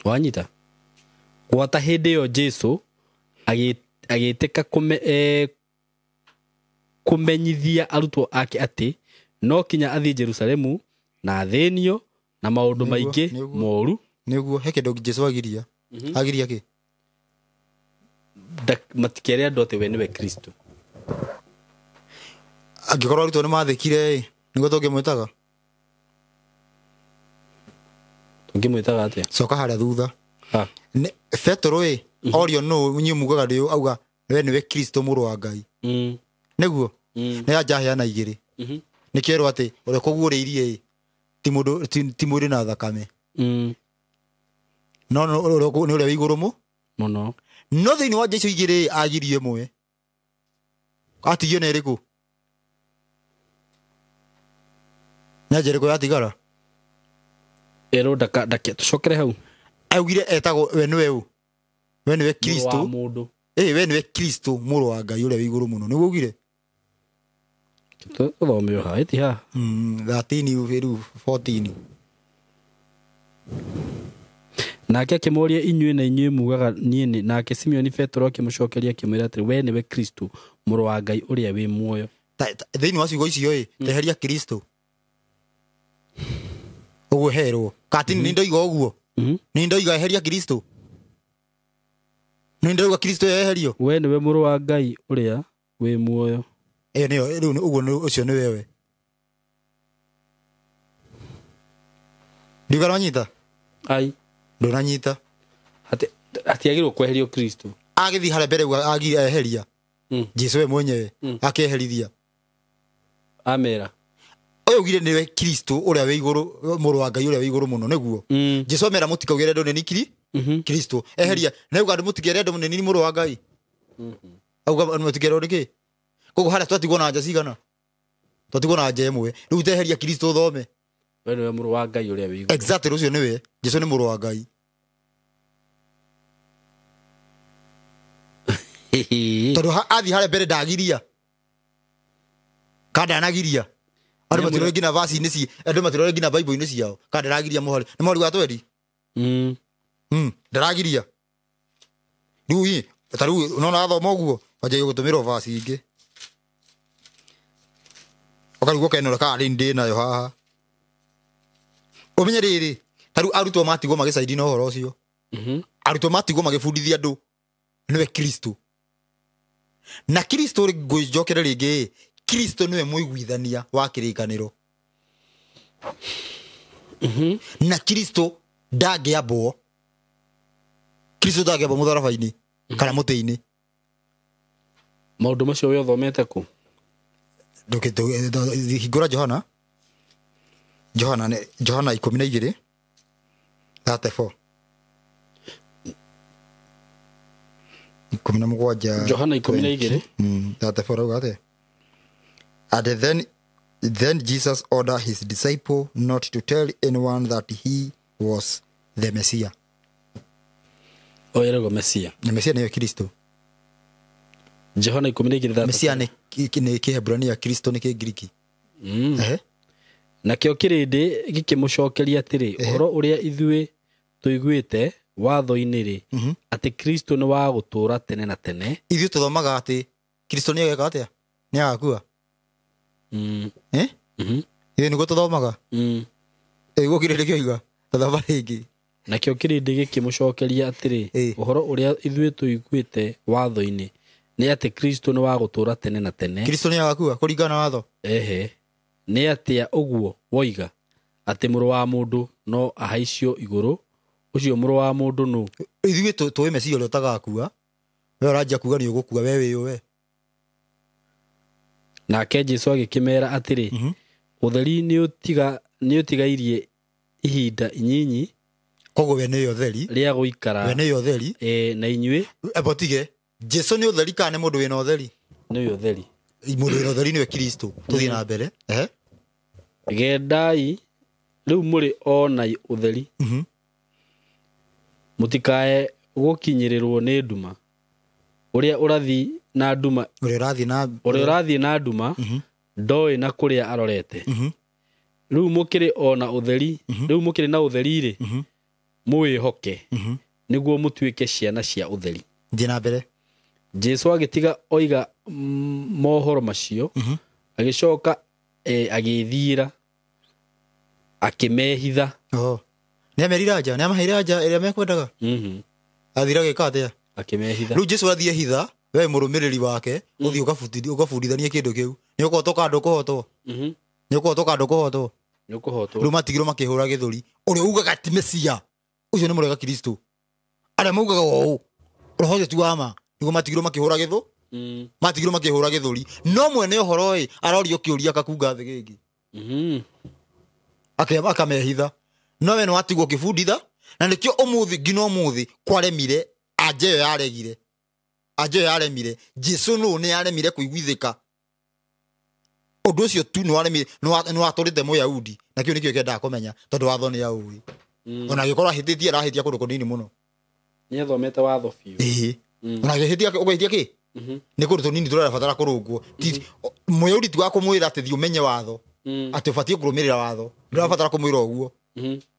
B: Wanyita? Gwata hĩndĩ ĩyo Jesu agĩtĩka kũmenyithia arutwo ake atĩ no kinya athiĩ Jerusalemu na athĩnio na maũndũ maingĩ moru.
A: Nĩguo he kĩndũ Jesu agiria. Agiria kĩ?
B: Matikere andũ atĩ we nĩwe Kristo.
A: Angĩkorwo arutwo nĩ mathĩkire ĩ, nĩguo tũngĩmwĩtaga?
B: Tũngĩmwĩtaga atĩa?
A: Coka harĩa thutha. Petero ĩ, orio nũ inyuĩ mugaga ndĩ auga we nĩwe Kristo mũrũ wa Ngai. Nĩguo? Nĩ anja heana igĩrĩ. Nĩkĩerwo atĩ ũrĩa kũguũrĩirie ĩ, ti mũndũ ti mwĩrĩ na thakame. No nĩ ũrĩa wĩ igũrũ
B: mũno.
A: No thĩinĩ wa nja icio igĩrĩ agirie ĩmwe. Atigio nĩ ĩrĩkũ? Nĩ anja ĩrĩkũ yatigara?
B: Ĩrwo ndaka tũcokere hau.
A: Augire etagwo we nĩwe ũ? We nĩwe Kristo. We nĩwe Kristo mũrũ wa Ngai ũrĩa wĩ igũrũ mũno. Nĩguo augire?
B: Tũthome haha, ĩti haha.
A: 13 rĩu 14.
B: Nake akĩmũũria inyuĩ na inyuĩ mugaga niĩ nĩ. Nake Simeoni Petero akĩmũcokeria akĩmwĩra atĩrĩ, we nĩwe Kristo mũrũ wa Ngai ũrĩa wĩ muoyo.
A: Thĩinĩ wa ciugo icio ĩ, teheria Kristo. Ũguo herwo. Kati nĩ ndoiga ũguo. Nĩ ndoiga eheria Kristo. Nĩ ndoiga Kristo eherio.
B: We nĩwe mũrũ wa Ngai ũrĩa wĩ muoyo.
A: Ĩyo nĩyo rĩu ũguo ũcio nĩ wewe. Ndiuga nĩwanyita?
B: Ai.
A: Ndũnanyita.
B: Hatiagĩrĩirwo kweherio Kristo.
A: Agĩthiĩ harĩa mbere ũguo eheria. Jesu we mwenyewe akĩeherithia.
B: Amera.
A: Ũyũ augire nĩwe Kristo ũrĩa wĩ igũrũ, mũrũ wa Ngai ũrĩa wĩ igũrũ mũno, nĩguo. Jesu amera mũtikaugĩre andũ nĩ Kristo. Eheria. Na auga andũ mũtikere andũ nĩ mũrũ wa Ngai. Auga andũ mũtikere nĩkĩ? Koguo harĩa twatigwo na nja cigana? Twatigwo na nja ĩmwe. Rĩu teheria Kristo ũthome.
B: We nĩwe mũrũ wa Ngai ũrĩa wĩ igũrũ.
A: Exactly, ũcio nĩwe. Jesu nĩ mũrũ wa Ngai. Tondũ athiĩ harĩa mbere ndagiria. Kana ndanagiria. Andũ matirore nginya verse-inĩ andũ matirore nginya Bible-inĩ ciao. Kana ndaragiria mũhari. Nĩ mũhari wa twendi? Ndaragiria. Rĩu ĩ, ta rĩu unaona athoma ũguo, wanjagia gũtũmĩrwo verse ingĩ. Ũkarigwo kenora kana rĩ ndĩ nayo haha. Ũmenye rĩrĩ, ta rĩu arutwo matigwo magĩcaidi na ũhoro ũcio. Arutwo matigwo magĩbundithia andũ nĩwe Kristo. Na Kristo ngũnjokere rĩngĩ, Kristo nĩwe mũiguithania wa kĩrĩkanĩro. Na Kristo ndangĩambwo. Kristo ndangĩambwo mũtharaba-inĩ kana mũtĩ-inĩ.
B: Maũndũ macio we ũthomete kũ?
A: Hingũra Johana. Johana 12 34. 17.
B: Johana 12.
A: 34 auga atĩa? And then Jesus ordered his disciple not to tell anyone that he was the Messiah.
B: Oerego Messiah.
A: Na Messiah nĩwe Kristo.
B: Johana 12.
A: Messiah nĩ Kĩhebrania, Kristo nĩ Kĩngiriki.
B: Nakĩo kĩrĩndĩ gĩkĩmũcokeria atĩrĩ, ũhoro ũrĩa ithuĩ tũiguĩte watho-inĩ rĩ, atĩ Kristo nĩ wa gũtũũra tene na tene.
A: Ithuĩ tũthomaga atĩ Kristo nĩ ageka atĩa? Nĩ agakua. Ithuĩ nĩguo tũthomaga. Nĩguo kĩrĩndĩ kĩoiga. Tũthoma rĩngĩ.
B: Nakĩo kĩrĩndĩ gĩkĩmũcokeria atĩrĩ, ũhoro ũrĩa ithuĩ tũiguĩte watho-inĩ nĩ atĩ Kristo nĩ wa gũtũũra tene na tene.
A: Kristo nĩ agakua kũringana na watho.
B: Ehe. Nĩ atĩa ũguo woiga atĩ mũrũ wa mũndũ no ahaicio igũrũ? Ũcio mũrũ wa mũndũ nũ?
A: Ithuĩ tũĩ Mesia ũrĩa ũtagakua. We ũranjia kuga nĩ ũgũkua, we wĩ ũ we?
B: Nake Jesu agĩkĩmera atĩrĩ, ũtheri nĩ ũtigairie ihinda inyinyi.
A: Koguo we nĩwe ũtheri.
B: Rĩa gũikara.
A: We nĩwe ũtheri.
B: Na inyuĩ.
A: Ebotige. Jesu nĩ ũtheri kana nĩ mũndũ wĩna ũtheri?
B: Nĩwe ũtheri.
A: Mũndũ wĩna ũtheri nĩwe Kristo. Tũthiĩ na mbere.
B: Gendai rĩu mũrĩ o na ũtheri. Mũtikae gũkinyĩrĩrwo nĩ nduma. Ũrĩa ũrathiĩ na nduma, ũrĩa ũrathiĩ na nduma ndoĩ na kũrĩa arorete. Rĩu mũkĩrĩ o na ũtheri, rĩu mũkĩrĩ na ũtheri rĩ, mũwĩhoke. Nĩguo mũtuĩke ciana cia ũtheri.
A: Thiĩ na mbere.
B: Jesu agĩtiga oiga mohoro macio, agĩcoka agĩĩthiĩra akĩmehitha.
A: Nĩ amerire anja, nĩ amaheire anja ĩrĩa mekwendaga. Athire agĩka atĩa?
B: Akĩmehitha.
A: Rĩu Jesu athiĩ hitha, we mũrũmĩrĩri wake, ũthiĩ ũgabundithanie kĩndũ kĩu. Nĩ ũkũhotwo kana ndũkũhotwo? Nĩ ũkũhotwo kana ndũkũhotwo?
B: Nĩ ũkũhotwo.
A: Rĩu matigirwo makĩhũra gĩthũri. Ũrĩa ugaga ti Mesia, ũcio nĩ mũrega Kristo. Arĩa maugaga ũũ, roho ũcio ti wa ma, nĩguo matigirwo makĩhũra gĩthũ. Matigirwo makĩhũra gĩthũri. No mwene ũhoro ĩ, arorio kĩũria akakunga thĩ gĩngĩ. Akamehitha. No we nĩ watigwo ũkĩbunditha, na nĩkĩo ũmũthĩ nginya ũmũthĩ kwaremire, anja ĩyo yaregire. Anja ĩyo yaremire. Jesu nũ nĩ yaremire kũiguithĩka. Ũndũ ũcio tu nĩ waremire, nĩ watũrĩte Mũyahudi, na kĩu nĩkĩo kĩendaga kũmenya, tondũ watho nĩ aũĩ. Ona angĩkorwo ahĩtĩtie, arahĩtia kũndũ kũnini mũno.
B: Nĩ athomete watho biũ.
A: Ĩĩ. Ona angĩhĩtia, ũkahĩtia kĩ? Nĩ kũndũ tũnini tũrabatara kũrũngwo. Mũyahudi ti wa kũmwĩra atĩ thiĩ ũmenye watho, atĩ ũbatiĩ kũrũmĩrĩra watho. Ndũrabatara kũmwĩra ũguo.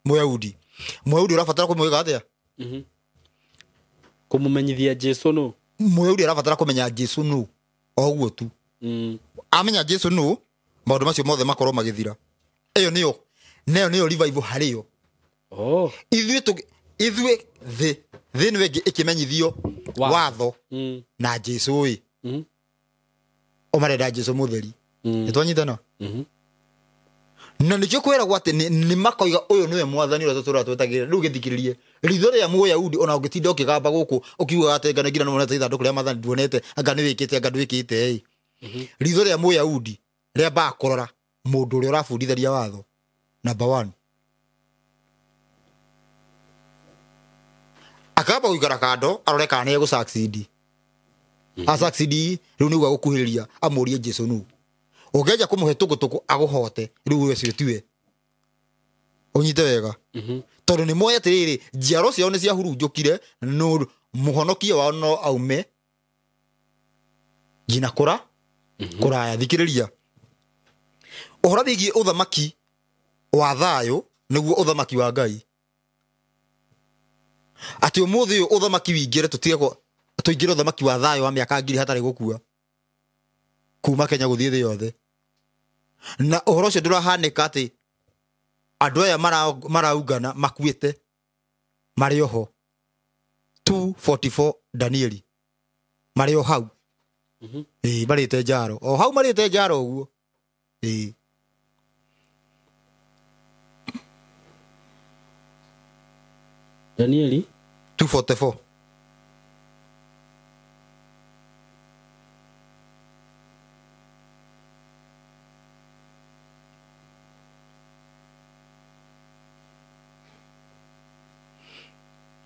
A: Mũyahudi. Mũyahudi ũrabatara kũmwĩka atĩa?
B: Kũmũmenyithia Jesu nũ.
A: Mũyahudi arabatara kũmenya Jesu nũ. O ũguo tu. Amenya Jesu nũ, maũndũ macio mothe makorwo magĩthira. Ĩyo nĩyo, nayo nĩyo revival harĩ yo. Ithuĩ thĩ nĩwe ĩngĩ ĩkĩmenyithio watho na Jesu ĩ. O marenda Jesu mũtheri. Nĩ twanyitana? Na nĩkĩo kwĩragwo atĩ nĩ makoiga ũyũ nĩwe mwathani ũrĩa tũtũraga twetagĩrĩra. Rĩu gĩthikĩrĩrie ritho rĩa Mũyahudi, ona ũngĩtinda ũkĩgamba gũkũ ũkiugaga atĩ anga nĩ nginya nĩwonete ithandũkũ rĩa maathani, nduonete, anga nĩ wĩkĩte, anga ndwĩkĩte ĩ. Ritho rĩa Mũyahudi rĩambaga kũrora mũndũ ũrĩa ũrabundithania watho, number 1. Akamba gũikara kando arore kana nĩ egũ succeed. A succeed rĩu nĩguo agũkuhĩrĩria amũrie Jesu nũ. Ũngĩanjia kũmũhe tũkũtũkũ agũhote, rĩu we ũcio tiwe. Ũnyite wega. Tondũ nĩ moĩ atĩrĩrĩ, njiaro ciao nĩ ciahurunjũkire, no mũhonokia wao no aume nginya kũra kũraya. Thikĩrĩria ũhoro wĩgiĩ ũthamaki wa thayũ, nĩguo ũthamaki wa Ngai. Atĩ ũmũthĩ ũyũ ũthamaki wĩingĩre, tũtige tũingĩre ũthamaki wa thayũ wa mĩaka 1000 hatarĩ gũkua, kuma Kenya gũthiĩ thĩ yothe. Na ũhoro ũcio ndũrahanĩka atĩ andũ aya maraungana makuĩte marĩ oho. 244 Danieli marĩ o hau. Ĩĩ, marĩte njaro o hau, marĩte njaro ũguo. Ĩĩ.
B: Danieli
A: 244.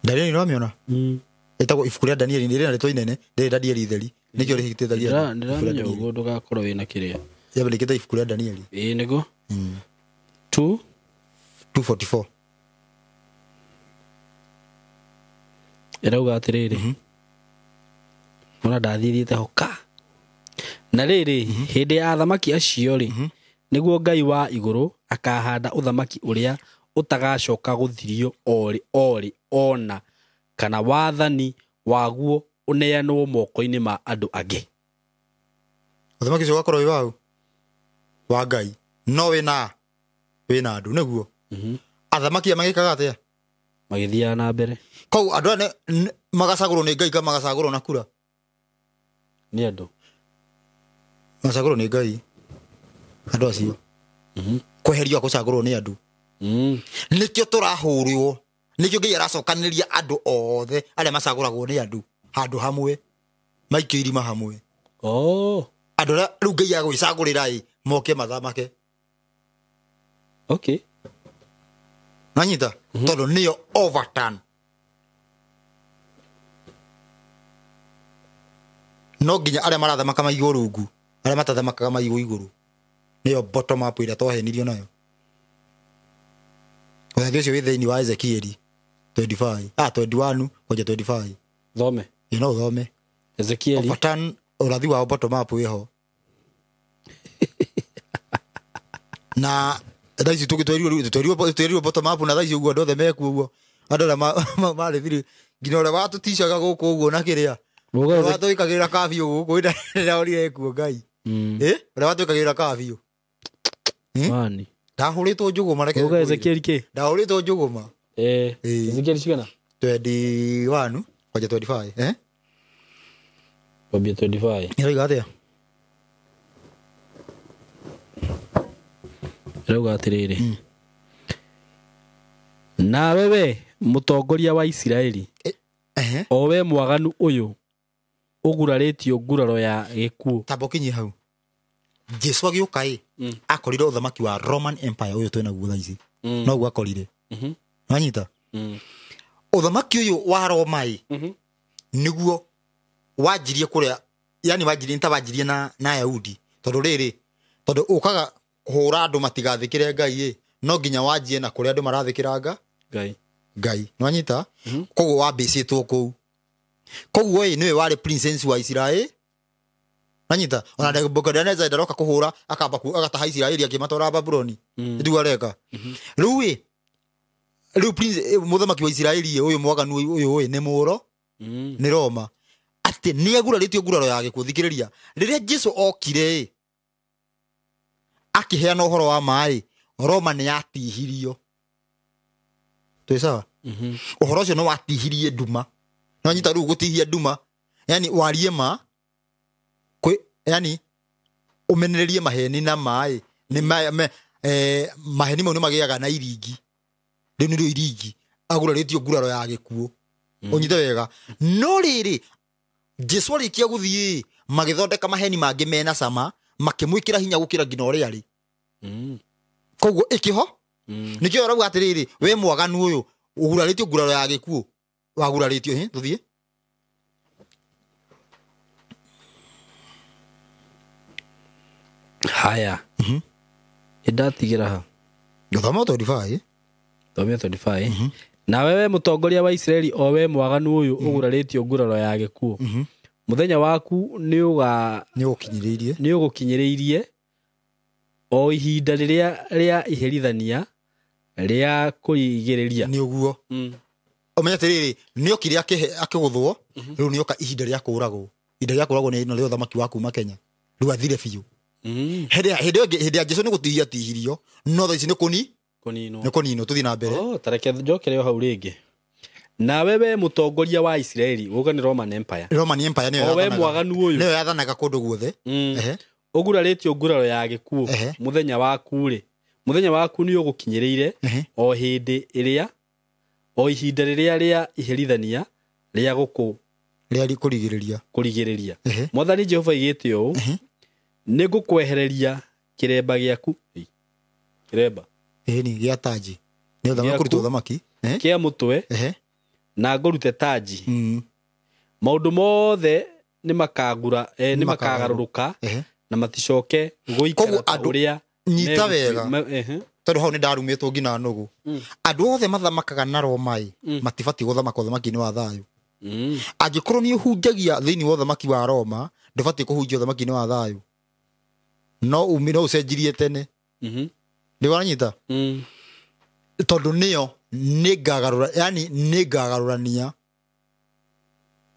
A: Danieli no amĩona? Ĩtagwo ibuku rĩa Danieli, nĩ rĩna rĩtwa inene, rĩrĩ Danieli itheri, nĩkĩo rĩhĩtithagia.
B: Ndĩramenya ũguo ndũgakorwo wĩna kĩrĩa.
A: Yandĩkĩte ibuku rĩa Danieli.
B: Ĩĩ nĩguo.
A: 244.
B: Ĩrauga atĩrĩrĩ, mona ndathirĩte ho ka. Na rĩrĩ, hĩndĩ ya athamaki acio rĩ, nĩguo Ngai wa igũrũ akahanda ũthamaki ũrĩa ũtagacoka gũthirio orĩ orĩ ona kana wathani waguo ũneanwo moko-inĩ ma andũ angĩ.
A: Ũthamaki ũcio ũgakorwo wĩ waũ? Wa Ngai. No wĩna andũ, nĩguo. Athamaki aya magĩkaga atĩa?
B: Magĩthiaga na mbere.
A: Koguo andũ aya magacagũrwo nĩ Ngai kana magacagũrwo na kura?
B: Nĩ andũ.
A: Magacagũrwo nĩ Ngai. Andũ acio. Kweherio gũcagũrwo nĩ andũ. Nĩkĩo tũrahũrwo, nĩkĩo Ngai aracokanĩrĩria andũ othe arĩa macagũragwo nĩ andũ handũ hamwe, maikio irima hamwe. Andũ arĩa rĩu Ngai agwĩcagũrĩra ĩ, moke mathamake.
B: Okay.
A: Nanyita? Tondũ nĩyo overturn. No nginya arĩa marathamaka maigwo rungu, arĩa matathamakaga maigwo igũrũ. Nĩyo bottom up ĩrĩa twahenirio nayo. Ũrathi ũcio wĩ thĩinĩ wa Ezekieli 25, 21 kwanja 25.
B: Thome.
A: Ĩ no ũthome.
B: Ezekieli.
A: Overturn ũrathi wa bottom up wĩho. Na thaa ici tũgĩtwerirwo bottom up, na thaa ici ũguo andũ othe mekuo ũguo. Andũ arĩa marĩ thiri Nginya ũrĩa watũticaga gũkũ ũguo na kĩrĩa.
B: Ũguo
A: Watũikagĩrĩra kabiũ gũkũ ndĩraorire kuo Ngai. Ĩ? Ũrĩa watũikagĩrĩra kabiũ.
B: Mani.
A: Ndahũrĩtwo njũgũma reke.
B: Ũguo Ezekiel kĩ?
A: Ndahũrĩtwo njũgũma.
B: Ezekiel cigana?
A: 21 kwanja 25. Eh?
B: Kwambia 25.
A: Ĩroiga atĩa?
B: Ĩrauga atĩrĩrĩ. Nawe we mũtongoria wa Isiraeli,
A: Ehe.
B: o we mwaganu ũyũ ũgurarĩtio nguraro ya gĩkuũ.
A: Tamba ũkinyie hau. Jesu agĩũka ĩ, akorire ũthamaki wa Roman Empire ũyũ twĩnaguo thaa ici. Noguo akorire. Wanyita? Ũthamaki ũyũ wa Roma ĩ, nĩguo wanjirie kũrĩa, yani wanjirie nĩ ta wanjirie na Ayahudi. Tondũ rĩrĩ, tondũ ũkaga kũhũra andũ matigathĩkĩre Ngai ĩ, no nginya wanjie na kũrĩa andũ marathĩkĩra
B: Ngai.
A: Ngai. Nĩwanyita? Koguo wambĩcĩtwo kũu. Koguo ĩ, nĩwe warĩ princess wa Isiraeli. Nanyita? Ona Nebukadneza ndaroka kũhũra akamba agataha Isiraeli akĩmatwara Babuloni. Nĩguo areka. Rĩu ĩ, rĩu prince mũthamaki wa Isiraeli ĩ, ũyũ mwaganu ũyũ ĩ, nĩ mũro, nĩ Roma. Atĩ nĩ agurarĩtio nguraro ya gĩkuũ. Thikĩrĩria. Rĩrĩa Jesu okire ĩ, akĩheana ũhoro wa ma ĩ, Roma nĩ yatihirio. Twĩ sawa? Ũhoro ũcio nĩ watihirie nduma. Nĩwanyita rĩu gũtihia nduma, yani warie ma, kwĩ, yani ũmenererie maheni na ma ĩ, nĩ maheni mau nĩ magĩaga na iringi. Rĩu nĩrĩo iringi. Agurarĩtio nguraro ya gĩkuũ. Ũnyite wega. No rĩrĩ, Jesu arĩkia gũthiĩ, magĩthondeka maheni mangĩ mena cama, makĩmwĩkĩra hinya gũkĩra nginya ũrĩa arĩ. Koguo ĩkĩho? Nĩkĩo ũrauga atĩrĩrĩ, we mwaganu ũyũ, ũgurarĩtio nguraro ya gĩkuũ. Wagurarĩtio, hĩ, tũthiĩ.
B: Haya. Nĩndatigĩra ha?
A: Gũthoma 25.
B: Thomia 25. Nawe we mũtongoria wa Isiraeli, o we mwaganu ũyũ ũgurarĩtio nguraro ya gĩkuũ. Mũthenya waku
A: Nĩ ũgũkinyĩrĩirie.
B: nĩ ũgũkinyĩrĩirie o ihinda rĩrĩa rĩa iherithania rĩa kũrigĩrĩria.
A: Nĩ ũguo. Ũmenye atĩrĩrĩ, nĩ okire akĩgũthwo, rĩu nĩ oka ihinda rĩa kũũragwo. Ihinda rĩa kũũragwo nĩ rĩo ũthamaki wa kuma Kenya. Rĩu athire biũ. Hĩndĩ ya Jesu nĩ gũtihia tihirio, no thaa ici nĩ
B: Kũninwo.
A: nĩ kũninwo. Tũthiĩ na mbere.
B: Oh, tareke njokere o hau rĩngĩ. Nawe we mũtongoria wa Isiraeli, ũguo nĩ Roman Empire.
A: Roman Empire nĩyo
B: O we
A: yathanaga.
B: mwaganu ũyũ.
A: Nĩyo yathanaga kũndũ guothe. Ehe.
B: Ũgurarĩtio nguraro ya gĩkuũ.
A: Ehe.
B: Mũthenya waku rĩ, mũthenya waku nĩ ũgũkinyĩrĩire o hĩndĩ ĩrĩa, o ihinda rĩrĩa rĩa iherithania rĩa gũkũ
A: Rĩa kũrigĩrĩria.
B: kũrigĩrĩria.
A: Ehe.
B: Mwathani Jehova aigĩte ũũ, nĩ ngũkwehereria kĩremba gĩaku. Kĩremba.
A: Ĩni gĩa taji. Nĩ ũthamaki
B: Gĩaku.
A: kũrutwo ũthamaki.
B: Kĩa mũtwe na ngũrute taji. Maũndũ mothe nĩ makagura, nĩ makagarũrũka na maticoke gũikara
A: Koguo
B: ta
A: andũ
B: ũrĩa
A: nyita wega. Tondũ hau nĩ ndarumĩtwo nginya nũgũ. Andũ othe mathamakaga na Roma ĩ, matibatiĩ gũthamaka ũthamaki-inĩ wa thayũ. Angĩkorwo nĩ ũhunjagia thĩinĩ wa ũthamaki wa Roma, ndũbatiĩ kũhunjia ũthamaki-inĩ wa thayũ. No no ũcenjirie tene. Nĩ wanyita? Tondũ nĩyo nĩngagarũra, yani nĩngagarũrania.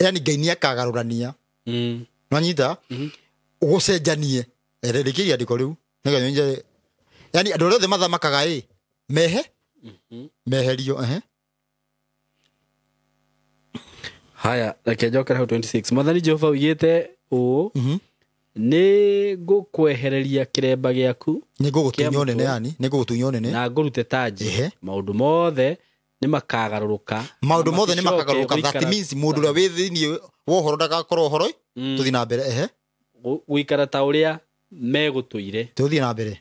A: Yani Ngai nĩakagarũrania. Nĩwanyita? Gũcenjanie. Rĩkĩria andĩko rĩu. Nĩgetha nyonje. Yani andũ arĩa othe mathamakaga ĩ, mehe? Meherio, ehe.
B: Haya, reke njokere hau 26. Mwathani Jehova oigĩte ũũ, nĩ ngũkwehereria kĩremba gĩaku
A: Nĩ ngũgũtunya
B: Kĩa
A: ũnene
B: mũtwe.
A: yani, nĩ ngũgũtunya ũnene.
B: na ngũrute taji.
A: Ehe.
B: Maũndũ mothe nĩ makagarũrũka.
A: Maũndũ
B: na
A: mothe nĩ
B: maticoke
A: makagarũrũka. That
B: gũikara
A: means mũndũ ũrĩa wĩ thĩinĩ wa ũhoro ndagakorwo ũhoro. Tũthiĩ na mbere, ehe.
B: Gũikara ta ũrĩa megũtũire.
A: Tũthiĩ na mbere.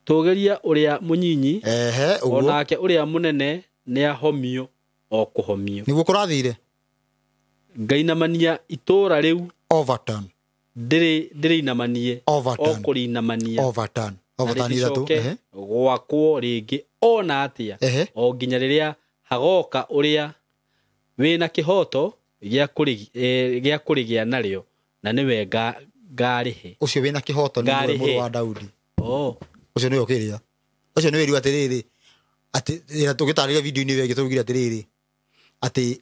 B: Tũgĩria ũrĩa mũnyinyi,
A: Ehe,
B: o
A: ũguo.
B: nake ũrĩa mũnene nĩ ahomio o kũhomio.
A: Nĩguo kũrathire.
B: Ngainamania itũũra rĩu
A: Overturn.
B: ndĩrĩinamanie o
A: Overturn.
B: kũrĩinamania.
A: Overturn.
B: Na
A: Overturn ithatũ.
B: rĩticoke
A: Ehe.
B: gwakwo rĩngĩ ona atĩa
A: Ehe.
B: o nginya rĩrĩa hagoka ũrĩa wĩna kĩhoto gĩa kũrĩgĩa narĩo na nĩwe ngarĩhe.
A: Ũcio wĩna kĩhoto nĩ
B: Ngarĩhe.
A: mũrũ wa Daudi.
B: Oh.
A: Ũcio nĩwe ũkĩrĩa. Ũcio nĩwe rĩu atĩrĩrĩ. Atĩ ĩrĩa tũgĩtarĩria video-inĩ ĩyo ĩngĩ tũrugire atĩrĩrĩ atĩ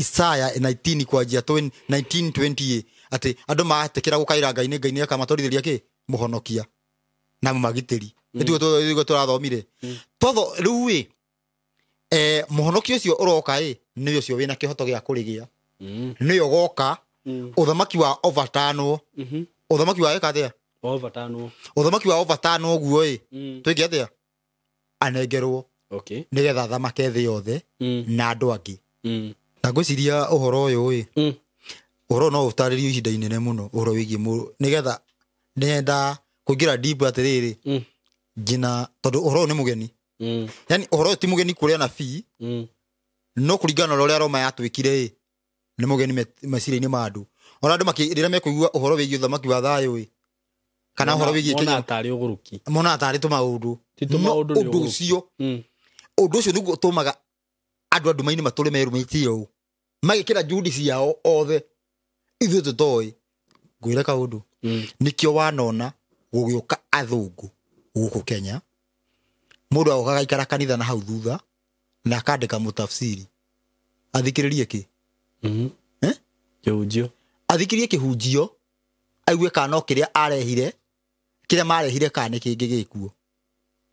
A: Isaya 19 kwanjia 1920 atĩ andũ matetĩkĩra gũkaĩra Ngai nĩ Ngai nĩ akamatwarithĩria kĩ mũhonokia na mũmagitĩri. Nĩtuo tũrathomire. Twatho rĩu ĩ mũhonokia ũcio ũroka ĩ nĩ ũcio wĩna kĩhoto gĩa kũrĩgĩa. Nĩyo goka ũthamaki wa overtanwo. Ũthamaki wa ĩka atĩa?
B: Overtanwo.
A: Ũthamaki wa overtanwo ũguo ĩ twĩke atĩa? Anengerwo.
B: Okay.
A: Nĩgetha athamake thĩ yothe na andũ angĩ. Na ngwĩciria ũhoro ũyũ ĩ ũhoro no ũtarĩrio ihinda inene mũno ũhoro wĩgiĩ nĩgetha nĩenda kũingĩra deep atĩrĩrĩ nginya tondũ ũhoro ũyũ nĩ mũgeni. Yani ũhoro ũyũ ti mũgeni kũrĩ anabii no kũringana na ũrĩa Roma yatwĩkire ĩ nĩ mũgeni meciria-inĩ ma andũ. Ona andũ rĩrĩa mekũigua ũhoro wĩgiĩ ũthamaki wa thayũ ĩ kana ũhoro wĩgiĩ
B: Kenya mona tarĩ ũgũrũki.
A: Mona tarĩ tũmaũndũ.
B: Ti tũmaũndũ nĩ
A: ũgũrũki. Ũndũ ũcio nĩguo ũtũmaga andũ andũ-inĩ matũre merumĩtie ũũ magĩkĩra juhudi ciao othe ithuĩ tũtoĩ. Ngwĩre kaũndũ nĩkĩo wanona gũgĩũka athũngũ gũkũ Kenya mũndũ agoka agaikara kanitha na hau thutha na akandĩka mũtafsiri athikĩrĩrie kĩ
B: kĩhunjio
A: athikĩrĩrie kĩhunjio aigue kana no kĩrĩa arehire kĩrĩa marehire kana nĩ kĩngĩ gĩkuo.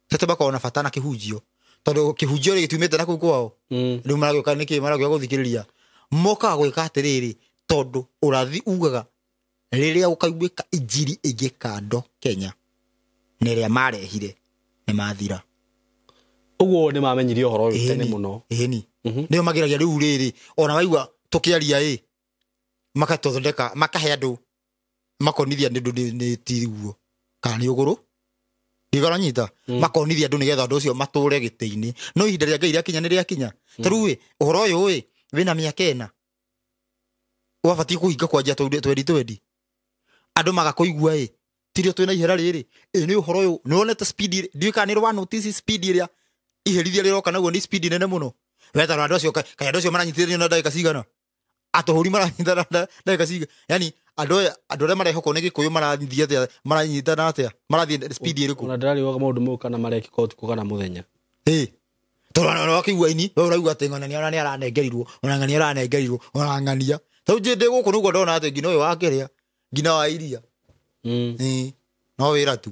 A: Tete makoragwo na bata na kĩhunjio tondũ kĩhunjio rĩ gĩtiumĩte na kũu kwao rĩu maragĩũka nĩkĩ maragĩũka gũthikĩrĩria mokaga gwĩka atĩrĩrĩ tondũ ũrathi ugaga rĩrĩa gũkaiguĩka injiri ĩngĩ kando Kenya na ĩrĩa marehire nĩ mathira.
B: Ũguo nĩ mamenyirie ũhoro ũyũ tene mũno.
A: Ĩni nĩo mageragia rĩu rĩrĩ ona waigua tũkĩaria ĩ makatũthondeka makahe andũ makonithia nĩ ũndũ nĩ tiguo kana nĩ ũgũrũ ndigoranyita makonithia andũ nĩgetha andũ ũcio matũre gĩtĩ-inĩ no ihinda rĩa Ngai rĩakinya nĩ rĩakinya. Ta rĩu ĩ ũhoro ũyũ ĩ wĩna mĩaka ĩna wabatiĩ kũhinga kwanjia 2020 andũ magakũigua ĩ tirio twĩna ihera rĩrĩ ĩ nĩ ũhoro ũyũ nĩ wonete speed ndiũĩ kana nĩ wa notice speed ĩrĩa iherithia rĩroka naguo nĩ speed nene mũno. Wetara andũ acio kaĩ andũ acio maranyitithania na ndagĩka cigana atũhũri maranyitana na ndagĩka cigana yani andũ arĩa marehokwo nĩ Gĩkũyũ marathiĩ atĩa maranyitana atĩa marathiĩ speed ĩrĩkũ.
B: Ona ndĩrariũaga maũndũ mau kana marekĩka ũtukũ kana mũthenya.
A: Ĩ tondũ ona wakĩigua ini we ũraigua atĩ ng'ania ona nĩ aranengerirwo ona ng'ania aranengerirwo ona ng'ania ta rĩu ndĩ gũkũ nĩguo ndona atĩ nginya ũyũ wa kĩrĩa nginya wa iria no wĩra tu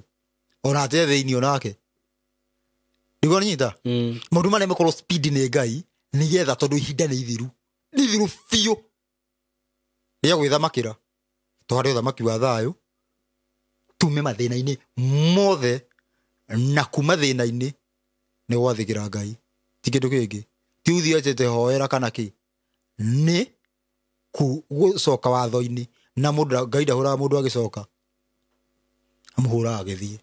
A: ona atĩ thĩinĩ onake nĩguo nyita maũndũ marĩa makorwo speed nĩ Ngai nĩgetha tondũ ihinda nĩ ithiru nĩ ithiru biũ rĩa gwĩthamakĩra tũhande ũthamaki wa thayũ tume mathĩna-inĩ mothe na kuma thĩna-inĩ nĩ gwathĩkĩra Ngai ti kĩndũ kĩngĩ ti ũthiĩ atĩte hoera kana kĩ nĩ gũcoka watho-inĩ na mũndũ Ngai ndahũraga mũndũ agĩcoka amũhũraga agĩthiĩ.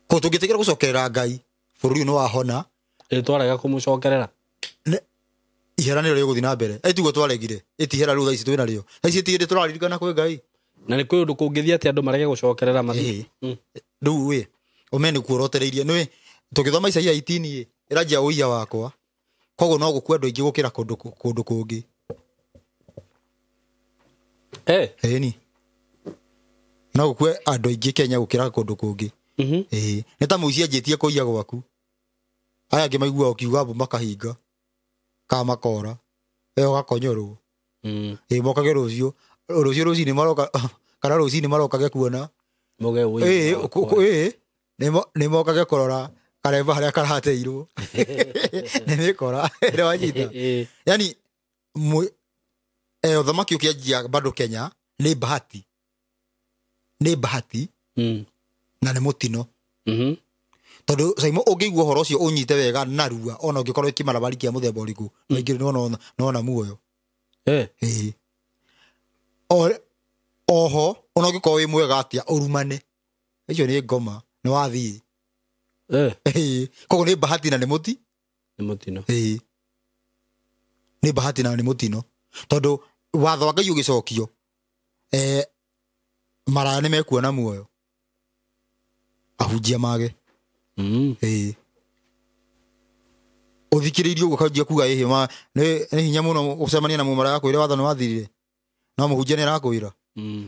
A: Koguo tũngĩtĩkĩra gũcokerera Ngai bũrũri ũyũ nĩ wahona.
B: Ĩ twarega kũmũcokerera
A: ihera nĩrĩo rĩgũthiĩ na mbere. Ĩ tiguo twaregire ĩ ti ihera rĩu thaa ici twĩna rĩo thaa ici ti hĩndĩ tũraririkana kwĩ Ngai.
B: Na nĩ kwĩ ũndũ kũngĩthiĩ atĩ andũ marege gũcokerera mathiĩ.
A: Rĩu ĩ ũmenye nĩ kuorotereirie nĩ tũgĩthoma Isaia 18 ĩ ĩranjia ũiya wakwa koguo no gũkua andũ aingĩ gũkĩra kũndũ kũngĩ. Ĩni no gũkue andũ aingĩ Kenya gũkĩra kũndũ kũngĩ. Ĩ nĩ ta mũici anjĩtie kũiya gwaku aya angĩ maiguaga ũkiuga mbu makahinga kana makora ĩyo ũgakonyorwo. Ĩ mokage rũciũ rũciũ rũcinĩ maroka kana rũcinĩ marokage kuona
B: moge
A: ĩ nĩ mokage kũrora karemba harĩa karateirwo nĩ mĩkora nĩ wanyita. Yani ũthamaki ũkĩanjia bado Kenya nĩ bahati nĩ bahati na nĩ mũtino. Tondũ Saimo ũngĩigua ũhoro ũcio ũnyite wega narua ona ũngĩkorwo kĩmarabari kĩa mũthemba ũrĩkũ maingĩ nĩwona muoyo. Ĩ oho ona ũngĩkorwo wĩ mwega atĩa ũrumane icio nĩ ngoma nĩ wathiĩ. Koguo nĩ bahati na nĩ mũti
B: nĩ mũtino.
A: Ĩ nĩ bahati na nĩ mũtino tondũ watho wa Ngai ũgĩcokio maraya nĩ mekuona muoyo ahunjia mage. Ĩ ũthikĩrĩirie ũguo kanjia kuga ĩhĩ ma nĩ hinya mũno gũcemania na mũmaraya akwĩre watho nĩ wathirire no mũhunjia nĩ arakwĩra.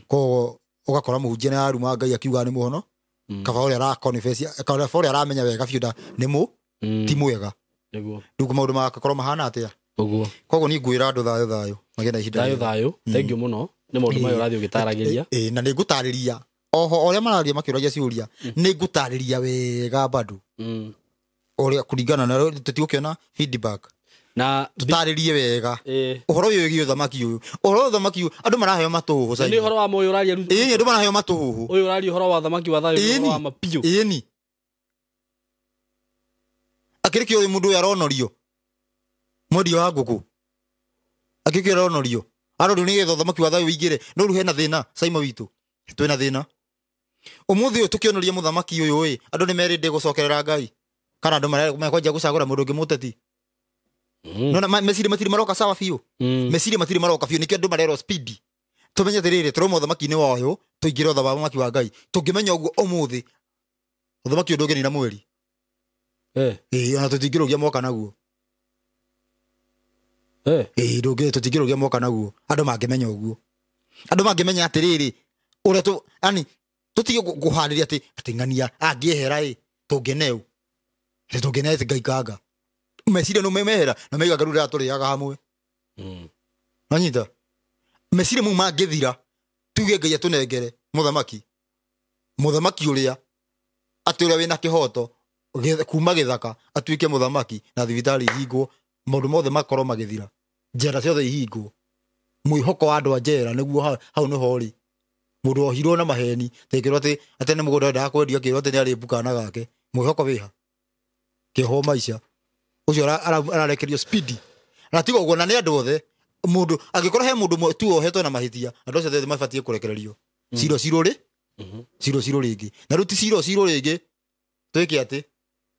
A: Koguo ũgakora mũhunjia nĩ araruma Ngai akiuga nĩ mũhono Kaba ũrĩa ara kaba ũrĩa aramenya wega biũ nda nĩ mũ ti mwega.
B: Nĩguo.
A: Rĩu maũndũ magakorwo mahana atĩa?
B: Ũguo.
A: Koguo niĩ ngwĩra andũ thayũ thayũ magĩe na ihinda
B: Thayũ
A: rĩega.
B: thayũ. Thank you mũno nĩ maũndũ maya ũrathiĩ ũgĩtaragĩria.
A: Ĩ, na nĩ ngũtarĩria oho ũrĩa mararia makĩũragia ciũria, nĩ ngũtarĩria wega bado ũrĩa kũringana na tũtigũkĩona feedback.
B: Na
A: Tũtarĩrie wega
B: ĩ
A: ũhoro ũyũ wĩgiĩ ũthamaki ũyũ, ũhoro wa ũthamaki ũyũ andũ maraheo matũhũhũ
B: nĩ
A: Simon.
B: ũhoro wa ma ũyũ ũraria rĩu.
A: Ĩĩ, andũ maraheo matũhũhũ.
B: Ũyũ ũraria ũhoro wa thamaki wa thayũ nĩ ũhoro wa ma biũ.
A: Ĩni akĩrĩ kĩo mũndũ ũyũ aronorio mwendia wa ngũkũ, akĩrĩ kĩo aronorio arorio nĩgetha ũthamaki wa thayũ ũingĩre. No rĩu hena thĩna Simon witũ, twĩna thĩna ũmũthĩ ũyũ tũkĩonoria mũthamaki ũyũ ĩ, andũ nĩ merĩndĩ gũcokerera Ngai kana andũ mekwanjia gũcagũra mũndũ ũngĩ mũteti. Nona meciria matirĩ maroka sawa biũ. Meciria matirĩ maroka biũ, nĩkĩo andũ marerwo speed. Tũmenye atĩrĩrĩ, tũrauma ũthamaki-inĩ wa ũyũ tũingĩre ũthamaki wa Ngai. Tũngĩmenya ũguo ũmũthĩ ũthamaki ũyũ ndũngĩnina mweri. Ĩĩ, ona tũtingĩrũgia mwaka naguo. Ĩĩ, tũtingĩrũgia mwaka naguo. Andũ mangĩmenya ũguo, andũ mangĩmenya atĩrĩrĩ, ũrĩa tũ yani tũtige kũharĩria atĩ atĩ ng'ania angĩehera ĩ tũngeneu atĩ tũngene atĩ Ngai kanga meciria no mehera na meiga rĩu rĩrĩa tũrĩaga hamwe. Nanyita meciria mau mangĩthira tuge Ngai atũnengere mũthamaki, mũthamaki ũrĩa atĩ ũrĩa wĩna kĩhoto kuma gĩthaka atuĩke mũthamaki na thibitarĩ ihingwo, maũndũ mothe makorwo magĩthira, njera ciothe ihingwo, mwĩhoko wa andũ a njera nĩguo hau nĩho rĩ mũndũ ohirwo na maheni tekĩrwo atĩ atĩ nĩ mũgũnda endaga kwendia akĩrwo atĩ nĩ arĩ kana gake, mwĩhoko wĩha kĩohwo maica ũcio ararekerio speed. Na tiga ũguo, na nĩ andũ othe, mũndũ angĩkorwo he mũndũ tu ohetwo na mahĩtia, andũ acio othe mabatiĩ kũrekererio ciro ciro rĩ ciro ciro rĩngĩ, na rĩu ti ciro ciro rĩngĩ twĩke atĩ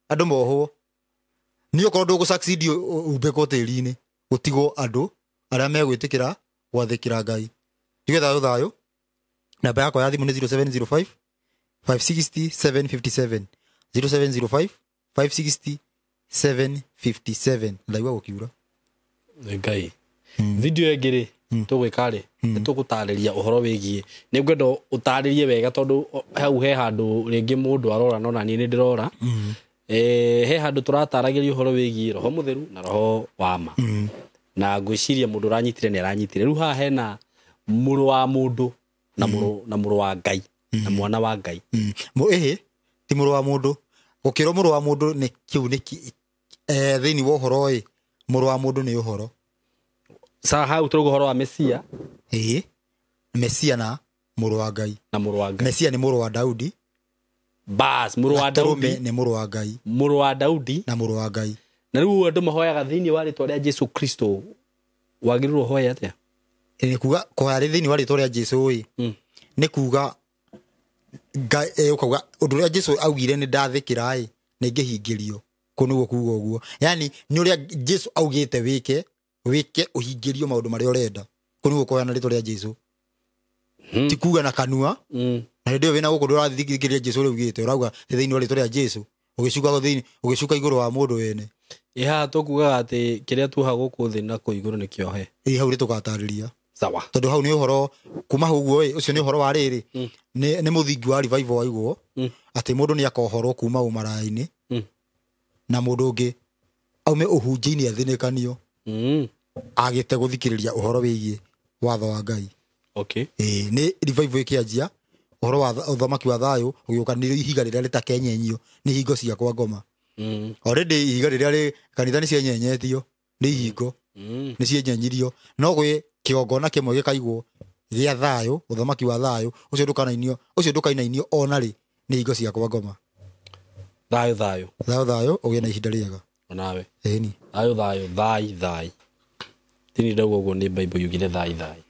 A: andũ mohwo nĩ okorwo ndũgũ succeed umbĩkwo tĩri-inĩ, gũtigwo andũ arĩa megwĩtĩkĩra gwathĩkĩra Ngai. Njuge thayũ thayũ. Namba yakwa ya thimũ nĩ 0705 560 757, 0705 560 757. Ndaigua gũkiura.
B: Ngai. Video ĩngĩ rĩ tũgwĩka rĩ nĩ tũgũtarĩria ũhoro wĩgiĩ, nĩ ngwenda ũtarĩrie wega tondũ hau he handũ rĩngĩ mũndũ arora no na niĩ nĩ ndĩrora. He handũ tũrataragĩria ũhoro wĩgiĩ roho mũtheru na roho wa ma. Na ngwĩciria mũndũ ũranyitire nĩ aranyitire. Rĩu haha hena mũrũ wa mũndũ na mũrũ wa Ngai na mwana wa Ngai.
A: Ĩhĩ ti mũrũ wa mũndũ, gũkĩrwo mũrũ wa mũndũ nĩ kĩu nĩ thĩinĩ wa ũhoro ĩ, mũrũ wa mũndũ nĩ ũhoro.
B: Sa hau tũrauga ũhoro wa Mesia.
A: Ĩĩ, Mesia na mũrũ wa Ngai.
B: Na mũrũ wa Ngai.
A: Mesia nĩ mũrũ wa Daudi.
B: Bas, mũrũ wa Daudi
A: nĩ mũrũ wa Ngai.
B: Mũrũ wa Daudi
A: na mũrũ wa Ngai.
B: Na rĩu andũ mahoyaga thĩinĩ wa rĩtwa rĩa Jesu Kristo, wagĩrĩirwo ũhoe atĩa?
A: Nĩ kuga kũhoya thĩinĩ wa rĩtwa rĩa Jesu ĩ, nĩ kuga Ngai, ũkauga ũndũ ũrĩa Jesu augire nĩ ndathĩkĩra ĩ, nĩ ngĩhingĩrio. Kũu nĩguo kuga ũguo. Yani nĩ ũrĩa Jesu augĩte wĩke, wĩke ũhingĩrio maũndũ marĩa ũrenda. Kũu nĩguo kũhoya na rĩtwa rĩa Jesu. Ti kuga na kanua. Na hĩndĩ ĩyo wĩna gũkũ ndũrathikĩrĩria Jesu ũrĩa augĩte, ũrauga thĩinĩ wa rĩtwa rĩa Jesu, ũgĩcuka thĩinĩ, ũgĩcuka igũrũ wa mũndũ wene.
B: Ĩ haha tũkugaga atĩ kĩrĩa tuoha gũkũ thĩ na kũu igũrũ nĩ kĩohe.
A: Ĩ hau nĩtũgatarĩria.
B: Sawa.
A: Tondũ hau nĩ ũhoro kuma hau ũguo ĩ, ũcio nĩ ũhoro wa rĩrĩ, nĩ mũthingi wa revival waigwo, atĩ mũndũ nĩ akohorwo kuma ũmaraya-inĩ, na mũndũ ũngĩ aume ũhunjia-inĩ athĩnĩkanio, agĩte gũthikĩrĩria ũhoro wĩgiĩ watho wa Ngai.
B: Okay.
A: Ĩ, nĩ revival ĩkĩanjia ũhoro wa ũthamaki wa thayũ ũgĩũka, nĩ ihiga rĩrĩa rĩtakenyenyio nĩ ihingo cia kwa ngoma. Already ihiga rĩrĩa rĩ kanitha nĩ cienyenyetio nĩ ihingo, nĩ cienyenyirio, no gwĩ kĩgongona kĩmwe gĩkaigwo gĩa thayũ, ũthamaki wa thayũ ũcio ndũkanainio, ũcio ndũkainainio ona rĩ nĩ ihingo cia kwa ngoma.
B: Thayũ thayũ.
A: Thayũ thayũ, ũgĩe na ihinda rĩega.
B: Onawe.
A: Ĩni.
B: Thayũ thayũ, thai thai. Tini ndauga ũguo nĩ Bible yugire thai thai.